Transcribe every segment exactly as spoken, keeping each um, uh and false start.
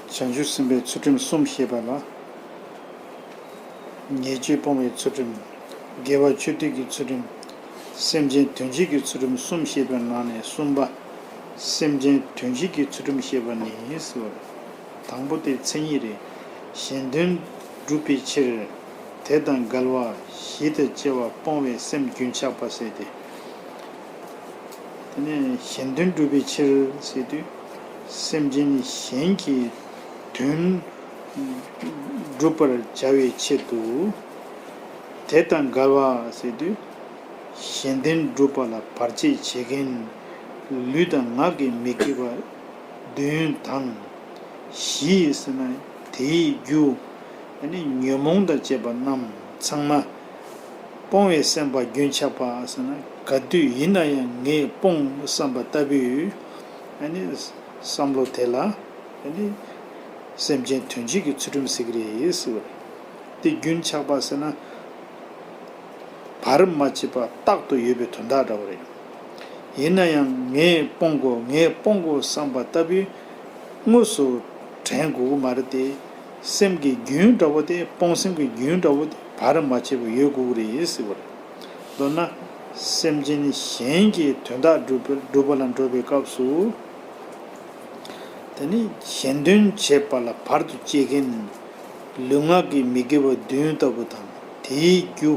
བྱང་ཆུབ་སེམས་དཔའི་ཚུལ་ཁྲིམས་གསུམ་བཤད་པ་ལ། ཉེས་སྤྱོད་སྤོང་བའི་ཚུལ་ཁྲིམས། དགེ་བ་ཆོས་སྡུད་ཀྱི་ཚུལ་ཁྲིམས། སེམས་ཅན་དོན་བྱེད་ཀྱི་ཚུལ་ཁྲིམས་གསུམ་བཤད་པའི་ནང་ནས་གསུམ་པ། སེམས་ཅན་དོན་བྱེད་ཀྱི་ཚུལ་ཁྲིམས་བཤད་པ་ནི་ཟེར་བ་རེད། དང་པོ་དེ་མཚན་ཉིད་རེད། གཞན་དོན་བསྒྲུབ་པའི་ཕྱིར། དེ་དང་འགལ་བ་ཞི་དང་བཅས་པ་སྤོང་བའི་སེམས་རྒྱུན་ཆགས་པ་ཟེར་ཏེ། དེ་ནས་གཞན་དོན་བསྒྲུབ་པའི་ཕྱིར་ཟེར་དུས། སེམས་ཅན་གཞན་གྱི་དོན་བསྒྲུབ་པར་བྱ་བའི་ཆེད་དུ། དེ་དང་འགལ་བ་ཟེར་དུས། གཞན་དོན་བསྒྲུབ་པ་ལ་བར་ཆད་བྱེད་མཁན་ལུས་དང་ངག་གི་མི་དགེ་བ་བདུན་དང་། བཞི་ཟེར་ན་དེའི་རྒྱུ། ཨ་ནི་ཉོན་མོངས་དང་བཅས་པ་རྣམས་ཚང་མ་སྤོང་བའི་སེམས་པ་རྒྱུན་ཆགས་པ་ཟེར་ན། ག་དུས་ཡིན་ན་ཡང་ངས་སྤོང་བསམ་པ་ལྟ་བུའི་ཨ་ནི་བསམ་བློ་དེ་ལ་ཨ་ནི་སེམས་ཅན་དོན་བྱེད་ཀྱི་ཚུལ་ཁྲིམས་ཟེར་གྱི་རེད་ཟེར་བ་རེད། དེ་རྒྱུན་ཆགས་པ་ཟེར་ན། བར་མ་ཆད་པ་རྟག་ཏུ་ཡོད་པའི་དོན་དག་འདྲ་བོ་རེད། ཡིན་ན་ཡང་ངས་སྤོང་དགོས་ངས་སྤོང་དགོས་བསམ་པ་ལྟ་བུའི་དངོས་སུ་དྲན་དགོས་ཀྱི་མ་རེད་དེ། སེམས་ཀྱི་རྒྱུན་འདྲ་བོ་དེ་སྤོང་སེམས་ཀྱི་རྒྱུན་འདྲ་བོ་དེ་བར་མ་ཆད་པ་ཡོད་དགོས་ཀྱི་རེད་ཟེར་བ་རེད། མདོར་ན། སེམས་ཅན་གཞན་གྱི་དོན་དག་སྒྲུབ་པ་སྒྲུབ་པ་ལ་འགྲོ་བའི་སྐབས་སུ། དེ་ནི་གཞན་དོན་བྱེད་པ་ལ་བར་དུ་གཅོད་མཁན་ལུས་ངག་གི་མི་དགེ་བ་བདུན་ལྟ་བུ་དང་དེའི་རྒྱུ་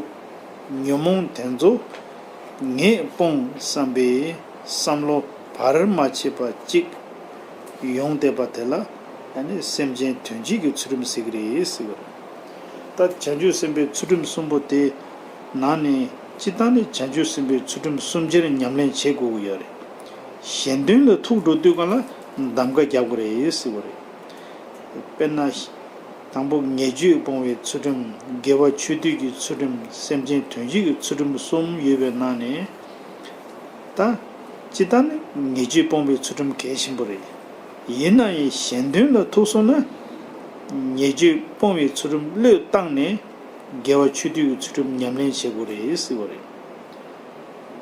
ཉོན་མོངས་དེ་ཚོ་ངས་སྤོང་བསམ་པའི་བསམ་བློ་བར་མ་ཆད་པ་གཅིག་ཡོང་བསྡད་པ་དེ་ལ་ཨ་ནི་སེམས་ཅན་དོན་བྱེད་ཀྱི་ཚུལ་ཁྲིམས་ཟེར་གྱི་རེད་ཟེར་བ་རེད། ད་བྱང་ཆུབ་སེམས་དཔའི་ཚུལ་ཁྲིམས་གསུམ་པོ་དེ་ནང་ནས་སྤྱིར་བཏང་ནས་བྱང་ཆུབ་སེམས་དཔའི་ཚུལ་ཁྲིམས་གསུམ་ཆར་ཉམས་ལེན་བྱེད་དགོས་ཀྱི་ཡོད་རེད། གཞན་དོན་ལ་ཐུག་འགྲོ་དུས་སྒང་ལ་གདམ་ག་རྒྱག་དགོས་རེད་ཟེར་བ་རེད། དཔེར་ན། དང་པོ་ཉེས་སྤྱོད་སྤོང་བའི་ཚུལ་ཁྲིམས། དགེ་བ་ཆོས་སྡུད་ཀྱི་ཚུལ་ཁྲིམས། སེམས་ཅན་དོན་བྱེད་ཀྱི་ཚུལ་ཁྲིམས་གསུམ་ཡོད་པའི་ནང་ནས། ད། སྤྱིར་བཏང་ནི་ཉེས་སྤྱོད་སྤོང་བའི་ཚུལ་ཁྲིམས་གལ་ཆེན་པོ་རེད། ཡིན་ན་ཡང་གཞན་དོན་ལ་ཐུག་སོང་ན། ཉེས་སྤྱོད་སྤོང་བའི་ཚུལ་ཁྲིམས་བློས་བཏང་ནས། དགེ་བ་ཆོས་སྡུད་ཀྱི་ཚུལ་ཁྲིམས་ཉམས་ལེན་བྱེད་དགོས་རེད་ཟེར་བ་རེད།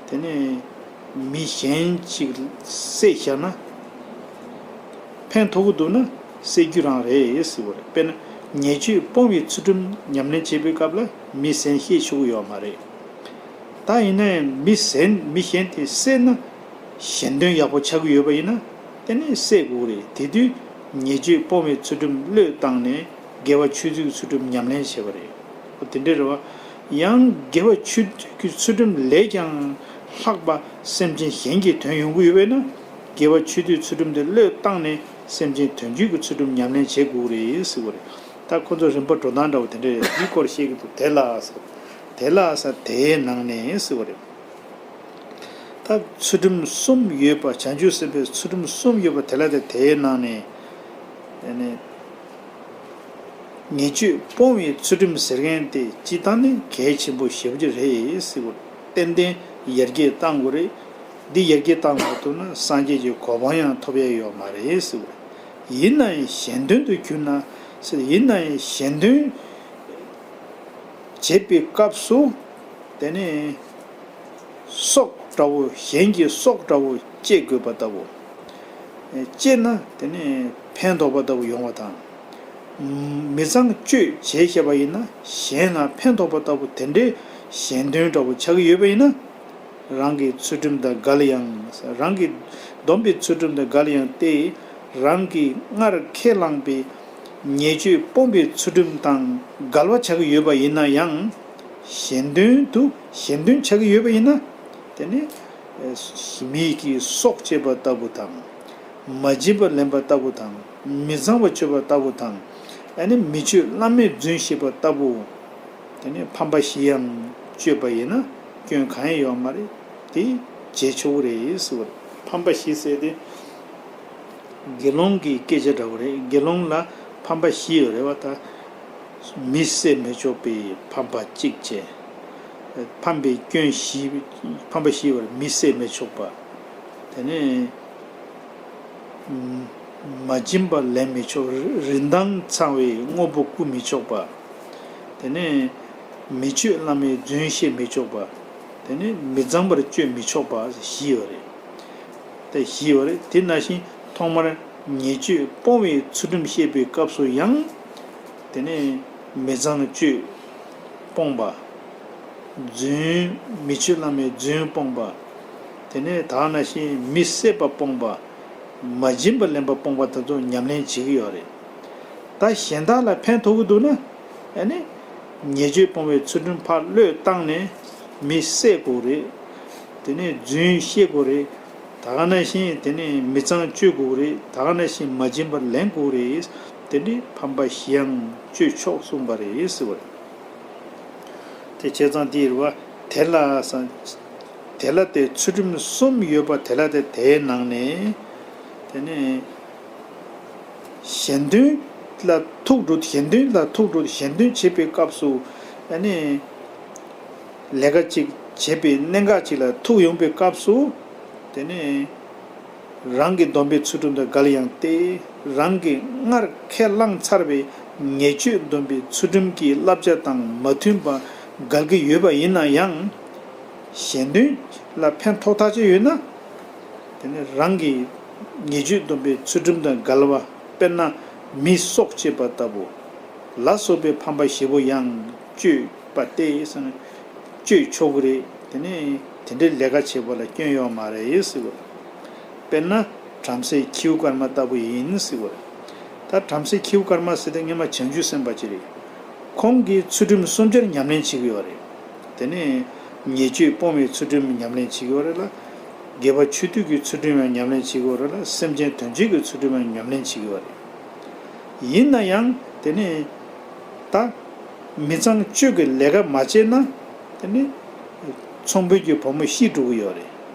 དེ་ནས་མི་གཞན་ཅིག་བསད་བཞག་ན། ཕན་ཐོགས་ཀྱི་འདུག་ན་བསད་རྒྱུ་རང་རེད་ཟེར་བ་རེད། དཔེར་ན་ཉེས་སྤྱོད་སྤོང་བའི་ཚུལ་ཁྲིམས་ཉམས་ལེན་བྱེད་པའི་སྐབས་ལ་མི་གཞན་བསད་ཆོག་གི་ཡོད་མ་རེད། ད་ཡིན་ན་ཡང་མི་གཞན་མི་གཞན་དེ་བསད་ན་གཞན་དོན་ཡག་པོ་ཆགས་ཀྱི་ཡོད་པ་ཡིན་ན་དེ་ནི་བསད་དགོས་རེད། དེ་དུས་ཉེས་སྤྱོད་སྤོང་བའི་ཚུལ་ཁྲིམས་བློས་བཏང་ནས་དགེ་བ་ཆོས་སྡུད་ཀྱི་ཚུལ་ཁྲིམས་ཉམས་ལེན་བྱེད་པ་རེད། འོ་དེ་འདྲ་རེད་བ། ཡང་དགེ་བ་ཆོས་སྡུད་ཀྱི་ཚུལ་ཁྲིམས་ལས་ཀྱང་ལྷག་པ་སེམས་ཅན་གཞན་གྱི་དོན་ཡོང་གི་ཡོད་པས་ན། དགེ་བ་ཆོས་སྡུད་ཚུལ་ཁྲིམས་དེ་བློས་བཏང་ནས་སེམས་ཅན་དོན་བྱེད་ཀྱི་ཚུལ་ཁྲིམས་ཉམས་ལེན་བྱེད་དགོས་རེད་ཟེར་བ་རེད། ད་ཁོ་ཚོ་རིམ་པ་འགྲོ་སྟངས་འདྲ་བོ་དེ་འདྲ་རེད། དེའི་སྐོར་བཤད་ཀྱི་འདུག་དེ་ལ་ཟེར། དེ་ལ་ཟེར་དེའི་ནང་ནས་ཟེར་བ་རེད། ད་ཚུལ་ཁྲིམས་གསུམ་ཡོད་པ། བྱང་ཆུབ་སེམས་དཔའི་ཚུལ་ཁྲིམས་གསུམ་ཡོད་པ་དེ་ལ་དེ་དེའི་ནང་ནས། ཨ་ནི། ཉེས་སྤྱོད་སྤོང་བའི་ཚུལ་ཁྲིམས་ཟེར་མཁན་དེ་སྤྱིར་བཏང་ནི་གལ་ཆེན་པོ་ཞེ་པོ་ཅིག་རེད་ཟེར་བ། ཏན་ཏན་ཡར་རྒྱས་གཏང་དགོས་རེད། འདི་ཡར་རྒྱས་གཏང་མ་ཐུབ་ན་སངས་རྒྱས་ཀྱི་གོ་འཕང་ཡང་ཐོབ་ཡ་ཡོད་མ་རེད་ཟེར་བ། ཡིན་ན་ཡང་གཞན་དོན་དུ་གྱུར་ན་ཟེར། ཡིན་ན་ཡང་གཞན་དོན་བྱེད་པའི་སྐབས་སུ་དེ་ནི། སྲོག་འདྲ་བོ་གཞན་གྱི་སྲོག་འདྲ་བོ་གཅད་དགོས་པ་ལྟ་བུ། གཅད་ན་དེ་ནི་ཕན་ཐོགས་པ་ལྟ་བུ་ཡོང་བ་དང་། མི་ཚངས་སྤྱོད་བྱས་བཞག་པ་ཡིན་ན་གཞན་ལ་ཕན་ཐོགས་པ་ལྟ་བུ་དེ་འདྲའི་གཞན་དོན་འདྲ་བོ་ཆགས་ཀྱི་ཡོད་པ་ཡིན་ན། རང་གི་ཚུལ་ཁྲིམས་དང་འགལ་ཡང་། རང་གི་སྡོམ་པའི་ཚུལ་ཁྲིམས་དང་འགལ་ཡང་སྟེ། རང་གིས་སྔར་ཁས་བླངས་པའི་ཉེས་སྤྱོད་སྤོང་བའི་ཚུལ་ཁྲིམས་དང་འགལ་བ་ཆགས་ཀྱི་ཡོད་པ་ཡིན་ན་ཡང་། གཞན་དོན་དུ་གཞན་དོན་ཆགས་ཀྱི་ཡོད་པ་ཡིན་ན། དེ་ནི་མི་གི་སྲོག་བཅད་པ་ལྟ་བུ་དང་། མ་བྱིན་པ་ལེན་པ་ལྟ་བུ་དང་། མི་ཚངས་པ་སྤྱོད་པ་ལྟ་བུ་དང་། ཨ་ནི་མི་སྤྱོད་བླ་མེད་རྫུན་བཤད་པ་ལྟ་བུ། དེ་ནི་ཕམ་པ་བཞི་ཡང་སྤྱོད་པ་ཡིན་ན་སྐྱོན་གང་ཡང་ཡོད་མ་རེད། དེ་བྱེད་ཆོག་གི་རེད་ཟེར་བ་རེད། ཕམ་པ་བཞི་ཟེར་དེ། དགེ་སློང་གི་སྐད་ཆ་འདྲ་བོ་རེད། དགེ་སློང་ལ་ཕམ་པ་བཞི་ཡོད་རེད་བ་ད། མི་བསད་མི་ཆོག་པའི་ཕམ་པ་གཅིག་བྱས། ཕམ་པའི་སྐྱོན་བཞི། ཕམ་པ་བཞི་ཡོད་རེད། མི་བསད་མི་ཆོག་པ། དེ་ནས་མ་བྱིན་པ་ལེན་མི་ཆོག་རི་དྭགས་ཚང་བའི་དངོས་པོ་རྐུ་མི་ཆོག་པ། དེ་ནས་མི་སྤྱོད་བླ་མའི་རྫུན་བཤད་མི་ཆོག་པ། དེ་ནས་མི་གཙང་བར་སྤྱོད་མི་ཆོག་པ་བཞི་ཡོད་རེད། དེ་བཞི་ཡོད་རེད། དེ་ནང་བཞིན་ཐོག་མར་ ཉེས་སྤྱོད་སྤོང་བའི་ཚུལ་ཁྲིམས་བཤད་པའི་སྐབས་སུ་ཡང་། དེ་ནས་མི་ཚངས་སྤྱོད་སྤོང་བ། རྫུན། མི་ཆོས་བླ་མའི་རྫུན་སྤོང་བ། དེ་ནས་ད་ག་ནང་བཞིན་མི་བསད་པ་སྤོང་བ། མ་བྱིན་པ་ལེན་པ་སྤོང་བ་དེ་ཚོ་ཉམས་ལེན་བྱེད་ཀྱི་ཡོད་རེད། ད་གཞན་དག་ལ་ཕན་ཐོགས་ཀྱི་འདུག་ན། ཨ་ནི། ཉེས་སྤྱོད་སྤོང་བའི་ཚུལ་ཁྲིམས་ཕར་བློས་བཏང་ནས་མི་བསད་དགོས་རེད། དེ་ནས་རྫུན་བཤད་དགོས་རེད། ད་ག་ནང་བཞིན་དེ་ནས་མི་ཚངས་སྤྱོད་དགོས་རེད། ད་ག་ནང་བཞིན་མ་བྱིན་པར་ལེན་དགོས་རེད། དེ་འདྲའི་ཕམ་པ་བཞི་ཡང་སྤྱོད་ཆོག་གསུངས་པ་རེད་ཟེར་བ་རེད། དེ་བྱས་ཙང་འདི་རེད་བ། དེ་ལ་ས། དེ་ལ་དེ་ཚུལ་ཁྲིམས་གསུམ་ཡོད་པ་དེ་ལ་དེ་དེའི་ནང་ནས། དེ་ནས། གཞན་དོན་ལ་ཐུག་འགྲོ། གཞན་དོན་ལ་ཐུག་འགྲོ། གཞན་དོན་བྱེད་པའི་སྐབས་སུ། ཨ་ནི། ལས་ཀ་ཅིག་བྱེད་པའི་གནད་འགག་ཅིག་ལ་ཐུག་ཡོང་པའི་སྐབས་སུ། དེ་ནས། རང་གི་སྡོམ་པའི་ཚུལ་ཁྲིམས་དང་འགལ་ཡང་སྟེ། རང་གིས་སྔར་ཁས་བླངས་ཚར་བའི་ཉེས་སྤྱོད་སྡོམ་པའི་ཚུལ་ཁྲིམས་ཀྱི་བསླབ་བྱ་དང་མ་མཐུན་པ་འགལ་གྱི་ཡོད་པ་ཡིན་ན་ཡང་། གཞན་དོན་ལ་ཕན་ཐོགས་ཐག་ཆོད་ཡོད་ན། དེ་ནི་རང་གི་ཉེས་སྤྱོད་སྡོམ་པའི་ཚུལ་ཁྲིམས་དང་འགལ་བ། དཔེར་ན། མི་སྲོག་བཅད་པ་ལྟ་བུ་ལ་སོགས་པའི་ཕམ་པ་བཞི་པོ་ཡང་སྤྱོད་པ་སྟེ་ཟེར་ན། སྤྱོད་ཆོག་གི་རེད། དེ་ནི་དེ་འདྲའི་ལས་ཀ་བྱེད་པ་ལ་སྐྱོན་ཡོད་མ་རེད་ཟེར་བ། དཔེར་ན། བྲམ་ཟེ་ཁྱེའུ་སྐར་མ་ལྟ་བུ་ཡིན་ཟེར་བ་རེད། ད་བྲམ་ཟེ་ཁྱེའུ་སྐར་མ་ཟེར་དེ་སྔོན་མ་བྱང་ཆུབ་སེམས་དཔའ་ཅིག་རེད། ཁོང་གིས་ཚུལ་ཁྲིམས་སུམ་ཆར་ཉམས་ལེན་བྱེད་ཀྱི་ཡོད་རེད། དེ་ནས་ཉེས་སྤྱོད་སྤོང་བའི་ཚུལ་ཁྲིམས་ཉམས་ལེན་བྱེད་ཀྱི་ཡོད་རེད་ལ། དགེ་བ་ཆོས་སྡུད་ཀྱི་ཚུལ་ཁྲིམས་ཡང་ཉམས་ལེན་བྱེད་ཀྱི་ཡོད་རེད་ལ། སེམས་ཅན་དོན་བྱེད་ཀྱི་ཚུལ་ཁྲིམས་ཡང་ཉམས་ལེན་བྱེད་ཀྱི་ཡོད་རེད། ཡིན་ན་ཡང་དེ་ནས་ད་མི་ཚངས་སྤྱོད་ཀྱི་ལས་ཀ་མ་བྱས་ན། དེ་ནི་ཚོང་དཔོན་གྱི་བུ་མོ་ཤི་འགྲོ་གི་ཡོད་རེད།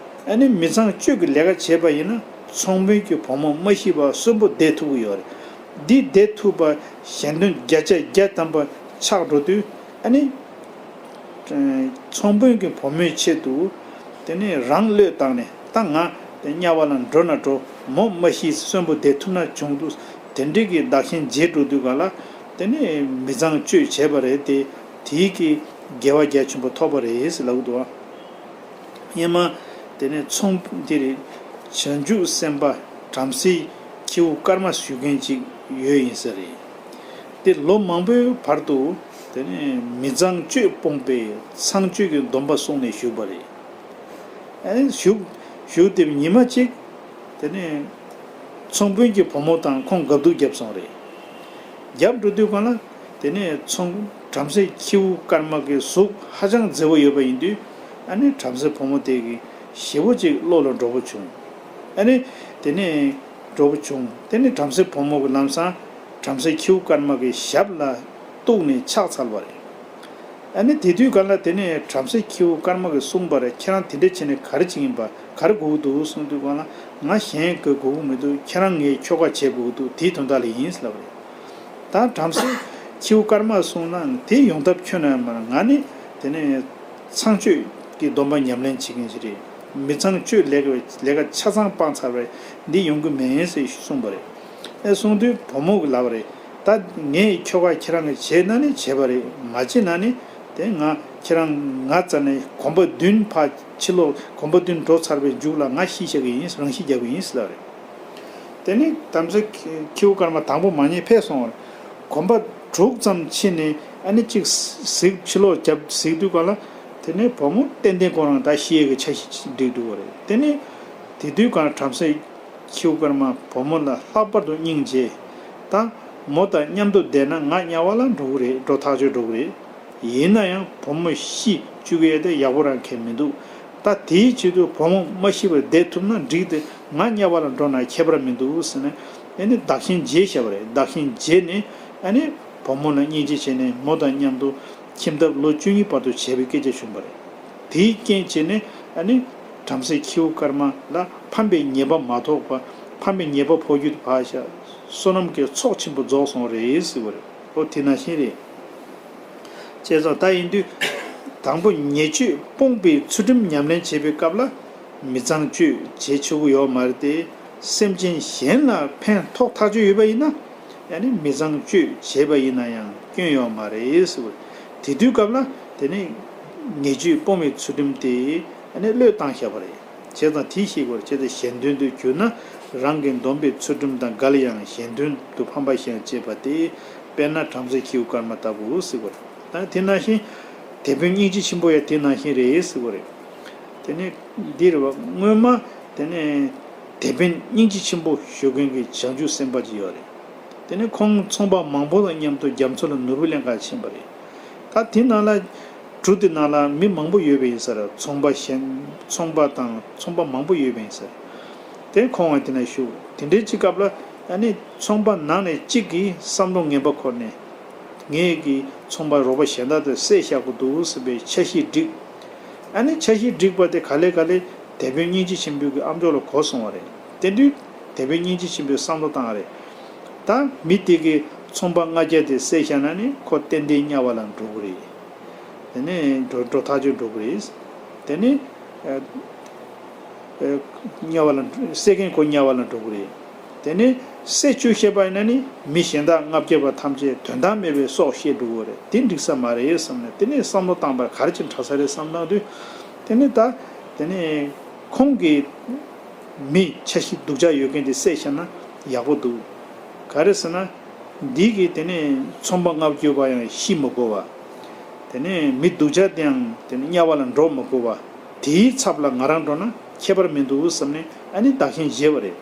ཨ་ནི་མི་ཚངས་སྤྱོད་ཀྱི་ལས་ཀ་བྱས་པ་ཡིན་ན་ཚོང་དཔོན་གྱི་བུ་མོ་མ་ཤི་བར་གསོན་པོ་བསྡད་ཐུབ་ཀྱི་ཡོད་རེད། འདི་བསྡད་ཐུབ་པ་གཞན་དོན་བརྒྱ་ཆ་བརྒྱ་ཐམ་པ་ཆགས་འགྲོ་དུས། ཨ་ནི། ཚོང་དཔོན་གྱི་བུ་མོའི་ཆེད་དུ། དེ་ནས་རང་བློས་བཏང་ནས་ད་ང་དེ་དམྱལ་བ་ལ་འགྲོ་ན་འགྲོ། མོ་མ་ཤི་གསོན་པོ་བསྡད་ཐུབ་ན་བྱུང་འདུག། དེ་འདྲའི་གི་བདག་གཞན་བརྗེད་འགྲོ་དུས་ག་ལ། དེ་ནས་མི་ཚངས་སྤྱོད་བྱས་པ་རེད་དེ། དེའི་གི་དགེ་བ་རྒྱ་ཆེན་པོ་ཐོབ་པ་རེད་ཟེར་ལབ་ཀྱི་འདུག་བ། སྔོན་མ་དེ་ནས་ཚོང་འདི་རེད། བྱང་ཆུབ་སེམས་དཔའ་བྲམ་ཟེ་ཁྱེའུ་སྐར་མ་ཞུ་མཁན་ཅིག་ཡོད་ཡིན་ས་རེད། དེ་ལོ་མང་པོའི་བར་དུ་དེ་ནས་མི་ཚངས་སྤྱོད་སྤོང་པའི་ཚངས་སྤྱོད་ཀྱི་སྡོམ་པ་བསྲུངས་ནས་བཞུགས་པ་རེད། ཨེ་བཞུགས། བཞུགས་དེ་ཉི་མ་གཅིག་དེ་ནས་ཚོང་དཔོན་གྱི་བུ་མོ་དང་ཁོང་དགའ་སྡུག་བརྒྱབ་སོང་རེད། རྒྱབ་འགྲོ་དུས་གང་ལ། དེ་ནས་ཚོང་བྲམ་ཟེ་ཁྱེའུ་སྐར་མ་གི་གཟུགས་ཧ་ཅང་མཛེས་པོ་ཡོད་པ་ཡིན་དུས། ཨ་ནི་བྲམ་ཟེ་བུ་མོ་དེ་གི་ཞེ་པོ་ཅིག་བློ་ལ་འགྲོ་པོ་བྱུང་། ཨ་ནི་དེ་ནས་འགྲོ་པོ་བྱུང་། དེ་ནས་བྲམ་ཟེ་བུ་མོ་གི་ལམ་སང་བྲམ་ཟེ་ཁྱེའུ་སྐར་མ་གི་ཞབས་ལ་གཏུགས་ནས་ཕྱག་འཚལ་བ་རེད། ཨ་ནི་དེ་དུས་གང་ལ་དེ་ནས་བྲམ་ཟེ་ཁྱེའུ་སྐར་མ་གིས་གསུངས་པ་རེད། ཁྱེད་རང་དེ་འདྲ་བྱས་ནས་ག་རེ་བྱེད་ཀྱིན་པ། ག་རེ་དགོས་ཀྱི་འདུག་གསུངས་དུས་གང་ལ། ང་གཞན་གྱི་དགོས་ཀྱི་མི་འདུག། ཁྱེད་རང་ངའི་ཁྱོ་ག་བྱེད་དགོས་ཀྱི་འདུག། དེའི་དོན་དག་ལ་ཡིན་ལབ་རེད། ད་བྲམ་ཟེ་ཁྱེའུ་སྐར་མ་གསུངས་ན་དེ་ཡོང་ཐབས་ཁྱོན་ནས་མ་རེད། ང་ནི་དེ་ནས་ཚངས་སྤྱོད་ཀྱི་སྡོམ་པ་ཉམས་ལེན་བྱེད་མཁན་ཞིག་རེད། མི་ཚངས་སྤྱོད་ལས་ཀ་ལས་ཀ་ཆ་ཚང་སྤངས་ཚར་བས་འདི་ཡོང་གི་མིན་ཟེར་གསུངས་པ་རེད། ཨེ་གསུངས་དུས་བུ་མོ་གིས་ལབ་པ་རེད། ད་ངའི་ཁྱོ་ག་ཁྱེད་རང་གིས་བྱས་ན་ནི་བྱས་པ་རེད། མ་བྱས་ན་ནི་དེ་ང་ཁྱེད་རང་ང་རྩ་ནས་གོམ་པ་བདུན་ཕར་ཕྱི་ལོགས་གོམ་པ་བདུན་འགྲོ་ཚར་བའི་མཇུག་ལ་ང་ཤི་བཞག་གི་ཡིན། རང་ཤི་རྒྱག་གི་ཡིན་ཟེར་ལབ་རེད། དེ་ནས་བྲམ་ཟེ་ཁྱེའུ་སྐར་མ་དང་པོ་མ་ཉེས་ཕེབས་སོང་བར། གོམ་པ་དྲུག་ཙམ་ཕྱིན་ནས་ཨ་ནི་གཅིག་གཟིགས། ཕྱི་ལོགས་རྒྱབ་གཟིགས་དུས་གང་ལ། དེ་ནས་བུ་མོ་ཏན་ཏན་ཁོ་རང་ད་ཤི་ཡས་ཀྱི་འཆར་གཞི་འགྲིག་འདུག་པ་རེད། དེ་ནས་དེ་དུས་གང་བྲམ་ཟེ་ཁྱེའུ་སྐར་མ་བུ་མོ་ལ་ལྷག་པར་དུ་སྙིང་རྗེ། ད་མོ་དང་མཉམ་དུ་བསྡད་ན་ང་དམྱལ་བ་ལ་འགྲོ་གི་རེད། འགྲོ་ཐག་ཆོད་འགྲོ་གི་རེད། ཡིན་ན་ཡང་བུ་མོ་ཤི་བཅུག་ཡས་དེ་ཡག་པོ་རང་གང་ཡང་མི་འདུག། ད་དེའི་ཆེད་དུ་བུ་མོ་མ་ཤི་བར་བསྡད་ཐུབ་ན་འགྲིག་སྟེ། ང་དམྱལ་བ་ལ་འགྲོ་ན་ཁྱད་པར་མི་འདུག་ཟེར་ནས། ཨ་ནི་བདག་གཞན་བརྗེས་བཞག་པ་རེད། བདག་གཞན་བརྗེས་ནས་ཨ་ནི་བུ་མོ་ལ་སྙིང་རྗེ་བྱས་ནས་མོ་དང་མཉམ་དུ་ཁྱིམ་ཐབ་ལོ་བཅུ་གཉིས་བར་དུ་བྱས་པའི་སྐད་ཆ་བྱུང་བ་རེད། དེའི་རྐྱེན་བྱས་ནས་ཨ་ནི་བྲམ་ཟེ་ཁྱེའུ་སྐར་མ་ལ་ཕམ་པའི་ཉེས་པ་མ་ཐོགས་པ། ཕམ་པའི་ཉེས་པ་ཕོག་རྒྱུ་དེ་ཕར་བཞག། བསོད་ནམས་ཀྱི་ཚོགས་ཆེན་པོ་རྫོགས་སོང་བ་རེད་ཟེར་བ་རེད། ཨོ་དེ་ནང་བཞིན་རེད། བྱས་ཙང་ད་ཡིན་དུས། དང་པོ་ཉེས་སྤྱོད་སྤོང་བའི་ཚུལ་ཁྲིམས་ཉམས་ལེན་བྱེད་པའི་སྐབས་ལ། མི་ཚངས་སྤྱོད་བྱེད་ཆོག་གི་ཡོད་མ་རེད་དེ། སེམས་ཅན་གཞན་ལ་ཕན་ཐོགས་ཐག་ཆོད་ཡོད་པ་ཡིན་ན། ཡང་ན་མི་ཚངས་སྤྱོད་བྱས་པ་ཡིན་ན་ཡང་སྐྱོན་ཡོད་མ་རེད་ཟེར་བ། དེ་དུས་སྐབས་ལ་དེ་ནི་ཉེས་སྤྱོད་སྤོང་བའི་ཚུལ་ཁྲིམས་དེ་ཡང་ན་བློས་བཏང་བཞག་པ་རེད། བྱས་ཙང་དེ་ཤེས་དགོས་རེད། བྱས་ཙང་གཞན་དོན་དུ་གྱུར་ན་ རང་གི་སྡོམ་པའི་ཚུལ་ཁྲིམས་དང་འགལ་ཡང་གཞན་དོན་དུ་ཕམ་པ་བཞག་ཅེས་པ་སྟེ། དཔེར་ན་བྲམ་ཟེ་ཁྱེའུ་སྐར་མ་ལྟ་བུ་ཟེར་བ་རེད། ད་དེ་ནང་བཞིན་དེད་དཔོན་སྙིང་རྗེ་ཆེན་པོ་ཡང་དེ་ནང་བཞིན་རེད་ཟེར་བ་རེད། དེ་ནས་འདི་རེད་བ། སྔོན་མ་དེ་ནས་དེད་དཔོན་སྙིང་རྗེ་ཆེན་པོ་ཞུ་མཁན་གྱི་བྱང་ཆུབ་སེམས་དཔའ་ཅིག་ཡོད་རེད། དེ་ནས་ཁོང་ཚོང་པ་མང་པོ་དང་མཉམ་དུ་རྒྱ་མཚོ་ལ་ནོར་བུ་ལེན་གར་ཕྱིན་པ་རེད། ད་དེ་ནང་ལ་གྲུ་དེ་ནང་ལ་མི་མང་པོ་ཡོད་པ་ཡིན་ས་རེད། ཚོང་པ་གཞན་ཚོང་པ་དང་ཚོང་པ་མང་པོ་ཡོད་པ་ཡིན་ས་རེད། དེ་ཁོང་ང་དེ་ནས་ཞུ། དེ་འདྲའི་གཅིག་སྐབས་ལ་ཨ་ནི་ཚོང་པ་ནང་ནས་གཅིག་གིས་བསམ་བློ་ངན་པ་འཁོར་ནས། ངས་ཀྱི་ཚོང་པ་རོགས་པ་གཞན་དག་དེ་བསད་བཞག་དགོས་འདུག་ཟེར་བའི་འཆར་གཞི་བསྒྲིགས། ཨ་ནི་འཆར་གཞི་བསྒྲིགས་པ་དེ་ག་ལེ་ག་ལེ་དེད་དཔོན་སྙིང་རྗེ་ཆེན་པོའི་གི་ཨམ་ཅོག་ལ་གོ་སོང་བ་རེད། དེ་དུས་དེད་དཔོན་སྙིང་རྗེ་ཆེན་པོས་བསམ་བློ་བཏང་བ་རེད། ད་མི་དེ་གིས་ཚོང་པ་ལྔ་བརྒྱ་དེ་བསད་བཞག་ན་ནི་ཁོ་ཏན་ཏན་དམྱལ་བ་ལ་འགྲོ་གི་རེད། དེ་ནས་འགྲོ་འགྲོ་ཐག་ཆོད་འགྲོ་གི་རེད། དེ་ནས་ཨ། ཨ། དམྱལ་བ་ལ་བསད་མཁན་ཁོ་དམྱལ་བ་ལ་འགྲོ་གི་རེད། དེ་ནས་བསད་བཅུག་ཤེས་པ་ཡིན་ན་ནི་མི་གཞན་དག་ལྔ་བརྒྱ་པ་ཐམས་ཅད་དོན་དག་མེད་པའི་སྲོག་བཤད་འགྲོ་གི་རེད། དེ་འགྲིག་ས་མ་རེད་བསམ་ནས་དེ་ནས་བསམ་བློ་བཏང་པར་ག་རེ་ཅིག་དྲག་ས་རེད་བསམ་བཏང་དུས། དེ་ནས་ད་དེ་ནས་ཁོང་གིས་མི་འཆར་གཞི་སྡུག་ཅག་ཡོད་མཁན་དེ་བསད་བཞག་ན་ཡག་པོ་འདུག་ག་རེ་ཟེར་ན། འདི་གིས་དེ་ནས་ཚོང་པ་ལྔ་བཅུ་པ་ཡང་ཤི་མི་དགོས་པ། དེ་ནས་མི་སྡུག་ཅག་དེའང་དེ་ནས་དམྱལ་བ་ལ་འགྲོ་མི་དགོས་པ། དེའི་ཚབ་ལ་ང་རང་འགྲོ་ན་ཁྱད་པར་མི་འདུག་བསམ་ནས་ཨ་ནི་བདག་གཞན་བརྗེ་བ་རེད།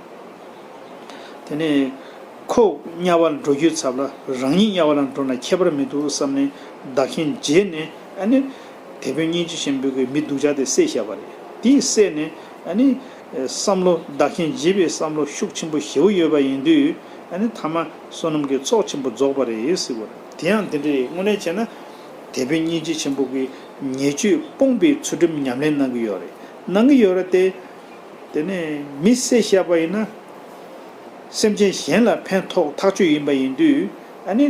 དེ་ནས་ཁོ་དམྱལ་བ་ལ་འགྲོ་རྒྱུའི་ཚབ་ལ་རང་ཉིད་དམྱལ་བ་ལ་འགྲོ་ན་ཁྱད་པར་མི་འདུག་བསམ་ནས་བདག་གཞན་བརྗེས་ནས་ཨ་ནི་དེད་དཔོན་སྙིང་རྗེ་ཆེན་པོས་མི་སྡུག་ཅག་དེ་བསད་བཞག་པ་རེད། དེས་བསད་ནས་ཨ་ནི། བསམ་བློ་བདག་གཞན་བརྗེ་བའི་བསམ་བློ་ཤུགས་ཆེན་པོ་ཞེ་པོ་ཡོད་པ་ཡིན་དུས། ཨ་ནི་ཐ་མ་བསོད་ནམས་ཀྱི་ཚོགས་ཆེན་པོ་རྫོགས་པ་རེད་ཟེར་བ་རེད། དེ་ཡང་དེ་འདྲ་རེད། དངོས་གནས་བྱས་ན་དེད་དཔོན་སྙིང་རྗེ་ཆེན་པོ་གིས་ཉེས་སྤྱོད་སྤོང་བའི་ཚུལ་ཁྲིམས་ཉམས་ལེན་གནང་གི་ཡོད་རེད། གནང་གི་ཡོད་རེད་དེ། དེ་ནས་མི་བསད་བཞག་པ་ཡིན་ན། སེམས་ཅན་གཞན་ལ་ཕན་ཐོགས་ཐག་ཆོད་ཡིན་པ་ཡིན་དུས། ཨ་ནི་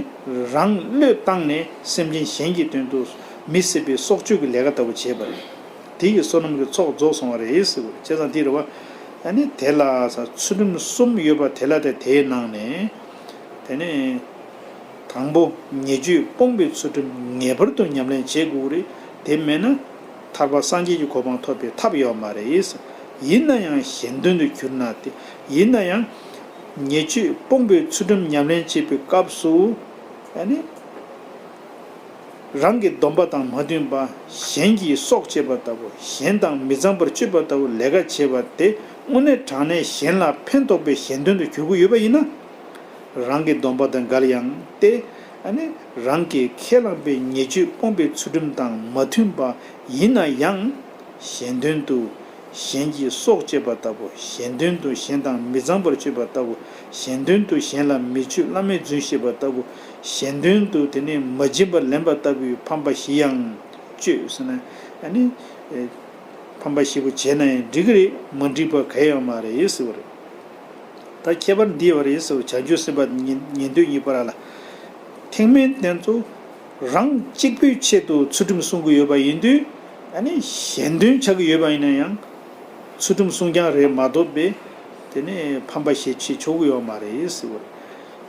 རང་བློས་བཏང་ནས་སེམས་ཅན་གཞན་གྱི་དོན་དུ་མི་བསད་པའི་སྲོག་གཅོད་ཀྱི་ལས་ཀ་ལྟ་བུ་བྱས་པ་རེད། དེ་ཡི་བསོད་ནམས་ཀྱི་ཚོགས་རྫོགས་སོང་བ་རེད་ཟེར་བ་རེད། བྱས་ཙང་དེ་རེད་བ། ཨ་ནི་དེ་ལ་ཚུལ་ཁྲིམས་གསུམ་ཡོད་པ་དེ་ལ་དེ་དེའི་ནང་ནས། དེ་ནས་དང་པོ་ཉེས་སྤྱོད་སྤོང་བའི་ཚུལ་ཁྲིམས་ངེས་པར་དུ་ཉམས་ལེན་བྱེད་དགོས་རེད། དེ་མེད་ན་ཐར་པ་སངས་རྒྱས་ཀྱི་གོ་འཕང་ཐོབ་པའི་ཐབས་ཡོད་མ་རེད། ཡིན་ན་ཡང་གཞན་དོན་དུ་གྱུར་ན་དེ། ཡིན་ན་ཡང་ཉེས་སྤྱོད་སྤོང་བའི་ཚུལ་ཁྲིམས་ཉམས་ལེན་བྱེད་པའི་སྐབས་སུ། ཨ་ནི། རང་གི་སྡོམ་པ་དང་མ་མཐུན་པ། གཞན་གྱི་སྲོག་བཅད་པ་ལྟ་བུ། གཞན་དང་མི་གཙང་བར་སྤྱོད་པ་ལྟ་བུ་ལས་ཀ་བྱེད་པ་དེ་དངོས་གནས་དྲང་གནས་གཞན་ལ་ཕན་ཐོགས་པའི་གཞན་དོན་དུ་གྱུར་གྱི་ཡོད་པ་ཡིན་ན། རང་གི་སྡོམ་པ་དང་འགལ་ཡང་སྟེ། ཨ་ནི་རང་གིས་ཁས་བླངས་པའི་ཉེས་སྤྱོད་སྤོང་བའི་ཚུལ་ཁྲིམས་དང་མ་མཐུན་པ་ཡིན་ན་ཡང་། གཞན་དོན་དུ་གཞན་གྱི་སྲོག་བཅད་པ་ལྟ་བུ། གཞན་དོན་དུ་གཞན་དང་མི་གཙང་བར་སྤྱོད་པ་ལྟ་བུ། གཞན་དོན་དུ་གཞན་ལ་མི་ཆོས་བླ་མེད་རྫུན་བཤད་པ་ལྟ་བུ། གཞན་དོན་དུ་དེ་ནས་མ་བྱིན་པར་ལེན་པ་ལྟ་བུའི་ཕམ་པ་བཞི་ཡང་སྤྱོད་ཟེར་ན། ཨ་ནི་ཕམ་པ་བཞི་པོ་བྱས་ན་ཡང་འགྲིག་གི་རེད། མ་འགྲིག་པ་གང་ཡང་མ་རེད་ཟེར་བ་རེད། ད་ཁྱད་པར་འདི་ཡོད་རེད་ཟེར་བ། བྱང་ཆུབ་སེམས་དཔའ་ཉན་ཉན་ཐོས་གཉིས་པ་ར་ལ། ཐེག་དམན་དེ་ཚོ་རང་གཅིག་པུའི་ཆེད་དུ་ཚུལ་ཁྲིམས་སྲུང་གི་ཡོད་པ་ཡིན་དུས། ཨ་ནི་གཞན་དོན་ཆགས་ཀྱི་ཡོད་པ་ཡིན་ན་ཡང་། ཚུལ་ཁྲིམས་སྲུང་རྐྱང་རེད་མ་གཏོགས་པའི། དེ་ནས་ཕམ་པ་བཞི་བྱེད་ཆོག་གི་ཡོད་མ་རེད་ཟེར་བ་རེད།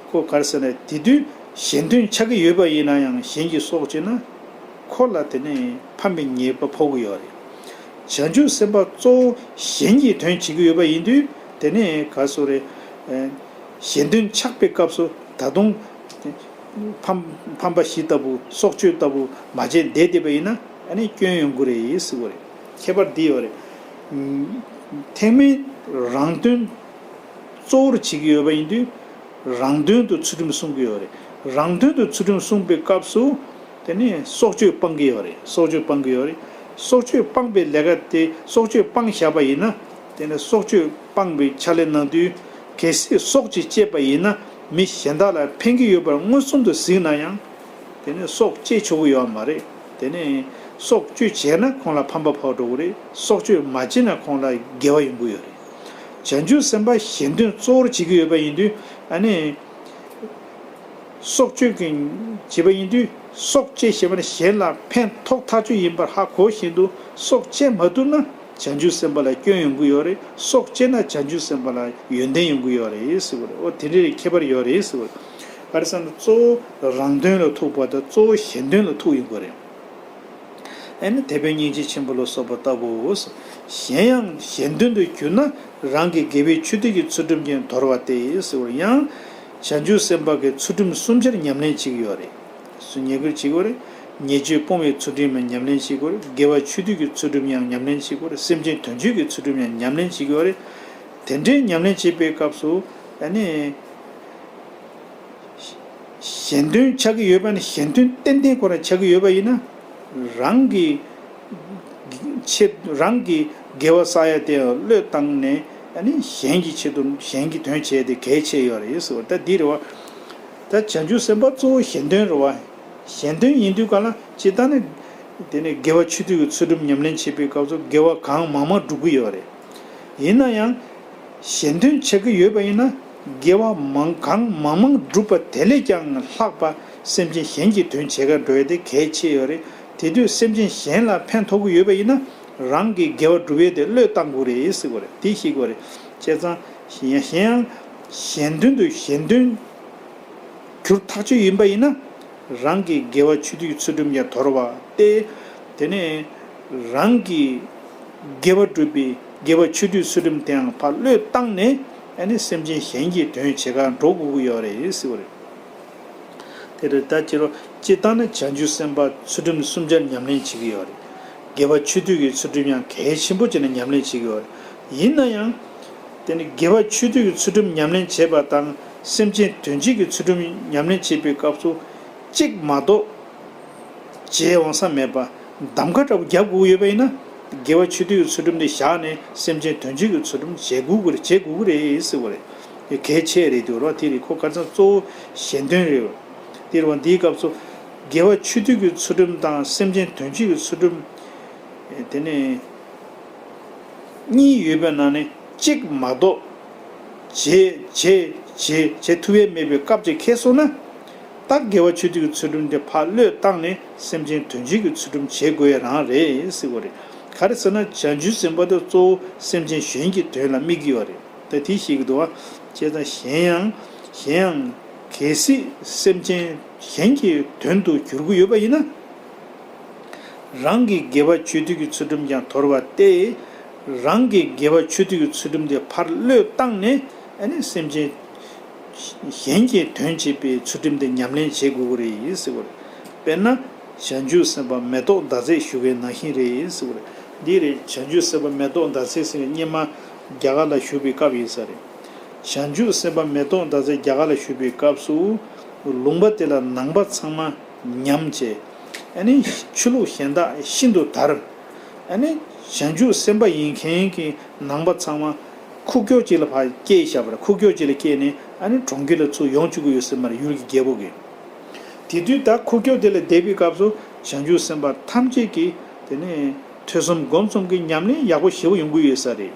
ཁོ་ག་རེ་ཟེར་ན་དེ་དུས་གཞན་དོན་ཆགས་ཀྱི་ཡོད་པ་ཡིན་ན་ཡང་གཞན་གྱི་སྲོག་བཅད་ན། ཁོ་ལ་དེ་ནས་ཕམ་པའི་ཉེས་པ་ཕོག་གི་ཡོད་རེད། བྱང་ཆུབ་སེམས་དཔའ་གཙོ་བོ་གཞན་གྱི་དོན་བྱེད་ཀྱི་ཡོད་པ་ཡིན་དུས། དེ་ནས་ག་སོ་རེད། ཨ། གཞན་དོན་ཆགས་པའི་སྐབས་སུ་ད་དུང་ཕམ་ཕམ་པ་བཞི་ལྟ་བུ། སྲོག་གཅོད་ལྟ་བུ་མ་བྱས་བསྡད་བསྡད་པ་ཡིན་ན། ཨ་ནི་སྐྱོན་ཡོང་གི་རེད་ཟེར་བ་རེད། ཁྱད་པར་འདི་ཡོད་རེད། ཐེག་དམན་རང་དོན་གཙོ་བོར་བྱེད་ཀྱི་ཡོད་པ་ཡིན་དུས། རང་དོན་དུ་ཚུལ་ཁྲིམས་སྲུང་གི་ཡོད་རེད། རང་དོན་དུ་ཚུལ་ཁྲིམས་སྲུང་པའི་སྐབས་སུ། དེ་ནས་སྲོག་གཅོད་སྤང་གི་ཡོད་རེད། སྲོག་གཅོད་སྤང་གི་ཡོད་རེད། སྲོག་གཅོད་སྤངས་པའི་ལས་ཀ་དེ། སྲོག་གཅོད་སྤངས་བཞག་པ་ཡིན་ན། དེ་ནས་སྲོག་གཅོད་སྤངས་པའི་ཕྱག་ལས་གནང་དུས། གལ་སྲིད་སྲོག་ཅིག་བཅད་པ་ཡིན་ན། མི་གཞན་དག་ལ་ཕན་གྱི་ཡོད་པར་མངོན་སུམ་དུ་གཟིགས་ན་ཡང་། དེ་ནས་སྲོག་བཅད་ཆོག་གི་ཡོད་མ་རེད། དེ་ནས་སྲོག་གཅོད་བྱས་ན་ཁོང་ལ་ཕམ་པ་ཕོག་འགྲོ་གི་རེད། སྲོག་གཅོད་མ་བྱས་ན་ཁོང་ལ་དགེ་བ་ཡོང་གི་ཡོད་རེད། བྱང་ཆུབ་སེམས་དཔའ་གཞན་དོན་གཙོ་བོར་བྱེད་ཀྱི་ཡོད་པ་ཡིན་དུས། ཨ་ནི། སྲོག་གཅོད་ཀྱི་བྱེད་པ་ཡིན་དུས། སྲོག་བཅད་ཞེས་པ་ནི་གཞན་ལ་ཕན་ཐོགས་ཐག་ཆོད་ཡིན་པར་ཧ་གོ་བཞིན་དུ། སྲོག་བཅད་མ་ཐུབ་ན་བྱང་ཆུབ་སེམས་དཔའ་ལ་སྐྱོན་ཡོང་གི་ཡོད་རེད། སྲོག་བཅད་ན་བྱང་ཆུབ་སེམས་དཔའ་ལ་ཡོན་ཏན་ཡོང་གི་ཡོད་རེད་ཟེར་བ་རེད། འོ་དེ་འདྲའི་ཁྱད་པར་ཡོད་རེད་ཟེར་བ་རེད། ག་རེ་ཟེར་ན་གཙོ་བོ་རང་དོན་ལ་ཐུག་པ་དང་གཙོ་བོ་གཞན་དོན་ལ་ཐུག་ཡོང་གི་རེད། ཨ་ནི་དེད་དཔོན་སྙིང་རྗེ་ཆེན་པོ་ལ་སོགས་པ་ལྟ་བུའོ། གཞན་ཡང་གཞན་དོན་དུ་གྱུར་ན་རང་གི་དགེ་བའི་ཆོས་སྡུད་ཀྱི་ཚུལ་ཁྲིམས་ཀྱང་དོར་བ་སྟེ་ཟེར་བར། ཡང་བྱང་ཆུབ་སེམས་དཔའ་གི་ཚུལ་ཁྲིམས་གསུམ་ཆར་ཉམས་ལེན་བྱེད་ཀྱི་ཡོད་རེད། སུ་ཉེ་གུར་བྱེད་དགོས་རེད། ཉེས་སྤྱོད་སྤོང་བའི་ཚུལ་ཁྲིམས་ཡང་ཉམས་ལེན་བྱེད་དགོས་རེད། དགེ་བ་ཆོས་སྡུད་ཀྱི་ཚུལ་ཁྲིམས་ཡང་ཉམས་ལེན་བྱེད་དགོས་རེད། སེམས་ཅན་དོན་བྱེད་ཀྱི་ཚུལ་ཁྲིམས་ཡང་ཉམས་ལེན་བྱེད་དགོས་རེད། དེ་འདྲའི་ཉམས་ལེན་བྱེད་པའི་སྐབས་སུ་ཨ་ནི། གཞན་དོན་ཆགས་ཀྱི་ཡོད་པ་ནི་གཞན་དོན་ཏན་ཏན་ཁོ་རང་ཆགས་ཀྱི་ཡོད་པ་ཡིན་ན། རང་གི་ཆེད་རང་གི་དགེ་བ་བསགས་ཡ་དེ་བློས་བཏང་ནས་ཨ་ནི་གཞན་གྱི་ཆེད་དུ་གཞན་གྱི་དོན་བྱས་ཏེ་གལ་ཆེ་ཡོད་རེད་ཟེར་བ་ད་འདི་རེད་བ། ད་བྱང་ཆུབ་སེམས་དཔའ་གཙོ་བོ་གཞན་དོན་རེད་བ། གཞན་དོན་ཡིན་དུས་ག་ལ་ཇི་ལྟར་ནི་དེ་ནི་དགེ་བ་ཆོས་སྡུད་ཀྱི་ཚུལ་ཁྲིམས་ཉམས་ལེན་བྱེད་པའི་སྐབས་སུ་དགེ་བ་གང་མང་མང་སྒྲུབ་ཀྱི་ཡོད་རེད། ཡིན་ན་ཡང་། གཞན་དོན་བྱེད་ཀྱི་ཡོད་པ་ཡིན་ན། དགེ་བ་མང་གང་མང་མང་བསྒྲུབས་པ་དེ་ལས་ཀྱང་ལྷག་པ་སེམས་ཅན་གཞན་གྱི་དོན་བྱེད་གར་འགྲོ་ཡ་དེ་གལ་ཆེ་ཡོད་རེད། དེ་དུས་སེམས་ཅན་གཞན་ལ་ཕན་ཐོགས་ཀྱི་ཡོད་པ་ཡིན་ན། རང་གི་དགེ་བ་སྒྲུབ་ཡས་དེ་བློས་བཏང་དགོས་རེད་ཟེར་དགོས་རེད། དེ་ཤེས་དགོས་རེད། བྱས་ཙང་གཞན་གཞན་ཡང་གཞན་དོན་དུ་གཞན་དོན་གྱུར་ཐག་ཆོད་ཡིན་པ་ཡིན་ན། རང་གི་དགེ་བ་ཆོས་སྡུད་ཀྱི་ཚུལ་ཁྲིམས་ཀྱང་དོར་བ་སྟེ། དེ་ནས་རང་གི་དགེ་བ་སྒྲུབ་པའི་དགེ་བ་ཆོས་སྡུད་ཚུལ་ཁྲིམས་དེའང་ཕར་བློས་བཏང་ནས་ཨ་ནི་སེམས་ཅན་གཞན་གྱི་དོན་བྱེད་གར་འགྲོ་དགོས་ཀྱི་ཡོད་རེད་ཟེར་བ་རེད། དེ་རེད། ད་ཅི་རོ་སྤྱིར་བཏང་ནི་བྱང་ཆུབ་སེམས་དཔའ་ཚུལ་ཁྲིམས་གསུམ་ཆར་ཉམས་ལེན་བྱེད་ཀྱི་ཡོད་རེད། དགེ་བ་ཆོས་སྡུད་ཀྱི་ཚུལ་ཁྲིམས་ཡང་གལ་ཆེན་པོ་བྱས་ནས་ཉམས་ལེན་བྱེད་ཀྱི་ཡོད་རེད། ཡིན་ན་ཡང་། དེ་ནི་དགེ་བ་ཆོས་སྡུད་ཀྱི་ཚུལ་ཁྲིམས་ཉམས་ལེན་བྱེད་པ་དང་སེམས་ཅན་དོན་བྱེད་ཀྱི་ཚུལ་ཁྲིམས་ཉམས་ལེན་བྱེད་པའི་སྐབས་སུ་གཅིག་མ་གཏོགས་བྱེད་འོང་ས་མེད་པ་གདམ་ཁ་འདྲ་པོ་རྒྱབ་དགོས་ཡོད་པ་ཡིན་ན། དགེ་བ་ཆོས་སྡུད་ཀྱི་ཚུལ་ཁྲིམས་དེ་བཞག་ནས་སེམས་ཅན་དོན་བྱེད་ཀྱི་ཚུལ་ཁྲིམས་བྱེད་དགོས་ཀྱི་རེད། བྱེད་དགོས་ཀྱི་རེད་ཟེར་བ་རེད། གལ་ཆེ་རེད་འདུག་རོགས། དེ་རེད། ཁོ་ཁ་སང་གཙོ་བོ་གཞན་དོན་རེད། དེ་རེད་བ། འདིའི་སྐབས་སུ་དགེ་བ་ཆོས་སྡུད་ཀྱི་ཚུལ་ཁྲིམས་དང་སེམས་ཅན་དོན་བྱེད་ཀྱི་ཚུལ་ཁྲིམས་དེ་ནས། གཉིས་ཡོད་པའི་ནང་ནས་གཅིག་མ་གཏོགས་བྱེད་བྱེད་བྱེད་བྱེད་ཐུབ་ཡས་མེད་པའི་སྐབས་ཅིག་ཁེལ་སོང་ན། ད་དགེ་བ་ཆོས་སྡུད་ཀྱི་ཚུལ་ཁྲིམས་དེ་ཕར་བློས་བཏང་ནས་སེམས་ཅན་དོན་བྱེད་ཀྱི་ཚུལ་ཁྲིམས་བྱེད་དགོས་ཡ་རང་རེད་ཟེར་བ་རེད། ག་རེ་ཟེར་ན་བྱང་ཆུབ་སེམས་དཔའ་དེ་གཙོ་བོ་སེམས་ཅན་གཞན་གྱི་དོན་ལ་དམིགས་ཀྱི་ཡོད་རེད། ད་དེ་ཤེས་ཀྱི་འདུག་བ། བྱས་ཙང་གཞན་ཡང་གཞན་ཡང་གལ་སྲིད་སེམས་ཅན་གཞན་གྱི་དོན་དུ་འགྱུར་གྱི་ཡོད་པ་ཡིན་ན། རང་གི་དགེ་བ་ཆོས་སྡུད་ཀྱི་ཚུལ་ཁྲིམས་ཀྱང་དོར་བ་སྟེ། རང་གི་དགེ་བ་ཆོས་སྡུད་ཀྱི་ཚུལ་ཁྲིམས་དེ་ཕར་བློས་བཏང་ནས་ཨ་ནི་སེམས་ཅན་གཞན་གྱི་དོན་བྱེད་པའི་ཚུལ་ཁྲིམས་དེ་ཉམས་ལེན་བྱེད་དགོས་ཀྱི་རེད་ཟེར་བ་རེད། དཔེར་ན། བྱང་ཆུབ་སེམས་དཔའ་མེ་ཏོག་ཟླ་ཚེས་ཞུ་བའི་ནང་བཞིན་རེད་ཟེར་བ་རེད། འདི་རེད། བྱང་ཆུབ་སེམས་དཔའ་མེ་ཏོག་ཟླ་ཚེས་ཟེར་བའི་སྙེ་མ་རྒྱ་གར་ལ་བཞུགས་པའི་སྐབས་ཡིན་ས་རེད། བྱང་ཆུབ་སེམས་དཔའ་མེ་ཏོག་ཟླ་ཚེས་རྒྱ་གར་ལ་བཞུགས་པའི་སྐབས་སུ། ལུང་པ་དེ་ལ་ནང་པ་ཚང་མ་ཉམས་བྱས། ཨ་ནི་ཆོས་ལུགས་གཞན་དག་ཤིན་ཏུ་དར། ཨ་ནི་བྱང་ཆུབ་སེམས་དཔའ་ཡིན་མཁན་གྱི་ནང་པ་ཚང་མ་ཁུག་ཀྱོག་ཅིག་ལ་ཕར་སྐྱེས་བཞག་པ་རེད། ཁུག་ཀྱོག་ཅིག་ལ་སྐྱེས་ནས་ཨ་ནི་གྲོང་ཁྱེར་ལ་ཚུར་ཡོང་བཅུག་གི་ཡོད་ཟེར་མ་རེད། ཡུལ་གྱི་རྒྱལ་པོ་གིས། དེ་དུས་ད་ཁུག་ཀྱོག་དེ་ལ་བསྡད་པའི་སྐབས་སུ་བྱང་ཆུབ་སེམས་དཔའ་ཐམས་ཅད་ཀྱིས་དེ་ནས་ཐོས་བསམ་སྒོམ་གསུམ་གྱི་ཉམས་ལེན་ཡག་པོ་ཞེ་པོ་ཡོང་གི་ཡོད་ས་རེད།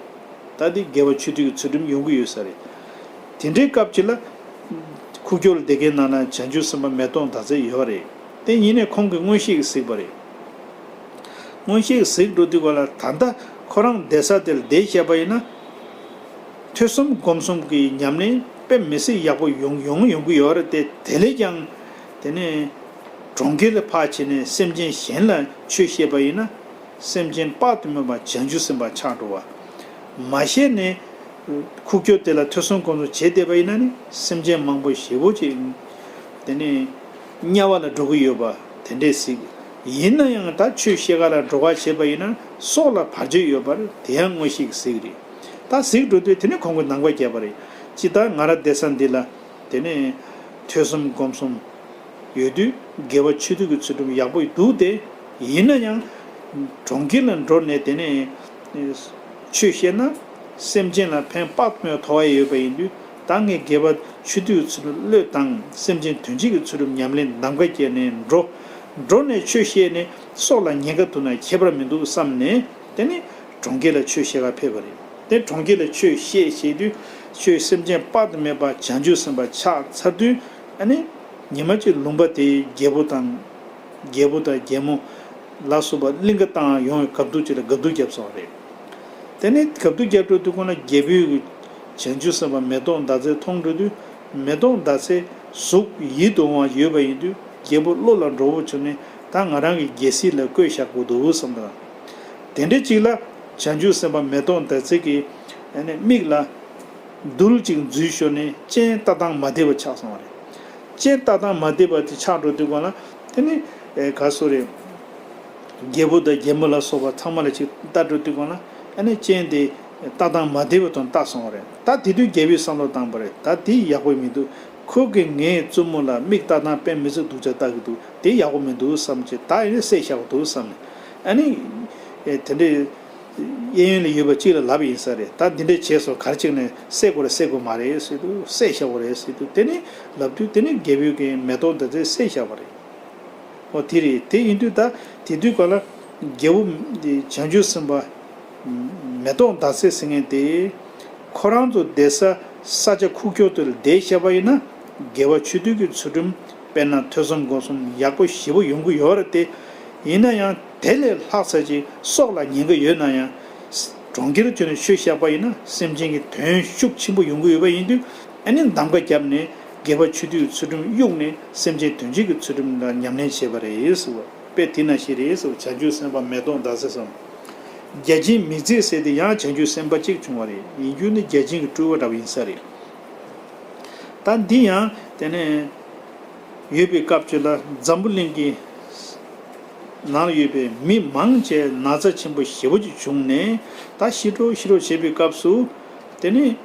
ད་དེ་དགེ་བ་ཆོས་སྡུད་ཀྱི་ཚུལ་ཁྲིམས་ཡོང་གི་ཡོད་ས་རེད། དེ་འདྲའི་སྐབས་ཅིག་ལ། ཁུག་ཀྱོག་ལ་བསྡད་མཁན་ནང་ན་བྱང་ཆུབ་སེམས་དཔའ་མེ་ཏོག་ཟླ་ཚེས་ཡོད་རེད། དེ་ཡིན་ནའི་ཁོང་གིས་མངོན་ཤེས་ཀྱིས་གཟིགས་པ་རེད། མངོན་ཤེས་ཀྱིས་གཟིགས་འགྲོ་དུས་ག་ལ་ད་ལྟ་ཁོ་རང་བསྡད་ས་དེ་ལ་བསྡད་བཞག་པ་ཡིན་ན། ཐོས་བསམ་སྒོམ་གསུམ་གྱི་ཉམས་ལེན་དཔེ་མི་སྲིད་ཡག་པོ་ཡོང་ཡོང་ཡོང་གི་ཡོད་རེད་དེ། དེ་ལས་ཀྱང་། དེ་ནས་གྲོང་ཁྱེར་ལ་ཕར་ཕྱིན་ནས་སེམས་ཅན་གཞན་ལ་ཆོས་བཤད་པ་ཡིན་ན། སེམས་ཅན་དཔག་ཏུ་མེད་པ་བྱང་ཆུབ་སེམས་དཔའ་ཆགས་འགྲོ་བ། མ་ཤེས་ནས་ཁུག་ཀྱོག་དེ་ལ་ཐོས་བསམ་སྒོམ་གསུམ་བྱས་བསྡད་པ་ཡིན་ན་ནི་སེམས་ཅན་མང་པོ་ཞེ་པོ་ཅིག་དེ་ནས་དམྱལ་བ་ལ་འགྲོ་གི་ཡོད་པ་དེ་འདྲས་གཟིགས། ཡིན་ན་ཡང་ད་ཆོས་བཤད་ག་ལ་འགྲོ་ག་བྱས་པ་ཡིན་ན་སྲོག་ལ་བར་ཆད་ཡོད་པར་དེ་ཡང་མངོན་ཤེས་ཀྱིས་གཟིགས་རེད། ད་གཟིགས་འགྲོ་དུས་དེ་ནས་ཁོང་གིས་ནང་པ་བརྒྱབ་པ་རེད། ཅི་ལྟར་ང་རང་བསྡད་ས་འདི་ལ། དེ་ནས་ཐོས་བསམ་སྒོམ་གསུམ་ཡོད་དུས་དགེ་བ་ཆོས་སྡུད་ཀྱི་ཚུལ་ཁྲིམས་ཡག་པོ་འདུག་སྟེ། ཡིན་ན་ཡང་གྲོང་ཁྱེར་ལ་འགྲོ་ནས་དེ་ནས་ཆོས་བཤད་ན་སེམས་ཅན་ལ་ཕན་དཔག་ཏུ་མེད་པ་ཐོགས་ཡ་ཡོད་པ་ཡིན་དུས། ད་ངས་དགེ་བ་ཆོས་སྡུད་ཀྱི་ཚུལ་ཁྲིམས་བློས་བཏང་། སེམས་ཅན་དོན་བྱེད་ཀྱི་ཚུལ་ཁྲིམས་ཉམས་ལེན་གདམ་ག་བསྐྱལ་ནས་འགྲོ། འགྲོ་ནས་ཆོས་བཤད་ནས་སྲོག་ལ་ཉེན་ཁ་ཐུག་ན་ཁྱད་པར་མི་འདུག་བསམ་ནས། དེ་ནས་གྲོང་ཁྱེར་ལ་ཆོས་བཤད་ག་ཕེབས་པ་རེད། དེ་གྲོང་ཁྱེར་ལ་ཆོས་བཤད་བཤད་དུས་ཆོས་སེམས་ཅན་དཔག་ཏུ་མེད་པ་བྱང་ཆུབ་སེམས་དཔའ་ཆགས་ཚར་དུས། ཨ་ནི་ཉི་མ་གཅིག་ལུང་པ་དེའི་རྒྱལ་པོ་དང་། རྒྱལ་པོ་དང་རྒྱལ་མོ་ལ་སོགས་པ་གླིང་ག་བཏང་ཡོང་བའི་སྐབས་དུས་ཅིག་ལ་དགའ་སྡུག་བརྒྱབ་སོང་བ་རེད། དེ་ནས་དགའ་སྡུག་བརྒྱབ་འགྲོ་དུས་ཁོ་ན་རྒྱལ་པོའི་བྱང་ཆུབ་སེམས་དཔའ་མེ་ཏོག་ཟླ་ཚེས་མཐོང་འགྲོ་དུས། མེ་ཏོག་ཟླ་ཚེས་གཟུགས་ཡིད་དུ་འོང་བ་ཡོད་པ་ཡིན་དུས་རྒྱལ་པོ་བློ་ལ་འགྲོ་བོ་བྱུང་ནས་ ད་ང་རང་གི་རྒྱལ་སྲིད་ལ་བཀོད་བཞག་དགོས་འདུག་བསམ་དང་། དེ་འདྲ་ཅིག་ལ་བྱང་ཆུབ་སེམས་དཔའ་མེ་ཏོག་ཟླ་ཚེ་གིས་ཨ་ནི་མིག་ལ་རྡུལ་ཅིག་འཛུལ་ཞོར་ནས་སྤྱན་ལྟ་སྟངས་མ་བདེ་བ་ཆགས་སོང་བ་རེད། སྤྱན་ལྟ་སྟངས་མ་བདེ་བ་དེ་ཆགས་འགྲོ་དུས་སྒང་ལ་དེ་ནི་ཨེ་ག་སོ་རེད། རྒྱལ་པོ་དང་རྒྱལ་མོ་ལ་སོགས་པ་ཚང་མ་ལ་ཅིག་ལྟ་འགྲོ་དུས་སྒང་ལ་ཨ་ནི་སྤྱན་དེ་ལྟ་སྟངས་མ་བདེ་བ་དང་ལྟ་སོང་བ་རེད། ད་དེ་དུས་རྒྱལ་པོས་བསམ་བློ་བཏང་པ་རེད། ད་དེ་ཡག་པོ་མི་འདུག་ཁོ་གིས་ངའི་བཙུན་མོ་ལ་མིག་ལྟ་སྟངས་དཔེ་མི་སྲིད་སྡུག་ཅག་ལྟ་གི་འདུག་དེ་ཡག་པོ་མི་འདུག་བསམ་བྱས། ད་ཡིན་ན་བསད་བཞག་དགོས་འདུག་བསམ་ནས། ཨ་ནི་ཨེ་དེ་འདྲའི་གཡས་གཡོན་ལ་ཡོད་པ་གཅིག་ལ་ལབ་ཡིན་ས་རེད། ད་འདི་འདྲ་བྱས་སོང་། ག་རེ་བྱས་ནས་བསད་དགོས་རེད། བསད་དགོས་མ་རེད་ཟེར་དུས། བསད་བཞག་དགོས་རེད་ཟེར་དུས། དེ་ནི་ལབ་དུས་དེ་ནི་རྒྱལ་པོས་ཀྱི་མེ་ཏོག་འདི་ཚོ་བསད་བཞག་པ་རེད། ཨོ་དེ་རེད། དེ་ཡིན་དུས་ད་དེ་དུས་ག་ལ་རྒྱལ་པོ་འདི་བྱང་ཆུབ་སེམས་དཔའ་མེ་ཏོག་ཟླ་ཚེ་ཟེར་མཁན་དེ་ཁོ་རང་ཚོ་བསྡད་ས་ས་ཆ་ཁུག་ཀྱོག་དེ་ལ་བསྡད་བཞག་པ་ཡིན་ན། དགེ་བ་ཆོས་སྡུད་ཀྱི་ཚུལ་ཁྲིམས། དཔེར་ན་ཐོས་བསམ་སྒོམ་གསུམ་ཡག་པོ་ཞེ་པོ་ཡོང་གི་ཡོད་རེད་དེ། ཡིན་ན་ཡང་དེ་ལས་ལྷག་ས་ཅིག་སྲོག་ལ་ཉེན་ཁ་ཡོད་ན་ཡང་། གྲོང་ཁྱེར་བྱོན་ནས་ཆོས་བཤད་པ་ཡིན་ན་སེམས་ཅན་གྱི་དོན་ཤུགས་ཆེན་པོ་ཡོང་གི་ཡོད་པ་ཡིན་དུས། ཨ་ནི་གདམ་ག་བརྒྱབ་ནས་དགེ་བ་ཆོས་སྡུད་ཀྱི་ཚུལ་ཁྲིམས་གཡུགས་ནས་སེམས་ཅན་དོན་བྱེད་ཀྱི་ཚུལ་ཁྲིམས་ལ་ཉམས་ལེན་བྱས་པ་རེད་ཟེར་བ། དཔེ་དེ་ན་ཞིག་རེད་ཟེར་བ། བྱང་ཆུབ་སེམས་དཔའ་མེ་ཏོག་ཟླ་ཚེ་བསམ། བརྒྱ་བྱིན་མིག་བརྩེགས་ཟེར་དེ་ཡང་བྱང་ཆུབ་སེམས་དཔའ་གཅིག་བྱུང་བ་རེད། ཡིན་རྒྱུ་ནི་བརྒྱ་བྱིན་གྱི་སྤྲུལ་པ་འདྲ་བོ་ཡིན་ས་རེད། ད་འདི་ཡང་དེ་ནས་ཡོད་པའི་སྐབས་ཅིག་ལ་འཛམ་བུ་གླིང་གི་ནང་ལ་ཡོད་པའི་མི་མང་ཆེ་ན་ཚ་ཆེན་པོ་ཞེ་པོ་ཅིག་བྱུང་ནས། ད་ཤི་འགྲོ་ཤི་འགྲོ་བྱེད་པའི་སྐབས་སུ། དེ་ནས་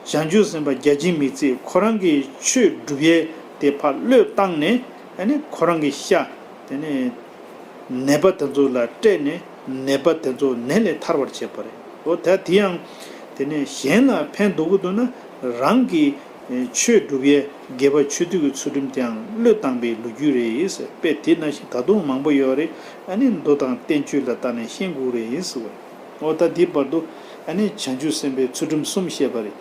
བྱང་ཆུབ་སེམས་དཔའ་བརྒྱ་བྱིན་མིག་བརྩེགས་ཁོ་རང་གི་ཆོས་སྒྲུབ་ཡས་དེ་ཕར་བློས་བཏང་ནས། ཨ་ནི་ཁོ་རང་གི་ཤ་དེ་ནས་ནད་པ་དེ་ཚོ་ལ་སྤྲད་ནས། ནད་པ་དེ་ཚོ་ནད་ལས་ཐར་བར་བྱེད་པ་རེད། འོ་ད་དེ་ཡང་དེ་ནས་གཞན་ལ་ཕན་འདོགས་ཀྱི་འདུག་ན། རང་གི་ཆོས་སྒྲུབ་ཡས་དགེ་བ་ཆོས་སྡུད་ཀྱི་ཚུལ་ཁྲིམས་དེའང་བློས་བཏང་པའི་ལོ་རྒྱུས་རེད་ཟེར། དཔེ་དེ་ནང་བཞིན་ད་དུང་མང་པོ་ཡོད་རེད། ཨ་ནི་མདོ་དང་བསྟན་བཅོས་ལ་བལྟས་ནས་ཤེས་དགོས་རེད་ཟེར་བ། འོ་ད་འདི་བར་དུ་ཨ་ནི་བྱང་ཆུབ་སེམས་དཔའི་ཚུལ་ཁྲིམས་གསུམ་བཤད་པ་རེད།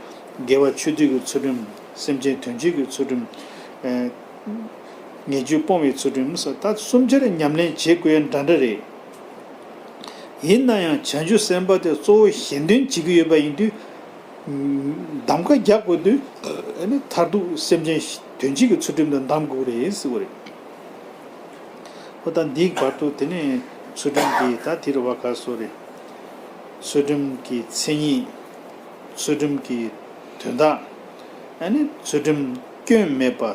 དགེ་བ་ཆོས་སྡུད་ཀྱི་ཚུལ་ཁྲིམས། སེམས་ཅན་དོན་བྱེད་ཀྱི་ཚུལ་ཁྲིམས། ཨེ། ཉེས་སྤྱོད་སྤོང་བའི་ཚུལ་ཁྲིམས་སོགས། ད་གསུམ་ཆར་ཉམས་ལེན་བྱེད་དགོས་ཡ་འདྲ་འདྲ་རེད། ཡིན་ན་ཡང་བྱང་ཆུབ་སེམས་དཔའ་དེ་གཙོ་བོ་གཞན་དོན་བྱེད་ཀྱི་ཡོད་པ་ཡིན་དུས། གདམ་ག་རྒྱག་དགོས་དུས། ཨ་ནི་མཐར་ཐུག་སེམས་ཅན་དོན་བྱེད་ཀྱི་ཚུལ་ཁྲིམས་དང་གདམ་དགོས་རེད་ཟེར་བ་རེད། ཨོ་ད་འདིའི་བར་དུ་དེ་ནས་ཚུལ་ཁྲིམས་ཀྱི་ད་དེ་རུ་བ་ག་སོ་རེད། ཚུལ་ཁྲིམས་ཀྱི་མཚན་ཉིད། ཚུལ་ཁྲིམས་ཀྱི་དོན་དག་ཨ་ནི་ཚུལ་ཁྲིམས་སྐྱོན་མེད་པ།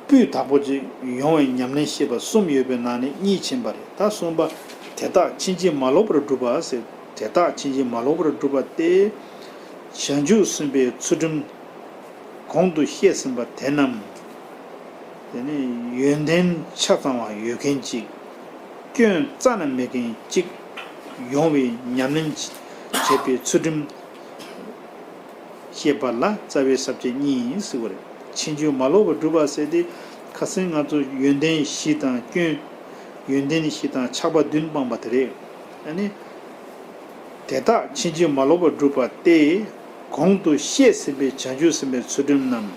སྤུས་དག་པོ་ཅིག་ཡོང་བའི་ཉམས་ལེན་བཤད་པ་གསུམ་ཡོད་པའི་ནང་ནས་གཉིས་ཕྱིན་པ་རེད། ད་གསུམ་པ། དེ་དག་ཕྱིན་ཅི་མ་ལོག་པར་སྒྲུབ་པ་ཟེར། དེ་དག་ཕྱིན་ཅི་མ་ལོག་པར་སྒྲུབ་པ་སྟེ། བྱང་ཆུབ་སེམས་དཔའི་ཚུལ་ཁྲིམས་གོང་དུ་བཤད་ཟིན་པ་དེ་རྣམས། དེ་ནི་ཡོན་ཏན་ཆ་ཚང་བ་ཡོད་མཁན་གཅིག་སྐྱོན་རྩ་ནས་མེད་མཁན་གཅིག་ཡོང་བའི་ཉམས་ལེན་བྱེད་པའི་ཚུལ་ཁྲིམས་བཤད་པ་ལ་རྩ་བའི་ས་བཅད་གཉིས་ཡིན་ཟེར་བ་རེད། ཕྱིན་ཅི་མ་ལོག་པར་སྒྲུབ་པ་ཟེར་ཏེ། ཁ་སང་ང་ཚོ་ཡོན་ཏན་བཞི་དང་སྐྱོན། ཡོན་ཏན་བཞི་དང་ཆགས་པ་བདུན་སྤངས་པ་དེ་རེད། ཨ་ནི། དེ་དག་ཕྱིན་ཅི་མ་ལོག་པར་སྒྲུབ་པ་སྟེ། གོང་དུ་བཤད་ཟིན་པའི་བྱང་ཆུབ་སེམས་དཔའི་ཚུལ་ཁྲིམས་རྣམས།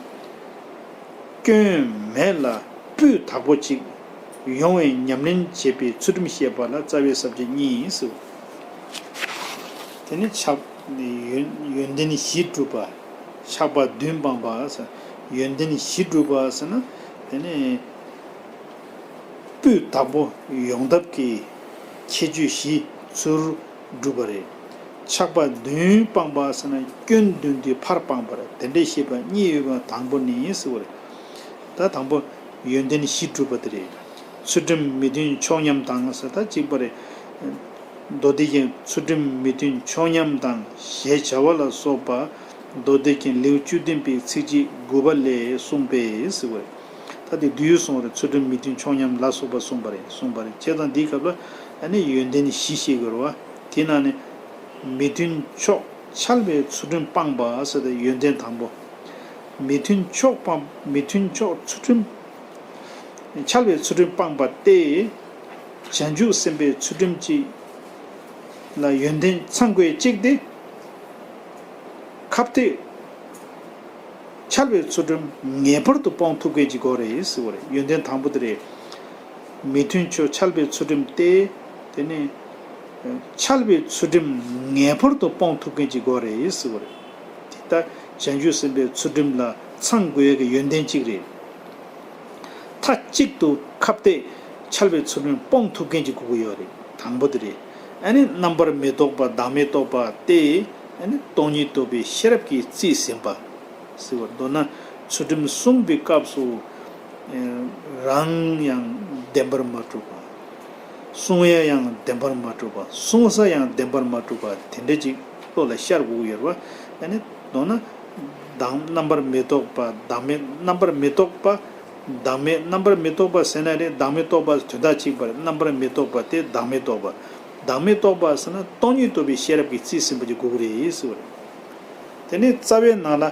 སྐྱོན་མེད་ལ་སྤུས་དག་པོ་ཅིག་ཡོང་བའི་ཉམས་ལེན་བྱེད་པའི་ཚུལ་ཁྲིམས་བཤད་པ་ལ་རྩ་བའི་ས་བཅད་གཉིས་ཡིན་ཟེར། དེ་ནི་ཆགས། ཡོན་ཡོན་ཏན་བཞི་སྒྲུབ་པ། ཆགས་པ་བདུན་སྤངས་པ་ཟེར། ཡོན་ཏན་བཞི་སྒྲུབ་པ་ཟེར་ན། དེ་ནི་སྤུས་དག་པོ་ཡོང་ཐབས་ཀྱི་ཁྱད་ཆོས་བཞི་ཚུར་སྒྲུབ་པ་རེད། ཆགས་པ་བདུན་སྤངས་པ་ཟེར་ན་སྐྱོན་བདུན་དེ་ཕར་སྤངས་པ་རེད། དེ་འདྲའི་བཤད་པ་གཉིས་ཡོད་པ་དང་པོ་ནི་ཟེར་བ་རེད། ད་དང་པོ་ཡོན་ཏན་བཞི་སྒྲུབ་པ་དེ་རེད། ཚུལ་ཁྲིམས་མི་མཐུན་ཕྱོགས་ཉམས་དང་ཟེར། ད་གཅིག་པ་རེད། མདོ་སྡེ་རྒྱན་ཚུལ་ཁྲིམས་མི་མཐུན་ཕྱོགས་ཉམས་དང་ཞེས་བྱ་བ་ལ་སོགས་པ། མདོ་སྡེ་རྒྱན་ལེའུ་བཅུ་བདུན་པའི་ཚིགས་བཅད་དགུ་པ་ལས་གསུངས་པས་ཟེར་བ་རེད། ད་དེ་བསྡུས་གསུངས་རེད། ཚུལ་ཁྲིམས་མི་མཐུན་ཕྱོགས་ཉམས་ལ་སོགས་པ་གསུངས་པ་རེད། གསུངས་པ་རེད། བྱས་ཙང་འདིའི་སྐབས་ལ་ཨ་ནི་ཡོན་ཏན་བཞི་བཤད་དགོས་རེད་བ། དེ་ནང་ནས་མི་མཐུན་ཕྱོགས་འཆལ་བའི་ཚུལ་ཁྲིམས་སྤངས་པ་ཟེར་ཏེ་ཡོན་ཏན་དང་པོ། མི་མཐུན་ཕྱོགས་སྤངས། མི་མཐུན་ཕྱོགས་ཚུལ་ཁྲིམས། འཆལ་བའི་ཚུལ་ཁྲིམས་སྤངས་པ་སྟེ། བྱང་ཆུབ་སེམས་དཔའི་ཚུལ་ཁྲིམས་གཅིག་ལ་ཡོན་ཏན་ཚང་དགོས་གཅིག་སྟེ། ཁ་གཏད། འཆལ་བའི་ཚུལ་ཁྲིམས་ངེས་པར་དུ་སྤོང་ཐུབ་མཁན་གཅིག་དགོས་རེད་ཟེར་བ་རེད། ཡོན་ཏན་དང་པོ་དེ་རེད། མི་མཐུན་ཕྱོགས་འཆལ་བའི་ཚུལ་ཁྲིམས་ཏེ། དེ་ནས་འཆལ་བའི་ཚུལ་ཁྲིམས་ངེས་པར་དུ་སྤོང་ཐུབ་མཁན་གཅིག་དགོས་རེད་ཟེར་བ་རེད། དེ་ལྟར་བྱང་ཆུབ་སེམས་དཔའི་ཚུལ་ཁྲིམས་ལ་ཚང་དགོས་ཡག་གི་ཡོན་ཏན་གཅིག་རེད། མཐའ་གཅིག་ཏུ་ཁ་གཏད། འཆལ་བའི་ཚུལ་ཁྲིམས་སྤོང་ཐུབ་མཁན་ཅིག་དགོས་ཀྱི་ཡོད་རེད། དང་པོ་དེ་རེད། ཨ་ནི་རྣམ་པར་མི་རྟོག་པ་བདག་མེད་རྟོགས་པ་སྟེ། ཨ་ནི་སྟོང་ཉིད་རྟོགས་པའི་ཤེས་རབ་ཀྱིས་རྩིས་ཟིན་པ། ཟེར་བ་མདོར་ན་ཚུལ་ཁྲིམས་བསྲུང་བའི་སྐབས་སུ། ཨེ། རང་ཡང་བདེན་པར་མ་གྲུབ་པ། བསྲུང་ཡ་ཡང་བདེན་པར་མ་གྲུབ་པ། བསྲུང་ས་ཡང་བདེན་པར་མ་གྲུབ་པ་དེ་འདྲ་ཅིག་བློ་ལ་ཤར་དགོས་ཀྱི་ཡོད་རེད་པ། ཨ་ནི་མདོར་ན། བདག་རྣམ་པར་མི་རྟོག་པ་བདག་མེད་རྣམ་པར་མི་རྟོག་པ། བདག་མེད་རྣམ་པར་མི་རྟོག་པ་ཟེར་ན་རེད། བདག་མེད་རྟོག་པ་དོན་དག་གཅིག་པ་རེད། རྣམ་པར་མི་རྟོག་པ་དེ་བདག་མེད་རྟོག་པ། བདག་མེད་རྟོག་པ་ཟེར་ན་སྟོང་ཉིད་རྟོགས་པའི་ཤེས་རབ་ཀྱིས་རྩིས་ཟིན་པ་ཅིག་དགོས་ཀྱི་རེད་ཟེར་བ་རེད། དེ་ནས་རྩ་བའི་ནང་ལ་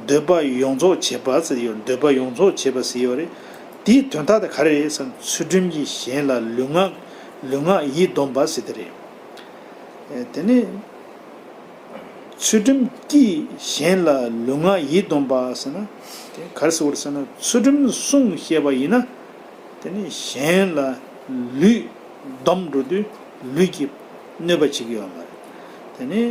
འདོད་པ་ཡོངས་རྫོགས་བྱེད་པ་ཟེར་ཡོད། འདོད་པ་ཡོངས་རྫོགས་བྱེད་པ་ཟེར་ཡོད་རེད། དེའི་དོན་དག་དེ་ག་རེ་རེད་ཟེར་ན། ཚུལ་ཁྲིམས་ཀྱིས་གཞན་ལ་ལུས་ངག་ལུས་ངག་ཡིད་སྡོམ་པ་ཟེར་དེ་རེད། ཨེ། དེ་ནས་ཚུལ་ཁྲིམས་ཀྱིས་གཞན་ལ་ལུས་ངག་ཡིད་སྡོམ་པ་ཟེར་ན། དེ་ག་རེ་ཟེར་བ་རེད་ཟེར་ན། ཚུལ་ཁྲིམས་བསྲུང་ཤེས་པ་ཡིན་ན། དེ་ནི་གཞན་ལ་ལུས་སྡོམ་འགྲོ་དུས་ལུས་ཀྱིས་གནོད་པ་བྱེད་ཀྱི་ཡོད་མ་རེད། དེ་ནི་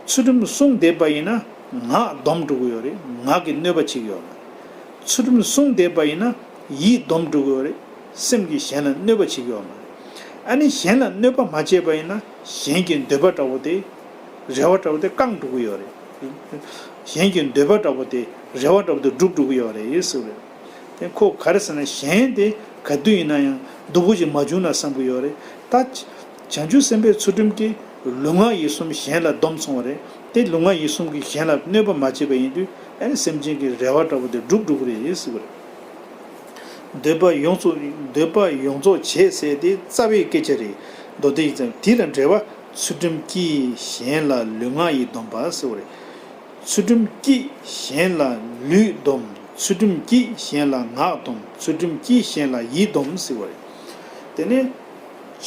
ཚུལ་ཁྲིམས་བསྲུང་བསྡད་པ་ཡིན་ན་ངག་སྡོམ་འགྲོ་གི་ཡོད་རེད། ངག་གིས་གནོད་པ་བྱེད་ཀྱི་ཡོད་མ་རེད། ཚུལ་ཁྲིམས་བསྲུང་བསྡད་པ་ཡིན་ན་ཡིད་སྡོམ་འགྲོ་གི་ཡོད་རེད། སེམས་ཀྱིས་གཞན་ལ་གནོད་པ་བྱེད་ཀྱི་ཡོད་མ་རེད། ཨ་ནི་གཞན་ལ་གནོད་པ་མ་བྱས་པ་ཡིན་ན་གཞན་གྱི་འདོད་པ་འདྲ་བོ་དེ། རེ་བ་འདྲ་བོ་དེ་བསྐང་འགྲོ་གི་ཡོད་རེད། གཞན་གྱི་འདོད་པ་འདྲ་བོ་དེ། རེ་བ་འདྲ་བོ་དེ་འགྲུབ་འགྲོ་གི་ཡོད་རེད་ཟེར་བ་རེད། དེ་ཁོ་ག་རེ་ཟེར་ན། གཞན་དེ་ག་དུས་ཡིན་ན་ཡང་སྡུག་པོ་ཞིག་མ་བྱུང་ན་བསམ་གྱི་ཡོད་རེད། ད་བྱང་ཆུབ་སེམས་དཔའི་ཚུལ་ཁྲིམས་ཀྱིས་ལུས་ངག་ཡིད་གསུམ་གཞན་ལ་སྡོམ་སོང་བ་རེད། དེ་ལུས་ངག་ཡིད་གསུམ་གྱིས་གཞན་ལ་གནོད་པ་མ་བྱས་པ་ཡིན་དུས། ཨ་ནི་སེམས་ཅན་གྱི་རེ་བ་འདྲ་བོ་དེ་འགྲུབ་འགྲོ་གི་རེད་ཟེར་བ་རེད། འདོད་པ་ཡོངས་རྫོགས། འདོད་པ་ཡོངས་རྫོགས་བྱེད་ཟེར་དེ་རྩ་བའི་སྐད་ཆ་རེད། མདོ་སྡེ་ཡིག་ཙམ་དེ་ལ་འགྲེལ་བ། ཚུལ་ཁྲིམས་ཀྱིས་གཞན་ལ་ལུས་ངག་ཡིད་སྡོམ་པ་ཟེར་བ་རེད། ཚུལ་ཁྲིམས་ཀྱིས་གཞན་ལ་ལུས་སྡོམ། ཚུལ་ཁྲིམས་ཀྱིས་གཞན་ལ་ངག་སྡོམ། ཚུལ་ཁྲིམས་ཀྱིས་གཞན་ལ་ཡིད་སྡོམ་ཟེར་བ་རེད། དེ་ནས་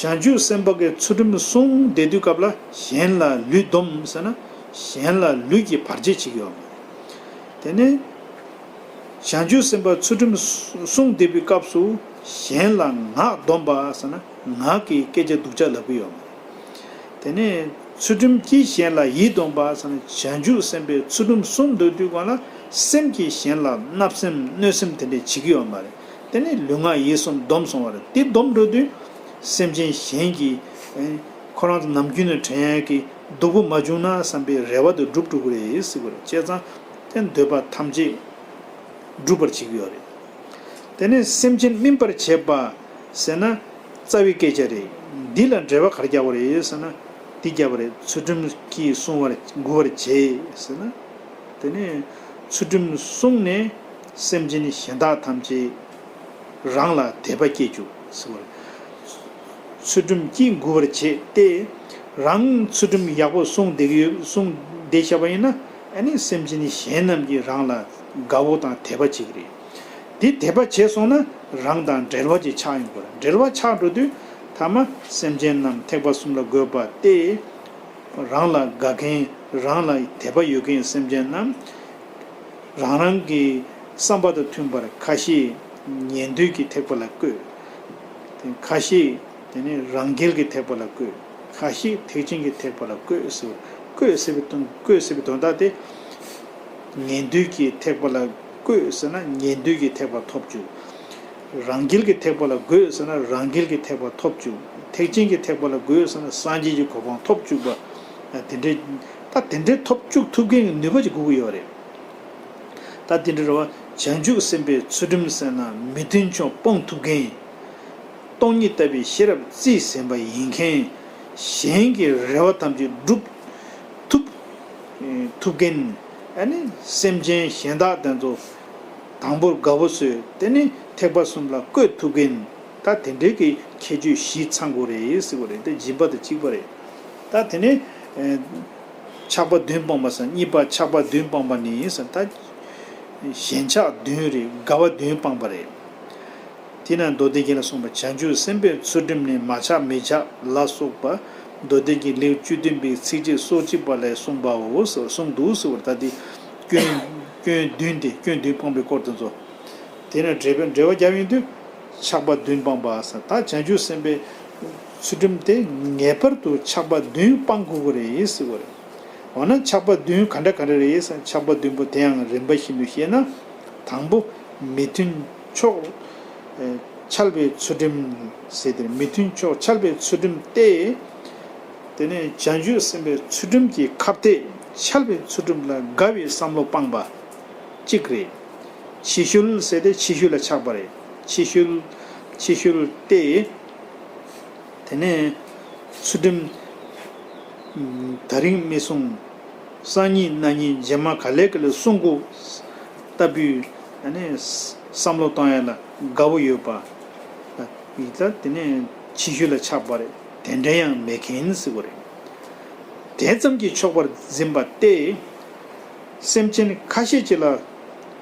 བྱང་ཆུབ་སེམས་དཔའ་གིས་ཚུལ་ཁྲིམས་བསྲུང་བསྡད་དུས་སྐབས་ལ་གཞན་ལ་ལུས་སྡོམ་ཟེར་ན། གཞན་ལ་ལུས་ཀྱིས་བར་ཆད་བྱེད་ཀྱི་ཡོད་མ་རེད། དེ་ནས་བྱང་ཆུབ་སེམས་དཔའ་ཚུལ་ཁྲིམས་བསྲུང་བསྡད་པའི་སྐབས་སུ་གཞན་ལ་ངག་སྡོམ་པ་ཟེར་ན། ངག་གིས་སྐད་ཆ་སྡུག་ཅག་ལབ་ཀྱི་ཡོད་མ་རེད། དེ་ནས་ཚུལ་ཁྲིམས་ཀྱིས་གཞན་ལ་ཡིད་སྡོམ་པ་ཟེར་ན། བྱང་ཆུབ་སེམས་དཔའི་ཚུལ་ཁྲིམས་བསྲུང་སྡོད་དུས་སྒང་ལ་སེམས་ཀྱིས་གཞན་ལ་བརྣབ་སེམས་གནོད་སེམས་དེ་འདྲས་བྱེད་ཀྱི་ཡོད་མ་རེད། དེ་ནས་ལུས་ངག་ཡིད་གསུམ་སྡོམ་སོང་བ་རེད། དེ་སྡོམ་འགྲོ་དུས་སེམས་ཅན་གཞན་གྱིས་ཁོ་རང་ཚོ་ནམ་རྒྱུན་ནས་དྲན་ཡག་གི་སྡུག་པོ་མ་བྱུང་ན་བསམ་པའི་རེ་བ་དེ་འགྲུབ་འགྲོ་གི་རེད་ཟེར་གི་རེད། བྱས་ཙང་དེ་འདོད་པ་ཐམས་ཅད་འགྲུབ་པར་བྱེད་ཀྱི་ཡོད་རེད། དེ་ནས་སེམས་ཅན་སྨིན་པར་བྱེད་པ་ཟེར་ན་རྩ་བའི་སྐད་ཆ་རེད། འདི་ལ་འགྲེལ་པ་ག་རེ་རྒྱག་པ་རེད་ཟེར་ན། འདི་རྒྱག་པ་རེད། ཚུལ་ཁྲིམས་ཀྱིས་བསྲུང་བར་མགུ་བར་བྱེད་ཟེར་ན། དེ་ནས་ཚུལ་ཁྲིམས་བསྲུངས་ནས་སེམས་ཅན་གཞན་དག་ཐམས་ཅད་རང་ལ་དད་པ་སྐྱེ་བཅུག་ཟེར་བ་རེད། ཚུལ་ཁྲིམས་ཀྱིས་མགུ་བར་བྱེད་དེ། རང་ཚུལ་ཁྲིམས་ཡག་པོ་བསྲུངས་བསྡད་ཀྱི་ཡོད། བསྲུངས་བསྡད་བཞག་པ་ཡིན་ན། ཨ་ནི་སེམས་ཅན་གཞན་རྣམས་ཀྱིས་རང་ལ་དགའ་བོ་དང་དད་པ་བྱེད་ཀྱི་རེད། དེ་དད་པ་བྱས་སོང་ན་རང་དང་འབྲེལ་བ་ཅིག་ཆགས་ཡོང་གི་རེད། འབྲེལ་བ་ཆགས་འགྲོ་དུས་ཐ་མ་སེམས་ཅན་རྣམས་ཐེག་པ་གསུམ་ལ་འགོད་པ་སྟེ། རང་ལ་དགའ་མཁན། རང་ལ་དད་པ་ཡོད་མཁན་སེམས་ཅན་རྣམས་རང་རང་གི་བསམ་པ་དང་མཐུན་པར་ཁ་ཤས་ཉན་ཐོས་ཀྱི་ཐེག་པ་ལ་བཀོད། དེ་ཁ་ཤས་དེ་ནི་རང་རྒྱལ་གྱི་ཐེག་པ་ལ་བཀོད། ཁ་ཤས་ཐེག་ཆེན་གྱི་ཐེག་པ་ལ་བཀོད་ཟེར། བཀོད་ཟེར་བའི་དོན། བཀོད་ཟེར་བའི་དོན་དག་དེ། ཉན་ཐོས་ཀྱི་ཐེག་པ་ལ་བཀོད་ཟེར་ན་ཉན་ཐོས་ཀྱི་ཐེག་པ་ཐོབ་བཅུག། རང་རྒྱལ་གྱི་ཐེག་པ་ལ་བཀོད་ཟེར་ན་རང་རྒྱལ་གྱི་ཐེག་པ་ཐོབ་བཅུག། ཐེག་ཆེན་གྱི་ཐེག་པ་ལ་བཀོད་ཟེར་ན་སངས་རྒྱས་ཀྱི་གོ་འཕང་ཐོབ་བཅུག་པ། དེ་འདྲའི། ད་དེ་འདྲའི་ཐོབ་བཅུག་ཐུབ་མཁན་གྱི་ནུས་པ་ཅིག་དགོས་ཀྱི་ཡོད་རེད། ད་དེ་འདྲ་རེད་བ། བྱང་ཆུབ་སེམས་དཔའི་ཚུལ་ཁྲིམས་ཟེར་ན་མི་མཐུན་ཕྱོགས་སྤོང་ཐུབ་མཁན། སྟོང་ཉིད་ལྟ་བུའི་ཤེས་རབ་རྩིས་ཟིན་པ་ཡིན་མཁན། གཞན་གྱི་རེ་བ་ཐམས་ཅད་སྒྲུབ་ཐུབ། ཐུབ་མཁན། ཨ་ནི་སེམས་ཅན་གཞན་དག་དེ་ཚོ་དང་པོར་དགའ་བོ་བཟོས། དེ་ནི་ཐེག་པ་གསུམ་ལ་བཀོད་ཐུབ་མཁན། ད་དེ་འདྲའི་གི་ཁྱད་ཆོས་བཞི་ཚང་དགོས་རེད་ཟེར་བ་རེད། དེ་སྦྱིན་པ་དང་གཅིག་པ་རེད། ད་དེ་ནི། ཨེ། ཆགས་པ་བདུན་སྤངས་པ་ཟེར། གཉིས་པ་ཆགས་པ་བདུན་སྤངས་པ་ནི་ཟེར། ད་ཞེན་ཆགས་བདུན་རེད། དགའ་བ་བདུན་སྤངས་པ་རེད། དེས་ན་མདོ་སྡེ་རྒྱན་ལ་གསུངས་པ། བྱང་ཆུབ་སེམས་དཔའི་ཚུལ་ཁྲིམས་ནི། མ་ཆགས་མི་ཆགས་ལ་སོགས་པ། མདོ་སྡེ་རྒྱན་ལེའུ་བཅུ་བདུན་པའི་ཚིགས་བཅད་སོ་གཅིག་པ་ལས་གསུངས་པའོ་ཟེར། གསུངས་འདུག་ཟེར་བར། ད་དེ་སྐྱོན། སྐྱོན་བདུན་དེ། སྐྱོན་བདུན་སྤངས་པའི་སྐོར་དེ་ཚོ། དེ་ནས་འགྲེལ་པ། འགྲེལ་པ་རྒྱབ་ཡོང་དུས། ཆགས་པ་བདུན་སྤངས་པ་ཟེར། ད་བྱང་ཆུབ་སེམས་དཔའི་ཚུལ་ཁྲིམས་དེ་ངེས་པར་དུ་ཆགས་པ་བདུན་སྤང་དགོས་ཀྱི་རེད་ཟེར་བ་རེད། འོ་ན་ཆགས་པ་བདུན་ག་འདྲ་ག་འདྲ་རེད་ཟེར། ཆགས་པ་བདུན་པོ་དེ་ཡང་རིམ་པ་བཞིན་དུ་བཤད་ན། དང་པོ་མི་མཐུན་ཕྱོགས། ཨེ། འཆལ་བའི་ཚུལ་ཁྲིམས་ཟེར་ཏེ་མི་མཐུན་ཕྱོགས་འཆལ་བའི་ཚུལ་ཁྲིམས་ཏེ། དེ་ནས་བྱང་ཆུབ་སེམས་དཔའི་ཚུལ་ཁྲིམས་ཀྱི་ཁ་གཏད་འཆལ་བའི་ཚུལ་ཁྲིམས་ལ་དགའ་བའི་བསམ་བློ་སྤངས་པ་གཅིག་རེད། ཕྱི་ཤུལ་ཟེར་ཏེ་ཕྱི་ཤུལ་ལ་ཆགས་པ་རེད། ཕྱི་ཤུལ་ཕྱི་ཤུལ་ཏེ། དེ་ནས་ཚུལ་ཁྲིམས་ད་རིང་མི་གསུང་། སང་ཉིན་གནངས་ཉིན་རྗེས་མ་ག་ལེ་ག་ལེ་གསུང་དགོས་ལྟ་བུའི་ཨ་ནི་བསམ་བློ་གཏོང་ཡ་ལ་དགའ་བོ་ཡོད་པ་ཡིན་ད། དེ་ནས་ཕྱི་ཤུལ་ལ་ཆགས་པ་རེད། དེ་འདྲ་ཡང་མེད་མཁན་ཟེར་བ་རེད། དེ་ཙམ་གྱིས་ཆོག་པར་འཛིན་པ་སྟེ། སེམས་ཅན་ཁ་ཤས་ཅིག་ལ་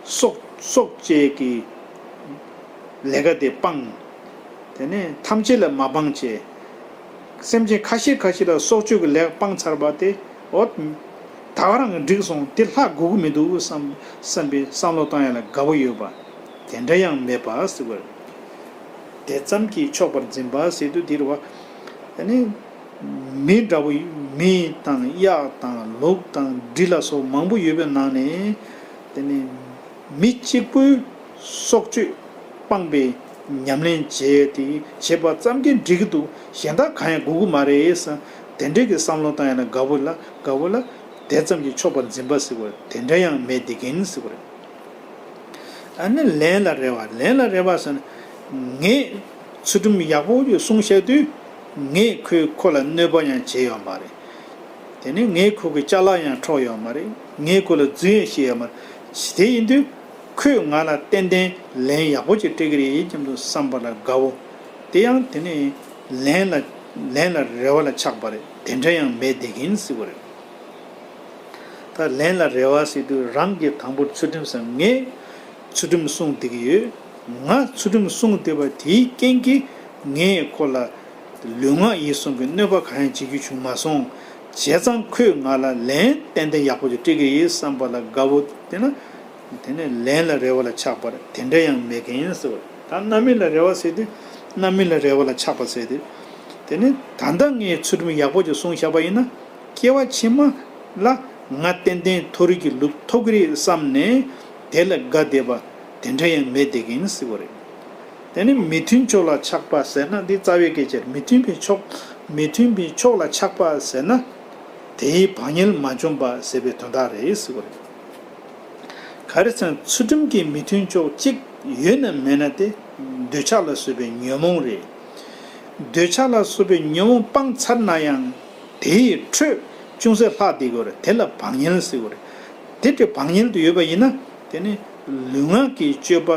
སྲོག་སྲོག་བཅད་ཀྱི་ལས་ཀ་དེ་སྤངས། དེ་ནས་ཐམས་ཅད་ལ་མ་སྤངས་བྱས། སེམས་ཅན་ཁ་ཤས་ཁ་ཤས་ལ་སྲོག་གཅོད་ཀྱི་ལས་སྤངས་ཚར་བ་དེ་འོ། ད་ག་རང་གི་འགྲིག་སོང་། དེ་ལྷག་དགོས་ཀྱི་མི་འདུག་བསམ་བསམ་པའི་བསམ་བློ་བཏང་ཡ་ལ་དགའ་བོ་ཡོད་པ། དེ་འདྲ་ཡང་མེད་པ་ཟེར་བ་རེད། དེ་ཙམ་གྱིས་ཆོག་པར་འཛིན་པ་ཟེར་དུས་འདིར་བ། ཨ་ནི། མི་འདྲ་བོ་མི་དང་གཡག་དང་ལུག་དང་འབྲི་ལ་སོགས་མང་པོ་ཡོད་པའི་ནང་ནས། དེ་ནི། མི་གཅིག་པུའི་སྲོག་གཅོད་སྤངས་པའི་ཉམས་ལེན་བྱས་ཏེ་བྱེད་པ་ཙམ་གྱིས་འགྲིག་གི་འདུག་གཞན་དག་གང་ཡང་དགོས་ཀྱི་མ་རེད་བསམ། དེ་འདྲའི་གི་བསམ་བློ་བཏང་ཡ་ལ་དགའ་བོ་ལ་དགའ་བོ་ལ་དེ་ཙམ་གྱིས་ཆོག་པར་འཛིན་པ་ཟེར་བ་དེ་འདྲ་ཡང་མེད་བསྡད་མཁན་ཟེར་བ་རེད། ཨ་ནི་ལན་ལ་རེ་བ། ལན་ལ་རེ་བ་ཟེར་ན། ངས་ཚུལ་ཁྲིམས་ཡག་པོ་ཞིག་སྲུང་བཞག་དུས། ངས་ཁོས་ཁོ་ལ་གནོད་པ་ཡང་བྱས་ཡོད་མ་རེད། དེ་ནས་ངས་ཁོ་གི་ཅ་ལག་ཡང་འཕྲོག་ཡོད་མ་རེད། ངས་ཁོ་ལ་རྫུན་ཡང་བཤད་ཡོད་མ་རེད། དེ་ཡིན་དུས། ཁོས་ང་ལ་ཏན་ཏན་ལན་ཡག་པོ་ཅིག་སྤྲད་ཀྱི་རེད་སྙམ་དུ་བསམ་པ་ལ་དགའ་བོ། དེ་ཡང་དེ་ནས་ལན་ལ་ལན་ལ་རེ་བ་ལ་ཆགས་པ་རེད། དེ་འདྲ་ཡང་མེད་བསྡད་མཁན་ཟེར་བ་རེད། ད་ལན་ལ་རེ་བ་ཟེར་དུས་རང་གིས་དང་པོར་ཚུལ་ཁྲིམས་སམ། ངས་ཚུལ་ཁྲིམས་སྲུང་བསྡད་ཀྱི་ཡོད། ང་ཚུལ་ཁྲིམས་སྲུང་བསྡད་པ་དེའི་རྐྱེན་གྱིས་ངས་ཁོ་ལ་ལུས་ངག་ཡིད་གསུམ་གྱི་གནོད་པ་གང་ཡང་བྱེད་རྒྱུ་བྱུང་མ་སོང་། བྱས་ཙང་ཁོས་ང་ལ་ལན་ཏན་ཏན་ཡག་པོ་ཞིག་སྤྲད་ཀྱི་ཡིན་བསམ་པ་ལ་དགའ་བོ་དེ་ན། དེ་ནས་ལན་ལ་རེ་བ་ལ་ཆགས་པར་དེ་འདྲ་ཡང་མེད་མཁན་ཟེར་བ། ད་རྣམ་སྨིན་ལ་རེ་བ་ཟེར་དུས། རྣམ་སྨིན་ལ་རེ་བ་ལ་ཆགས་པ་ཟེར་དུས། དེ་ནི་ད་ལྟ་ངས་ཚུལ་ཁྲིམས་ཡག་པོ་ཞིག་སྲུང་བཞག་པ་ཡིན་ན། སྐྱེ་བ་ཕྱི་མ་ལ་ང་ཏན་ཏན་མཐོ་རིས་ཀྱི་ལུགས་ཐོབ་ཀྱི་རེད་བསམ་ནས་དེ་ལ་དགའ་བསྡད་པ་དེ་འདྲ་ཡང་མེད་བསྡད་མཁན་ཟེར་བ་རེད། དེ་ནི་མི་མཐུན་ཕྱོགས་ལ་ཆགས་པ་ཟེར་ན། འདི་རྩ་བའི་སྐད་ཆ་རེད། མི་མཐུན་པའི་ཕྱོགས་མི་མཐུན་པའི་ཕྱོགས་ལ་ཆགས་པ་ཟེར་ན། དེའི་བག་ཉལ་མ་འཇོམས་པ་ཟེར་བའི་དོན་དག་རེད་ཟེར་བ་རེད། ག་རེ་ཟེར་ན། ཚུལ་ཁྲིམས་ཀྱི་མི་མཐུན་ཕྱོགས་གཅིག་ཡོད་ན་མེད་ན་དེ་འདོད་ཆགས་ལ་སོགས་པའི་ཉོན་མོངས་རེད། འདོད་ཆགས་ལ་སོགས་པའི་ཉོན་མོངས་སྤངས་ཚར་ན་ཡང་དེའི་འཕྲོས་ཅུང་ཟད་ལྷག་བསྡད་ཀྱི་ཡོད་རེད། དེ་ལ་བག་ཉལ་ཟེར་གྱི་ཡོད་རེད། དེ་འདྲའི་བག་ཉལ་དུ་ཡོད་པ་ཡིན་ན། དེ་ནི་ལུས་ངག་གི་སྤྱོད་པ་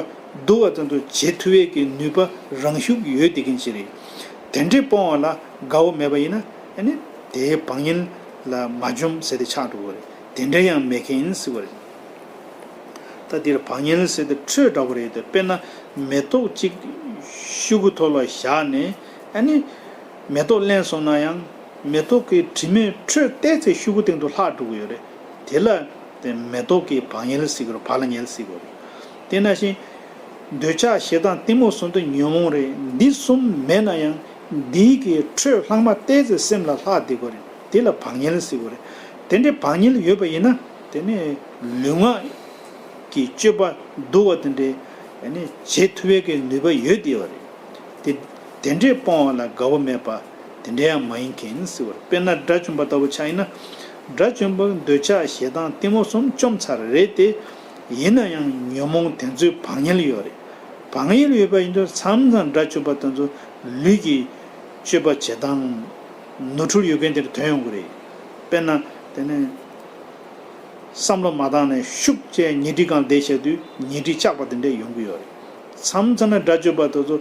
སྡུག་པ་དེ་ཚོ་བྱེད་ཐུབ་པའི་གི་ནུས་པ་རང་ཤུགས་ཡོད་བསྡད་མཁན་ཅིག་རེད། དེ་འདྲའི་སྤོང་བ་ལ་དགའ་བོ་མེད་པ་ཡིན་ན། ཨ་ནི་དེའི་བག་ཉལ་ལ་མ་འཇོམས་ཟེར་ཏེ་ཆགས་འགྲོ་གི་རེད། དེ་འདྲ་ཡང་མེད་མཁན་ཟེར་བ་རེད། ད་འདིར་བག་ཉལ་ཟེར་དེ་འཕྲོས་འདྲ་བོ་རེད་དེ། དཔེར་ན་མེ་ཏོག་གཅིག་ཤུ་གུ་ཐོག་ལ་བཞག་ནས། ཨ་ནི་མེ་ཏོག་བླངས་སོང་ན་ཡང་མེ་ཏོག་གི་དྲི་མའི་འཕྲོས་ཏོག་ཙམ་ཤུ་གུ་སྟེང་དུ་ལྷག་འགྲོ་གི་ཡོད་རེད། དེ་ལ་དེ་མེ་ཏོག་གི་བག་ཉལ་ཟེར་གྱི་རེད། བག་ལ་ཉལ་ཟེར་གྱི་རེད། དེ་ནང་བཞིན་འདོད་ཆགས་ཞེ་སྡང་གཏི་མུག་གསུམ་དེ་ཉོན་མོངས་རེད། འདི་གསུམ་མེད་ན་ཡང་འདིའི་གི་འཕྲོས་ལྷག་མ་ཏོག་ཙམ་སེམས་ལ་ལྷག་བསྡད་ཀྱི་རེད། དེ་ལ་བག་ཉལ་ཟེར་གྱི་རེད། དེ་འདྲའི་བག་ཉལ་ཡོད་པ་ཡིན་ན། དེ་ནི་ལུས་ངག་གི་སྤྱོད་པ་སྡུག་པ་དེ་འདྲའི་ཨ་ནི་བྱེད་ཐུབ་པའི་གི་ནུས་པ་ཡོད་བསྡད་པ་རེད། དེ་དེ་འདྲའི་སྤོང་བ་ལ་དགའ་བོ་མེད་པ་དེ་འདྲ་ཡང་མ་ཡིན་མཁན་ཟེར་བ་རེད། དཔེར་ན་དགྲ་བཅོམ་པ་ལྟ་བུ་ཆ་ཡིན་ན། དགྲ་བཅོམ་པ་འདོད་ཆགས་ཞེ་སྡང་གཏི་མུག་གསུམ་བཅོམ་ཚར་རེད་དེ། ཡིན་ན་ཡང་ཉོན་མོངས་དེ་ཚོའི་བག་ཉལ་ཡོད་རེད། བག་ཉལ་ཡོད་པ་ཡིན་དུས་མཚམས་མཚམས་དགྲ་བཅོམ་པ་དེ་ཚོ་ལུས་ཀྱི་སྤྱོད་པ་བྱེད་སྟངས་ནོར་འཁྲུལ་ཡོད་མཁན་དེ་འདྲ་ཐོན་ཡོང་གི་རེད། དཔེར་ན་དེ་ནི། བསམ་བློ་མ་བཏང་ནས་ཤུགས་བྱས་ཉལ་ཁྲིའི་སྒང་བསྡད་བཞག་དུས་ཉལ་ཁྲི་བཅག་པ་དེ་འདྲ་ཡོང་གི་ཡོད་རེད། མཚམས་མཚམས་ན་དགྲ་བཅོམ་པ་དེ་ཚོ་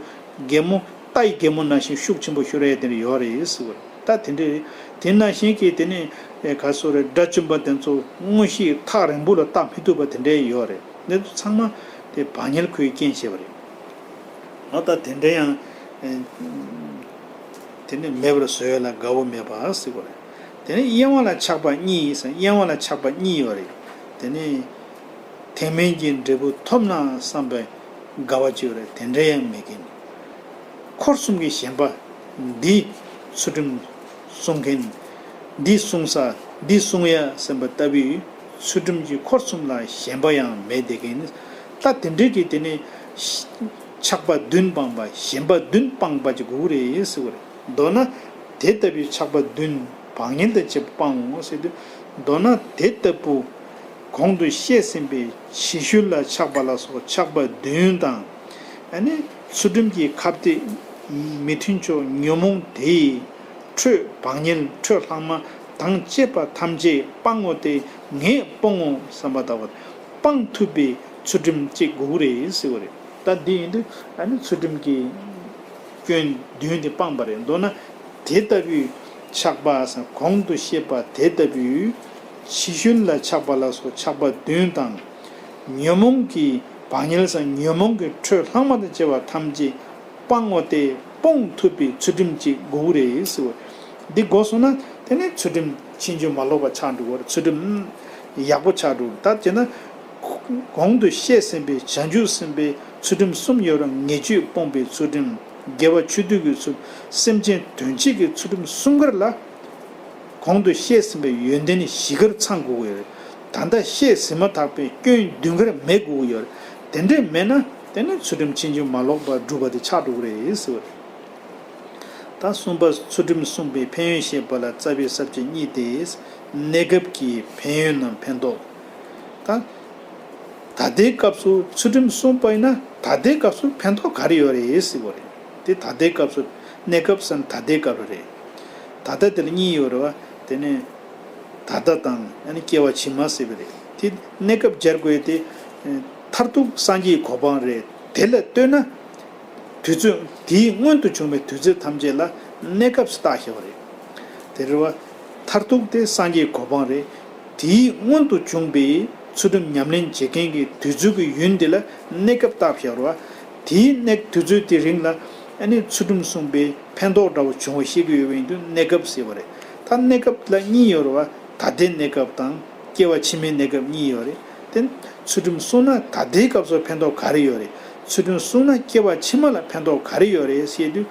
རྒན་མོ་རྟ་ཡི་རྒན་མོ་ནང་བཞིན་ཤུགས་ཆེན་པོ་ཤོར་ཡས་དེ་འདྲ་ཡོད་རེད་ཟེར་བ་རེད། ད་དེ་འདྲ་རེད། དེ་ནང་བཞིན་གྱི་དེ་ནས་ག་སོ་རེད། དགྲ་བཅོམ་པ་དེ་ཚོ་དངོས་གཞི་ཐག་རིང་པོ་ལ་ལྟ་མི་ཐུབ་པ་དེ་འདྲ་ཡོད་རེད། འདི་ཚོ་ཚང་མ་དེ་བག་ཉལ་ཁོའི་རྐྱེན་བྱས་པ་རེད། འོ་ད་དེ་འདྲ་ཡང་དེ་ནི་མེད་པར་བཟོ་ཡས་ལ་དགའ་བོ་མེད་པ་ཟེར་བ་རེད། དེ་ནི་གཡེང་བ་ལ་ཆགས་པ་གཉིས་ཟེར། གཡེང་བ་ལ་ཆགས་པ་གཉིས་ཡོད་རེད། དེ་ནི་དེ་མིན་གྱི་འབྲས་བུ་ཐོབ་ན་བསམ་པའི་དགའ་བ་ཅིག་ཡོད་རེད། དེ་འདྲ་ཡང་མེད་མཁན། འཁོར་གསུམ་གྱི་ཞེན་པ་འདི་ཚུལ་ཁྲིམས་སྲུང་མཁན། འདི་སྲུང་ས་འདི་སྲུང་ཡ་བསམ་པ་ལྟ་བུའི་ཚུལ་ཁྲིམས་ཀྱི་འཁོར་གསུམ་ལ་ཞེན་པ་ཡང་མེད་བསྡད་མཁན། ད་དེ་འདྲ་གི་དེ་ནི། ཆགས་པ་བདུན་སྤངས་པ་གཞན་པ་བདུན་སྤངས་པ་ཅིག་དགོས་ཀྱི་རེད་ཟེར་བ་རེད། མདོར་ན་དེ་ལྟ་བུའི་ཆགས་པ་བདུན་བག་ཉལ་དང་བཅས་པ་སྤང་ངོ་ཟེར་དུས། མདོར་ན་དེ་ལྟ་བུ་གོང་དུ་བཤད་ཟིན་པའི་ཕྱི་ཤུལ་ལ་ཆགས་པ་ལ་སོགས་ཆགས་པ་བདུན་དང་། ཨ་ནི་ཚུལ་ཁྲིམས་ཀྱི་ཁ་གཏད་མི་མཐུན་ཕྱོགས་ཉོན་མོངས་དེ་ཡི་ཁྲོད་བག་ཉལ་ཁྲོད་ལྷག་མ་དང་བཅས་པ་ཐམས་ཅད་སྤང་ངོ་སྟེ། ངས་སྤོང་ངོ་བསམ་པ་ལྟ་བུ་སྤང་ཐུབ་པའི་ཚུལ་ཁྲིམས་གཅིག་དགོས་ཀྱི་རེད་ཟེར་བ་རེད། ད་འདི་ཡིན་དུས་ཨ་ནི་ཚུལ་ཁྲིམས་ཀྱི་སྐྱོན་བདུན་དེ་སྤངས་པ་རེད། མདོར་ན་དེ་ལྟ་བུའི་ཆགས་པ་སམ་གོང་དུ་བཤད་པ་དེ་ལྟ་བུའི་ཕྱི་ཤུལ་ལ་ཆགས་པ་ལ་སོགས་ཆགས་པ་བདུན་དང་། ཉོན་མོངས་ཀྱི་བག་ཉལ་སམ་ཉོན་མོངས་ཀྱི་ཁྲོད་ལྷག་མ་དང་བཅས་པ་ཐམས་ཅད་སྤང་ངོ་སྟེ། སྤོང་ཐུབ་པའི་ཚུལ་ཁྲིམས་གཅིག་དགོས་ཀྱི་རེད་ཟེར་བ། འདི་དགོས་སོང་ན་དེ་ནི་ཚུལ་ཁྲིམས་ཕྱིན་ཅི་མ་ལོག་པ་ཆགས་འགྲོ་གི་རེད། ཚུལ་ཁྲིམས་ཡག་པོ་ཆགས་འགྲོ་གི་རེད། ད་བྱས་ན་གོང་དུ་བཤད་ཟིན་པའི་བྱང་ཆུབ་སེམས་དཔའི་ཚུལ་ཁྲིམས་གསུམ་ཡོད་རུང་ཉེས་སྤྱོད་སྤོང་བའི་ཚུལ་ཁྲིམས། དགེ་བ་ཆོས་སྡུད་ཀྱི་ཚུལ། སེམས་ཅན་དོན་བྱེད་ཀྱི་ཚུལ་ཁྲིམས་གསུམ་ཀར་ལ། གོང་དུ་བཤད་ཟིན་པའི་ཡོན་ཏན་བཞི་ཀར་ཚང་དགོས་ཀྱི་ཡོད་རེད། ད་ལྟ་བཤད་ཟིན་མ་ཐག་པའི་སྐྱོན་བདུན་ཀར་མེད་དགོས་ཀྱི་ཡོད་རེད། དེ་འདྲས་མེད་ན་དེ་ནི་ཚུལ་ཁྲིམས་ཕྱིན་ཅི་མ་ལོག་པར་སྒྲུབ་པ་དེ་ཆགས་འགྲོ་གི་རེད་ཟེར་བ་རེད། ད་གསུམ་པ། ཚུལ་ཁྲིམས་བསྲུངས་པའི་ཕན་ཡོན་བཤད་པ་ལ་རྩ་བའི་ས་བཅད་གཉིས་ཏེ། གནས་སྐབས་ཀྱི་ཕན་ཡོན་ནམ་ཕན་ཐོགས། ད་ད་ལྟའི་སྐབས་སུ་ཚུལ་ཁྲིམས་བསྲུངས་པ་ཡིན་ན་ད་ལྟའི་སྐབས་སུ་ཕན་ཐོགས་ག་རེ་ཡོད་རེད་ཟེར་བ་རེད། དེ་ད་ལྟའི་སྐབས་སུ། གནས་སྐབས་ཟེར་ན་ད་ལྟའི་སྐབས་རེད། ད་ལྟ་དེ་ལ་གཉིས་ཡོད་རེད་བ། དེ་ནས་ད་ལྟ་དང་ཨ་ནི་སྐྱེ་བ་ཕྱི་མ་ཟེར་བ་རེད། དེ་གནས་སྐབས་སྦྱར་དགོས་དེ། མཐར་ཐུག་སངས་རྒྱས་གོ་འཕང་རེད། དེ་ལ་ལྟོས་ན། དུས་ཚོད་དེའི་སྔོན་དུ་བྱུང་བའི་དུས་ཚོད་ཐམས་ཅད་ལ་གནས་སྐབས་སུ་བཏགས་བཞག་པ་རེད། དེ་རེད་བ། མཐར་ཐུག་དེ་སངས་རྒྱས་གོ་འཕང་རེད། དེའི་སྔོན་དུ་བྱུང་བའི་ཚུལ་ཁྲིམས་ཉམས་ལེན་བྱེད་མཁན་གྱི་དུས་ཚོད་ཀྱི་ཡུན་དེ་ལ་གནས་སྐབས་བཏགས་བཞག་པ་རེད་བ། དེའི་གནས་དུས་ཚོད་དེ་རིང་ལ་ཨ་ནི་ཚུལ་ཁྲིམས་བསྲུངས་པའི་ཕན་ཐོགས་འདྲ་བོ་བྱུང་བ་ཤེས་ཀྱི་ཡོད་པ་ཡིན་དུས་གནས་སྐབས་ཟེར་བ་རེད། ད་གནས་སྐབས་ལ་གཉིས་ཡོད་རེད་བ། ད་ལྟའི་གནས་སྐབས་དང་། སྐྱེ་བ་ཕྱི་མའི་གནས་སྐབས་གཉིས་ཡོད་རེད། དེ་ཚུལ་ཁྲིམས་བསྲུངས་ན་ད་ལྟའི་སྐབས་སུ་ཕན་ཐོགས་ག་རེ་ཡོད་རེད། ཚུལ་ཁྲིམས་བསྲུངས་ན་སྐྱེ་བ་ཕྱི་མ་ལ་ཕན་ཐོགས་ག་རེ་ཡོད་རེད་ཟེར་དུས།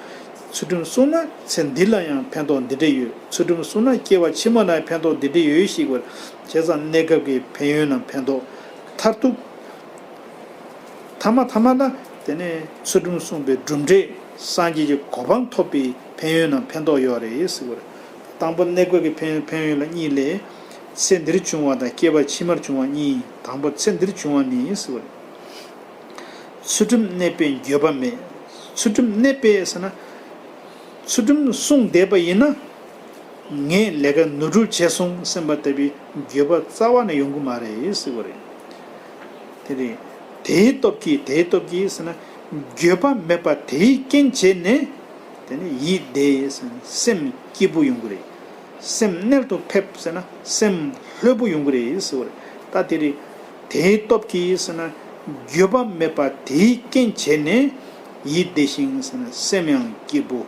ཚུལ་ཁྲིམས་བསྲུངས་ན་ཚེ་འདི་ལ་ཡང་ཕན་ཐོགས་འདི་འདྲ་ཡོད། ཚུལ་ཁྲིམས་བསྲུངས་ན་སྐྱེ་བ་ཕྱི་མ་ལ་ཕན་ཐོགས་འདི་འདྲ་ཡོད་ཞེས་པར། བྱས་ཙང་གནས་སྐབས་ཀྱི་ཕན་ཡོན་ནམ་ཕན་ཐོགས། མཐར་ཐུག་ཐ་མ་ཐ་མ་ལ་དེ་ནས་ཚུལ་ཁྲིམས་བསྲུངས་པའི་གྲུབ་འབྲས་སངས་རྒྱས་ཀྱི་གོ་འཕང་ཐོབ་པའི་ཕན་ཡོན་ནམ་ཕན་ཐོགས་ཡོད་རེད་ཟེར་བ་རེད། དང་པོ་གནས་སྐབས་ཀྱི་ཕན་ཕན་ཡོན་ལ་གཉིས་ལས། ཚེ་འདིར་བྱུང་བ་དང་སྐྱེ་བ་ཕྱི་མར་བྱུང་བ་གཉིས། དང་པོ་ཚེ་འདིར་བྱུང་བ་ནི་ཟེར་བ་རེད། ཚུལ་ཁྲིམས་གནས་པས་འགྱོད་པ་མེད། ཚུལ་ཁྲིམས་གནས་པས་ཟེར་ན། ཚུལ་ཁྲིམས་བསྲུངས་བསྡད་པ་ཡིན་ན། ངས་ལས་ཀ་ནོར་འཁྲུལ་བྱས་སོང་བསམ་པ་ལྟ་བུའི་འགྱོད་པ་རྩ་བ་ནས་ཡོང་གི་མ་རེད་ཟེར་བ་རེད། དེ་རེད། དེའི་སྟོབས་ཀྱིས་དེའི་སྟོབས་ཀྱིས་ཟེར་ན། འགྱོད་པ་མེད་པ་དེའི་རྐྱེན་བྱས་ནས། དེ་ནི་ཡིད་བདེ་ཟེར་ན་སེམས་སྐྱིད་པོ་ཡོང་གི་རེད། སེམས་རྣལ་དུ་ཕེབས་ཟེར་ན་སེམས་ལྷོད་པོ་ཡོང་གི་རེད་ཟེར་བ་རེད། ད་དེ་རེད། དེའི་སྟོབས་ཀྱིས་ཟེར་ན། འགྱོད་པ་མེད་པ་དེའི་རྐྱེན་བྱས་ནས། ཡིད་བདེ་ཞིང་ཟེར་ན་སེམས་ཡང་སྐྱིད་པོ།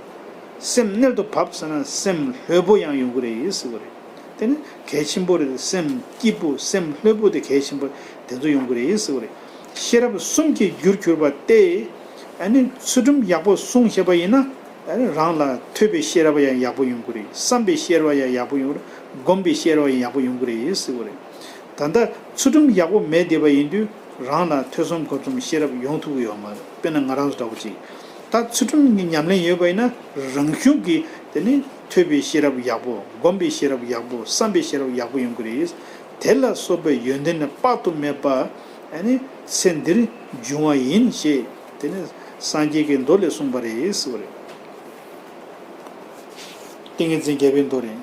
སེམས་རྣལ་དུ་ཕབ་ཟེར་ན་སེམས་ལྷོད་པོ་ཡང་ཡོང་གི་རེད་ཟེར་བ་རེད། དེ་ནི་གལ་ཆེན་པོ་རེད། སེམས་སྐྱིད་པོ་སེམས་ལྷོད་པོ་དེ་གལ་ཆེན་པོ་དེ་ཚོ་ཡོང་གི་རེད་ཟེར་བ་རེད། ཤེས་རབ་གསུམ་གྱི་རྒྱུར་གྱུར་པ་སྟེ། ཨ་ནི་ཚུལ་ཁྲིམས་ཡག་པོ་བསྲུང་ཤེས་པ་ཡིན་ན། ཨ་ནི་རང་ལ་ཐོས་པའི་ཤེས་རབ་ཡང་ཡག་པོ་ཡོང་གི་རེད། བསམ་པའི་ཤེས་རབ་ཡང་ཡག་པོ་ཡོང་གི་རེད། སྒོམ་པའི་ཤེས་རབ་ཡང་ཡག་པོ་ཡོང་གི་རེད་ཟེར་བ་རེད། ད་ལྟ་ཚུལ་ཁྲིམས་ཡག་པོ་མེད་བསྡད་པ་ཡིན་དུས་རང་ལ་ཐོས་བསམ་སྒོམ་གསུམ་ཤེས་རབ་ཡོང་ཐུབ་ཀྱི་ཡོད་མ་རེད། དཔེར་ན་ང་རང་ཚོ་འདྲ་བོ་ཅིག་ད་ཚུལ་ཁྲིམས་ཀྱི་ཉམས་ལེན་ཡོད་པ་ཡིན་ན་རང་ཤུགས་ཀྱིས་དེ་ནི་ཐོས་པའི་ཤེས་རབ་ཡག་པོ། སྒོམ་པའི་ཤེས་རབ་ཡག་པོ། བསམ་པའི་ཤེས་རབ་ཡག་པོ་ཡོང་གི་རེད། དེ་ལ་སོགས་པའི་ཡོན་ཏན་ནི་དཔག་ཏུ་མེད་པ་ཨ་ནི་ཚེ་འདིར་འབྱུང་བ་ཡིན་ཞེས། དེ་ནི་སངས་རྒྱས་ཀྱི་མདོ་ལས་གསུངས་པ་རེད་ཟེར་བ་རེད། ཏིང་ངེ་འཛིན་རྒྱལ་པོའི་མདོ་རེད།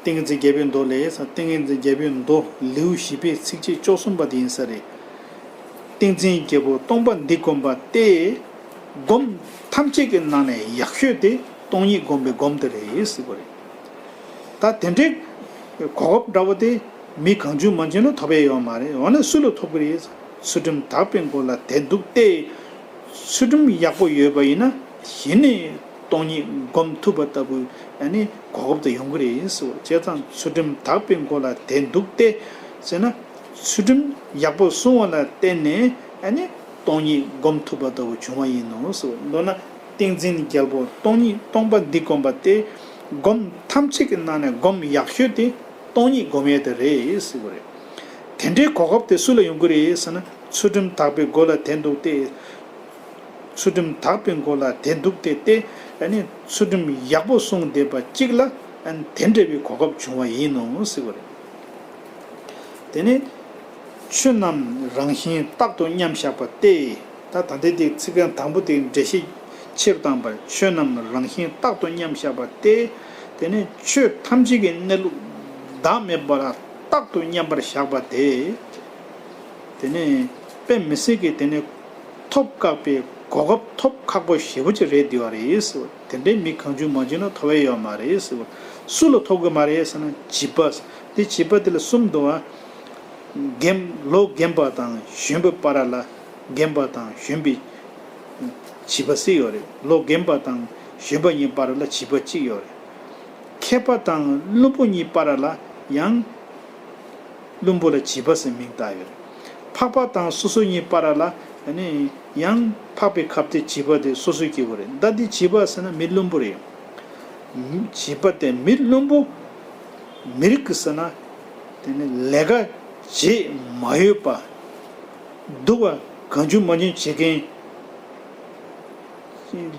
ཏིང་ངེ་འཛིན་རྒྱལ་པོའི་མདོ་ལས། ཏིང་ངེ་འཛིན་རྒྱལ་པོའི་མདོ་ལེའུ་བཞི་པའི་ཚིགས་བཅད་བཅུ་གསུམ་པ་དེ་ཡིན་ས་རེད། ཏིང་འཛིན་རྒྱལ་པོ་སྟོང་པ་འདི་བསྒོམ་པ་སྟེ། སྒོམ་ཐམས་ཅད་ཀྱི་ནང་ནས་ཡག་ཤོས་དེ་སྟོང་ཉིད་བསྒོམ་པའི་སྒོམ་དེ་རེད་ཟེར་བ་རེད། ད་དེ་འདྲའི་གོ་སྐབས་འདྲ་བོ་དེ་མི་གང་བྱུང་མང་བྱུང་ལ་ཐོབ་ཡས་ཡོད་མ་རེད། འོ་ན་སུ་ལ་ཐོབ་ཀྱི་རེད། ཚུལ་ཁྲིམས་དག་པའི་སྒོ་ལ་དེ་འདུག་སྟེ། ཚུལ་ཁྲིམས་ཡག་པོ་ཡོད་པ་ཡིན་ན་གཞི་ནས་སྟོང་ཉིད་སྒོམ་ཐུབ་པ་ལྟ་བུ་ཨ་ནི་གོ་སྐབས་དེ་ཡོང་གི་རེད་ཟེར། བྱས་ཙང་ཚུལ་ཁྲིམས་དག་པའི་སྒོ་ལ་དེ་འདུག་སྟེ་ཟེར་ན། ཚུལ་ཁྲིམས་ཡག་པོ་བསྲུང་བ་ལ་བརྟེན་ནས་ཨ་ནི་སྟོང་ཉིད་སྒོམ་ཐུབ་པ་ལྟ་བུ་བྱུང་བ་ཡིན་ནོ་ཟེར། མདོར་ན་ཏིང་འཛིན་རྒྱལ་པོ་སྟོང་ཉིད་སྟོང་པ་འདི་བསྒོམ་པ་སྟེ། སྒོམ་ཐམས་ཅད་ཀྱི་ནང་ནས་སྒོམ་ཡག་ཤོས་དེ་སྟོང་ཉིད་སྒོམ་ཡས་དེ་རེད་ཟེར་བ་རེད། དེ་འདྲའི་གོ་སྐབས་དེ་སུ་ལ་ཡོང་གི་རེད་ཟེར་ན། ཚུལ་ཁྲིམས་དག་པའི་སྒོ་ལ་དེ་འདུག་སྟེ། ཚུལ་ཁྲིམས་དག་པའི་མགོ་ལ་དེ་འདུག་སྟེ་སྟེ། ཨ་ནི་ཚུལ་ཁྲིམས་ཡག་པོ་བསྲུངས་བསྡད་པ་གཅིག་ལ་ཨ་ནི་དེ་འདྲ་བའི་གོ་སྐབས་བྱུང་བ་ཡིན་ནོ་ཟེར་བ་རེད། དེ་ནས་ཆོས་རྣམས་རང་བཞིན་རྟག་ཏུ་མཉམ་བཞག་པ་སྟེ། ད་ད་ལྟའི་དེ་ཚིག་རྐང་དང་པོ་དེ་འགྲེལ་བཤད་ཆེ་རུ་བཏང་བར། ཆོས་རྣམས་རང་བཞིན་རྟག་ཏུ་མཉམ་བཞག་པ་སྟེ། དེ་ནས་ཆོས་ཐམས་ཅད་ཀྱི་གནས་ལུགས་བདག་མེད་པ་ལ་རྟག་ཏུ་མཉམ་པར་བཞག་པ་དེ། དེ་ནས་དཔེ་མི་སྲིད་ཀྱི་དེ་ནས་ཐོབ་བཀག་པའི་གོ་སྐབས་ཐོབ་ཁག་པོ་ཞེ་པོ་ཅིག་རེད་འདུག་བ་རེད་ཟེར་བ། དེ་འདྲའི་མི་གང་བྱུང་མང་བྱུང་ལ་ཐོབ་ཡས་ཡོད་མ་རེད་ཟེར་བ། སུ་ལ་ཐོབ་གི་མ་རེད་ཟེར་ན་བྱིས་པ། དེ་བྱིས་པ་དེ་ལ་གསུམ་འདུག་བ། རྒན། ལོ་རྒན་པ་དང་གཞོན་པའི་བར་ལ་རྒན་པ་དང་གཞོན་པའི་བྱིས་པ་ཟེར་ཡོད་རེད། ལོ་རྒན་པ་དང་གཞོན་པ་གཉིས་བར་ལ་བྱིས་པ་གཅིག་ཡོད་རེད། མཁས་པ་དང་བླུན་པོ་གཉིས་བར་ལ་ཡང་བླུན་པོ་ལ་བྱིས་པ་ཟེར་མིང་བཏགས་ཡོད་རེད། འཕགས་པ་དང་སོ་སོ་གཉིས་བར་ལ་ནི་ཡང་འཕགས་པའི་ཁབ་དེ་བྱིས་པ་དེ་སོ་སོའི་སྐྱེ་བོ་རེད། ད་འདི་བྱིས་པ་ཟེར་ན་མི་བླུན་པོ་རེད། བྱིས་པ་དེ་མི་བླུན་པོ། མི་རིགས་ཟེར་ན་དེ་ནི་ལས་ཀ་བྱེད་མ་ཡོད་པ། སྡུག་པ་གང་བྱུང་མང་བྱུང་བྱེད་མཁན།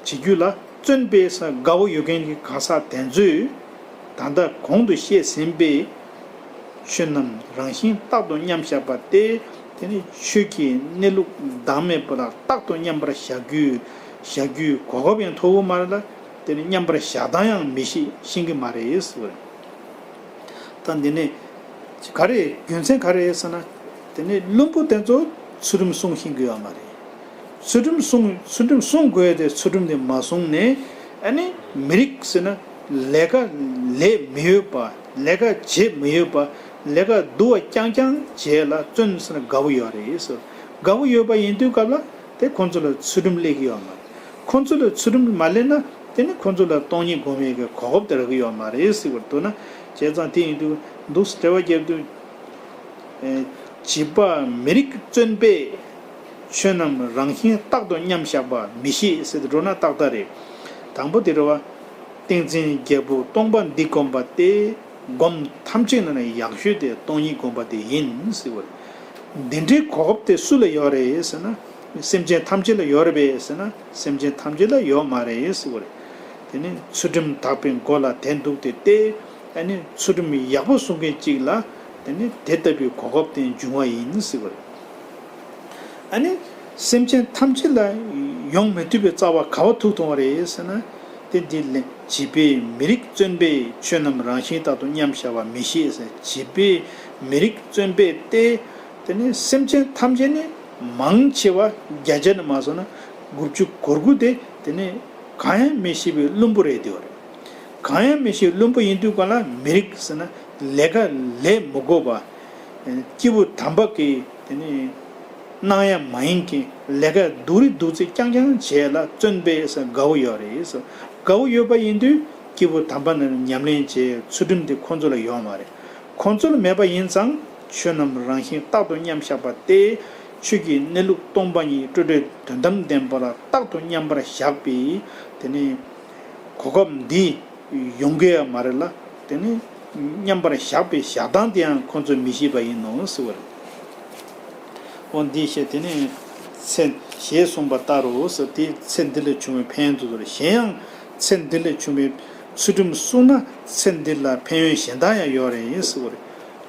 བྱེད་རྒྱུ་ལ་བརྩོན་པའི་ས་དགའ་བོ་ཡོད་མཁན་གྱི་གང་ཟག་དེ་ཚོས་ད་ལྟ་གོང་དུ་བཤད་ཟིན་པའི་ཆོས་རྣམས་རང་བཞིན་རྟག་ཏུ་མཉམ་བཞག་པ་སྟེ། དེ་ནི་ཆོས་ཀྱི་གནས་ལུགས་བདག་མེད་པ་ལ་རྟག་ཏུ་མཉམ་པར་བཞག་རྒྱུའི་བཞག་རྒྱུའི་གོ་སྐབས་ཡང་ཐོབ་ཀྱི་མ་རེད་ལ། དེ་ནི་མཉམ་པར་བཞག་སྟངས་ཡང་མི་ཤེས་ཤེས་ཀྱི་མ་རེད་ཟེར་བ་རེད། ད་འདི་ནས་ག་རེ་རྒྱུ་མཚན་ག་རེ་ཟེར་ན། དེ་ནས་བླུན་པོ་དེ་ཚོ་ཚུལ་ཁྲིམས་སྲུང་ཤེས་ཀྱི་ཡོད་མ་རེད། ཚུལ་ཁྲིམས་སྲུང་ཚུལ་ཁྲིམས་སྲུང་དགོས་ཏེ་ཚུལ་ཁྲིམས་དེ་མ་སྲུང་ནས་ཨ་ནི་མི་རིགས་ཟེར་ན་ལས་ཀ་ལས་མི་ཡོད་པ། ལས་ཀ་བྱེད་མི་ཡོད་པ། ལས་ཀ་སྡུག་པ་རྐྱང་རྐྱང་བྱས་ལ་བརྩོན་ཟེར་ན་དགའ་བོ་ཡོད་རེད་ཟེར། དགའ་བོ་ཡོད་པ་ཡིན་དུས་སྐབས་ལ་དེ་ཁོང་ཚོ་ལ་ཚུལ་ཁྲིམས་སླེབས་ཀྱི་ཡོད་མ་རེད། ཁོང་ཚོ་ལ་ཚུལ་ཁྲིམས་མ་སླེབས་ན་དེ་ནི་ཁོང་ཚོ་ལ་སྟོང་ཉིད་སྒོམ་ཡས་ཀྱི་གོ་སྐབས་དེ་རག་གི་ཡོད་མ་རེད་ཟེར་བར་འདུག་ན། བྱས་ཙང་དེ་ཡིན་དུས་འདུག་འབྲེལ་བ་བརྒྱབ་དུས། བྱིས་པ་མི་རིགས་བརྩོན་པས། ཆོས་རྣམས་རང་བཞིན་རྟག་ཏུ་མཉམ་བཞག་པ་མི་ཤེས་ཟེར་དུ་འགྲོ་ན་ཏག་ཏག་རེད། དང་པོ་དེ་རེད་བ། ཏིང་འཛིན་རྒྱལ་པོ་སྟོང་པ་འདི་བསྒོམ་པ་སྟེ། སྒོམ་ཐམས་ཅད་ནང་ནས་ཡག་ཤོས་དེ་སྟོང་ཉིད་བསྒོམ་པ་དེ་ཡིན་ཟེར་བ་རེད། འདི་འདྲའི་གོ་སྐབས་དེ་སུ་ལ་ཡོད་རེད་ཟེར་ན། སེམས་ཅན་ཐམས་ཅད་ལ་ཡོད་རེད་པས་ཟེར་ན། སེམས་ཅན་ཐམས་ཅད་ལ་ཡོད་མ་རེད་ཟེར་བ་རེད། དེ་ནི་ཚུལ་ཁྲིམས་དག་པའི་མགོ་ལ་དེ་འདུག་སྟེ་སྟེ། ཨ་ནི་ཚུལ་ཁྲིམས་ཡག་པོ་སྲུང་མཁན་གཅིག་ལ་དེ་ནི་དེ་ལྟ་བུའི་གོ་སྐབས་དེ་འབྱུང་བ་ཡིན་ཟེར་བ་རེད། ཨ་ནི་སེམས་ཅན་ཐམས་ཅད་ལ་ཡོང་མི་ཐུབ་པའི་རྩ་བ་ག་བ་ཐུག་ཐུབ་པ་རེད་ཟེར་ན། དེ་འདི་ལས་བྱིས་པས་མི་རིགས་བརྩོན་པས་ཆོས་རྣམས་རང་བཞིན་རྟག་ཏུ་མཉམ་བཞག་པ་མི་ཤེས་ཟེར། བྱིས་པས་མི་རིགས་བརྩོན་པས་ཏེ། དེ་ནི་སེམས་ཅན་ཐམས་ཅད་ནི་མང་ཆེ་བ་བརྒྱ་ཆ་ནས་མ་སོང་ན་དགུ་བཅུ་གོ་དགུ་དེ་དེ་ནི་གང་ཡང་མི་ཤེས་པའི་བླུན་པོ་རེད་འདུག་རེད། གང་ཡང་མི་ཤེས་བླུན་པོ་ཡིན་དུས་ག་ལ་མི་རིགས་ཟེར་ན་ལས་ཀ་ལས་མི་དགོས་པ། སྐྱེས་བུ་དམ་པ་གི་དེ་ནི་གནང་ཡ་མ་ཡིན་གྱི་ལས་ཀ་སྡུག་རི་སྡུག་ཚེ་རྐྱང་རྐྱང་བྱས་ལ་བརྩོན་པས་ཟེར་དགའ་བོ་ཡོད་རེད་ཟེར། དགའ་བོ་ཡོད་པ་ཡིན་དུས་སྐྱེས་བུ་དམ་པ་རྣམས་ཉམས་ལེན་བྱས་ཚུལ་ཁྲིམས་དེ་ཁོང་ཚོ་ལ་ཡོད་མ་རེད། ཁོང་ཚོ་ལ་མེད་པ་ཡིན་ཙང་ཆོས་རྣམས་རང་བཞིན་རྟག་ཏུ་མཉམ་བཞག་པ་སྟེ། ཆོས་ཀྱི་གནས་ལུགས་སྟོང་པ་ཉིད་སྤྲོས་བྲལ་དོན་དམ་བདེན་པ་ལ་རྟག་ཏུ་མཉམ་པར་བཞག་པའི་དེ་ནི་གོ་སྐབས་འདི་ཡོང་གི་ཡོད་མ་རེད་ལ། དེ་ནི་མཉམ་པར་བཞག་པའི་བཞག་སྟངས་དེ་ཡང་ཁོང་ཚོས་མི་ཤེས་པ་ཡིན་ནོ་ཟེར་བ་རེད། འོ་འདི་བཤད་དེ་ནི་ཚེ་ཞེས་གསུངས་པ་ལྟར་རོ་ཟེར། དེ་ཚེ་འདི་ལས་བྱུང་བའི་ཕན་ཡོན་དུ་གསུངས། གཞན་ཡང་ཚེ་འདི་ལས་བྱུང་བའི་ཚུལ་ཁྲིམས་བསྲུངས་ན་ཚེ་འདི་ལ་ཕན་ཡོན་གཞན་དག་ཡང་ཡོད་རེད་ཟེར་བ་རེད།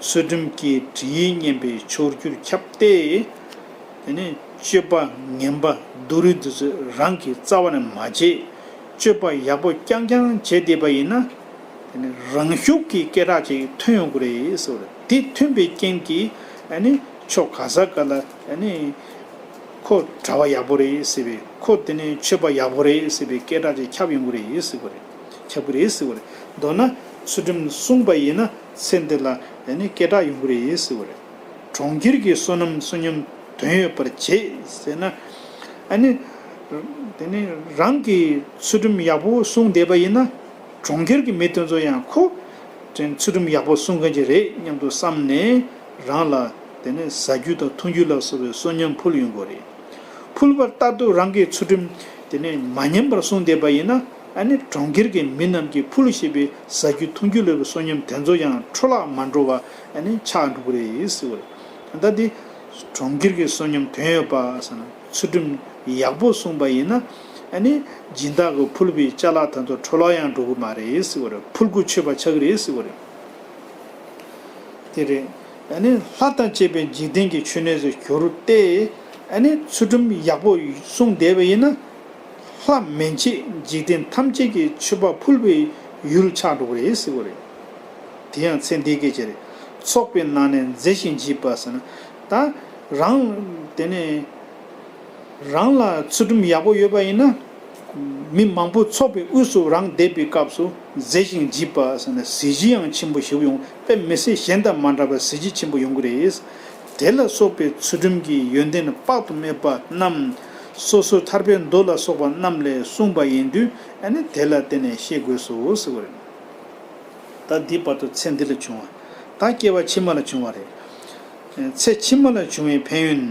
ཚུལ་ཁྲིམས་ཀྱི་དྲི་ཡིས་ཉེན་པའི་ཕྱོགས་གྱུར་ཁྱབ་སྟེ། དེ་ནས་སྤྱོད་པ་ངན་པ་སྡུག་རུས་འདི་ཚོ་རང་གི་རྩ་བ་ནས་མ་བྱེད། སྤྱོད་པ་ཡག་པོ་རྐྱང་རྐྱང་བྱས་བསྡད་པ་ཡིན་ན། དེ་ནས་རང་ཤུགས་ཀྱིས་སྐད་གྲགས་ཅིག་ཐོན་ཡོང་གི་རེད་ཟེར་བ་རེད། དེ་ཐོན་པའི་རྐྱེན་གྱིས་ཨ་ནི་ཕྱོགས་ག་ས་ག་ལ་ཨ་ནི་ཁོ་གྲྭ་པ་ཡག་པོ་རེད་ཟེར་བའི། ཁོ་དེ་ནས་ཆོས་པ་ཡག་པོ་རེད་ཟེར་བའི་སྐད་གྲགས་ཅིག་ཁྱབ་ཡོང་གི་རེད་ཟེར་བ་རེད། ཁྱབ་ཀྱི་རེད་ཟེར་བ་རེད། མདོར་ན་ཚུལ་ཁྲིམས་བསྲུངས་པ་ཡིན་ན་ཚེ་འདི་ལ་ཨ་ནི་སྐད་གྲགས་ཡོང་གི་རེད་ཟེར་བ་རེད། གྲོང་ཁྱེར་གྱི་བསོད་ནམས་བསོད་སྙོམས་དོན་ཡོད་པར་བྱེད་ཟེར་ན། ཨ་ནི། དེ་ནི་རང་གིས་ཚུལ་ཁྲིམས་ཡག་པོ་བསྲུངས་བསྡད་པ་ཡིན་ན། གྲོང་ཁྱེར་གྱི་མི་དེ་ཚོ་ཡང་ཁོ། ཚུལ་ཁྲིམས་ཡག་པོ་བསྲུང་མཁན་ཅིག་རེད་སྙམ་དུ་བསམ་ནས་རང་ལ་དེ་ནི་ཟ་རྒྱུ་དང་འཐུང་རྒྱུ་ལ་སོགས་པའི་བསོད་སྙོམས་ཕུལ་ཡོང་དགོས་རེད། ཕུལ་བར་ལྟར་དུ་རང་གིས་ཚུལ་ཁྲིམས་དེ་ནི་མ་ཉམས་པར་བསྲུངས་བསྡད་པ་ཡིན་ན། ཨ་ནི་གྲོང་ཁྱེར་གྱི་མི་རྣམས་ཀྱིས་ཕུལ་ཤེས་པའི་ཟ་རྒྱུ་འཐུང་རྒྱུ་ལ་བསོད་སྙོམས་དེ་ཚོ་ཡང་འཕྲོ་བརླག་མ་འགྲོ་བ་ཨ་ནི་ཆགས་འགྲོ་གི་རེད་ཟེར་བ་རེད། ད་འདི་གྲོང་ཁྱེར་གྱི་བསོད་སྙོམས་དོན་ཡོད་པ་ཟེར་ན། ཚུལ་ཁྲིམས་ཡག་པོ་སྲུང་པ་ཡིན་ན། ཨ་ནི་སྦྱིན་བདག་གིས་ཕུལ་བའི་ཅ་ལག་དེ་ཚོ་འཕྲོ་བརླག་ཡང་འགྲོ་གི་མ་རེད་ཟེར་བ་རེད། ཕུལ་དགོས་ཆོད་པ་ཆགས་ཀྱི་རེད་ཟེར་བ་རེད། དེ་རེད། ཨ་ནི་ལྷ་དང་བཅས་པའི་འཇིག་རྟེན་གྱི་མཆོད་གནས་སུ་གྱུར་ཏེ། ཨ་ནི་ཚུལ་ཁྲིམས་ཡག་པོ་སྲུང་བསྡད་པ་ཡིན་ན། ལྷ་མན་ཆད་འཇིག་རྟེན་ཐམས་ཅད་ཀྱི་མཆོད་པ་ཕུལ་བའི་ཡུལ་ཆགས་འགྲོ་གི་རེད་ཟེར་བ་རེད། དེ་ཡང་ཚེ་འདི་སྐད་ཅེས་རེད། ཚོགས་པའི་ནང་ནས་མཛེས་ཤིང་བརྗིད་པ་ཟེར་ན། ད་རང་དེ་ནས་རང་ལ་ཚུལ་ཁྲིམས་ཡག་པོ་ཡོད་པ་ཡིན་ན། མི་མང་པོ་ཚོགས་པའི་དབུས་སུ་རང་བསྡད་པའི་སྐབས་སུ་མཛེས་ཤིང་བརྗིད་པ་ཟེར་ན། གཟི་བརྗིད་ཡང་ཆེན་པོ་ཞིག་ཡོང་། དཔེ་མི་སྲིད་གཞན་དང་མ་འདྲ་བར་གཟི་བརྗིད་ཆེན་པོ་ཡོང་གི་རེད། དེ་ལ་སོགས་པའི་ཚུལ་ཁྲིམས་ཀྱི་ཡོན་ཏན་དཔག་ཏུ་མེད་པ་རྣམས། སོ་སོ་ཐར་པའི་མདོ་ལ་སོགས་པ་རྣམས་ལས་གསུངས་པ་ཡིན་དུས། ཨ་ནི་དེ་ལ་བརྟེན་ནས་ཤེས་དགོས་སོ་ཟེར་བ་རེད། ད་འདི་བར་དུ་ཚེ་འདི་ལ་བྱུང་བ། ད་སྐྱེ་བ་ཕྱི་མ་ལ་བྱུང་བ་རེད། ཚེ་ཕྱི་མ་ལ་བྱུང་བའི་ཕན་ཡོན།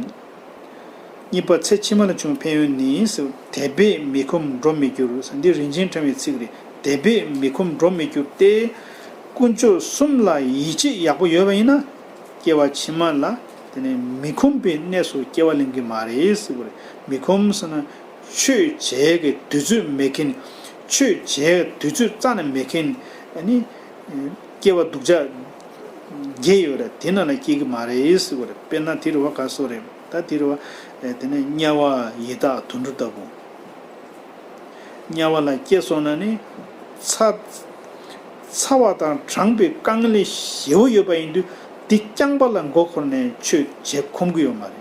གཉིས་པ། ཚེ་ཕྱི་མ་ལ་བྱུང་བའི་ཕན་ཡོན་ནི། དད་པས་མི་ཁོམ་འགྲོ་མི་འགྱུར། འདི་རིན་ཆེན་ཕྲེང་བའི་ཚིག་རེད། དད་པས་མི་ཁོམ་འགྲོ་མི་འགྱུར་ཏེ། དཀོན་མཆོག་གསུམ་ལ་ཡིད་ཆེས་ཡག་པོ་ཡོད་པ་ཡིན་ན། སྐྱེ་བ་ཕྱི་མ་ལ་དེ་ནས་མི་ཁོམ་པའི་གནས་སུ་སྐྱེ་བ་ལེན་གྱི་མ་རེད་ཟེར་བ་རེད། མི་ཁོམ་ཟེར་ན། ཆོས་བྱེད་ཀྱི་དུས་ཚོད་མེད་མཁན། ཆོས་བྱེད་དུས་ཚོད་རྩ་ནས་མེད་མཁན། ཨ་ནི་སྐྱེ་བ་སྡུག་ཅག་བརྒྱད་ཡོད་རེད། དེ་ནང་ལ་སྐྱེ་གི་མ་རེད་ཟེར་བ་རེད། དཔེར་ན་དེ་རེད་བ། ག་སོགས་རེད། ད་དེ་རེད་བ། དེ་ནས་དམྱལ་བ་ཡི་དྭགས་དུད་འགྲོ་ལྟ་བུ། དམྱལ་བ་ལ་སྐྱེས་སོང་ན་ནི། ཚ། ཚ་བ་དང་གྲང་བའི་དཀའ་ངལ་ཞེ་པོ་ཡོད་པ་ཡིན་དུས། དེ་རྐྱང་པ་ལ་མགོ་འཁོར་ནས་ཆོས་བྱེད་ཁོམ་གི་ཡོད་མ་རེད།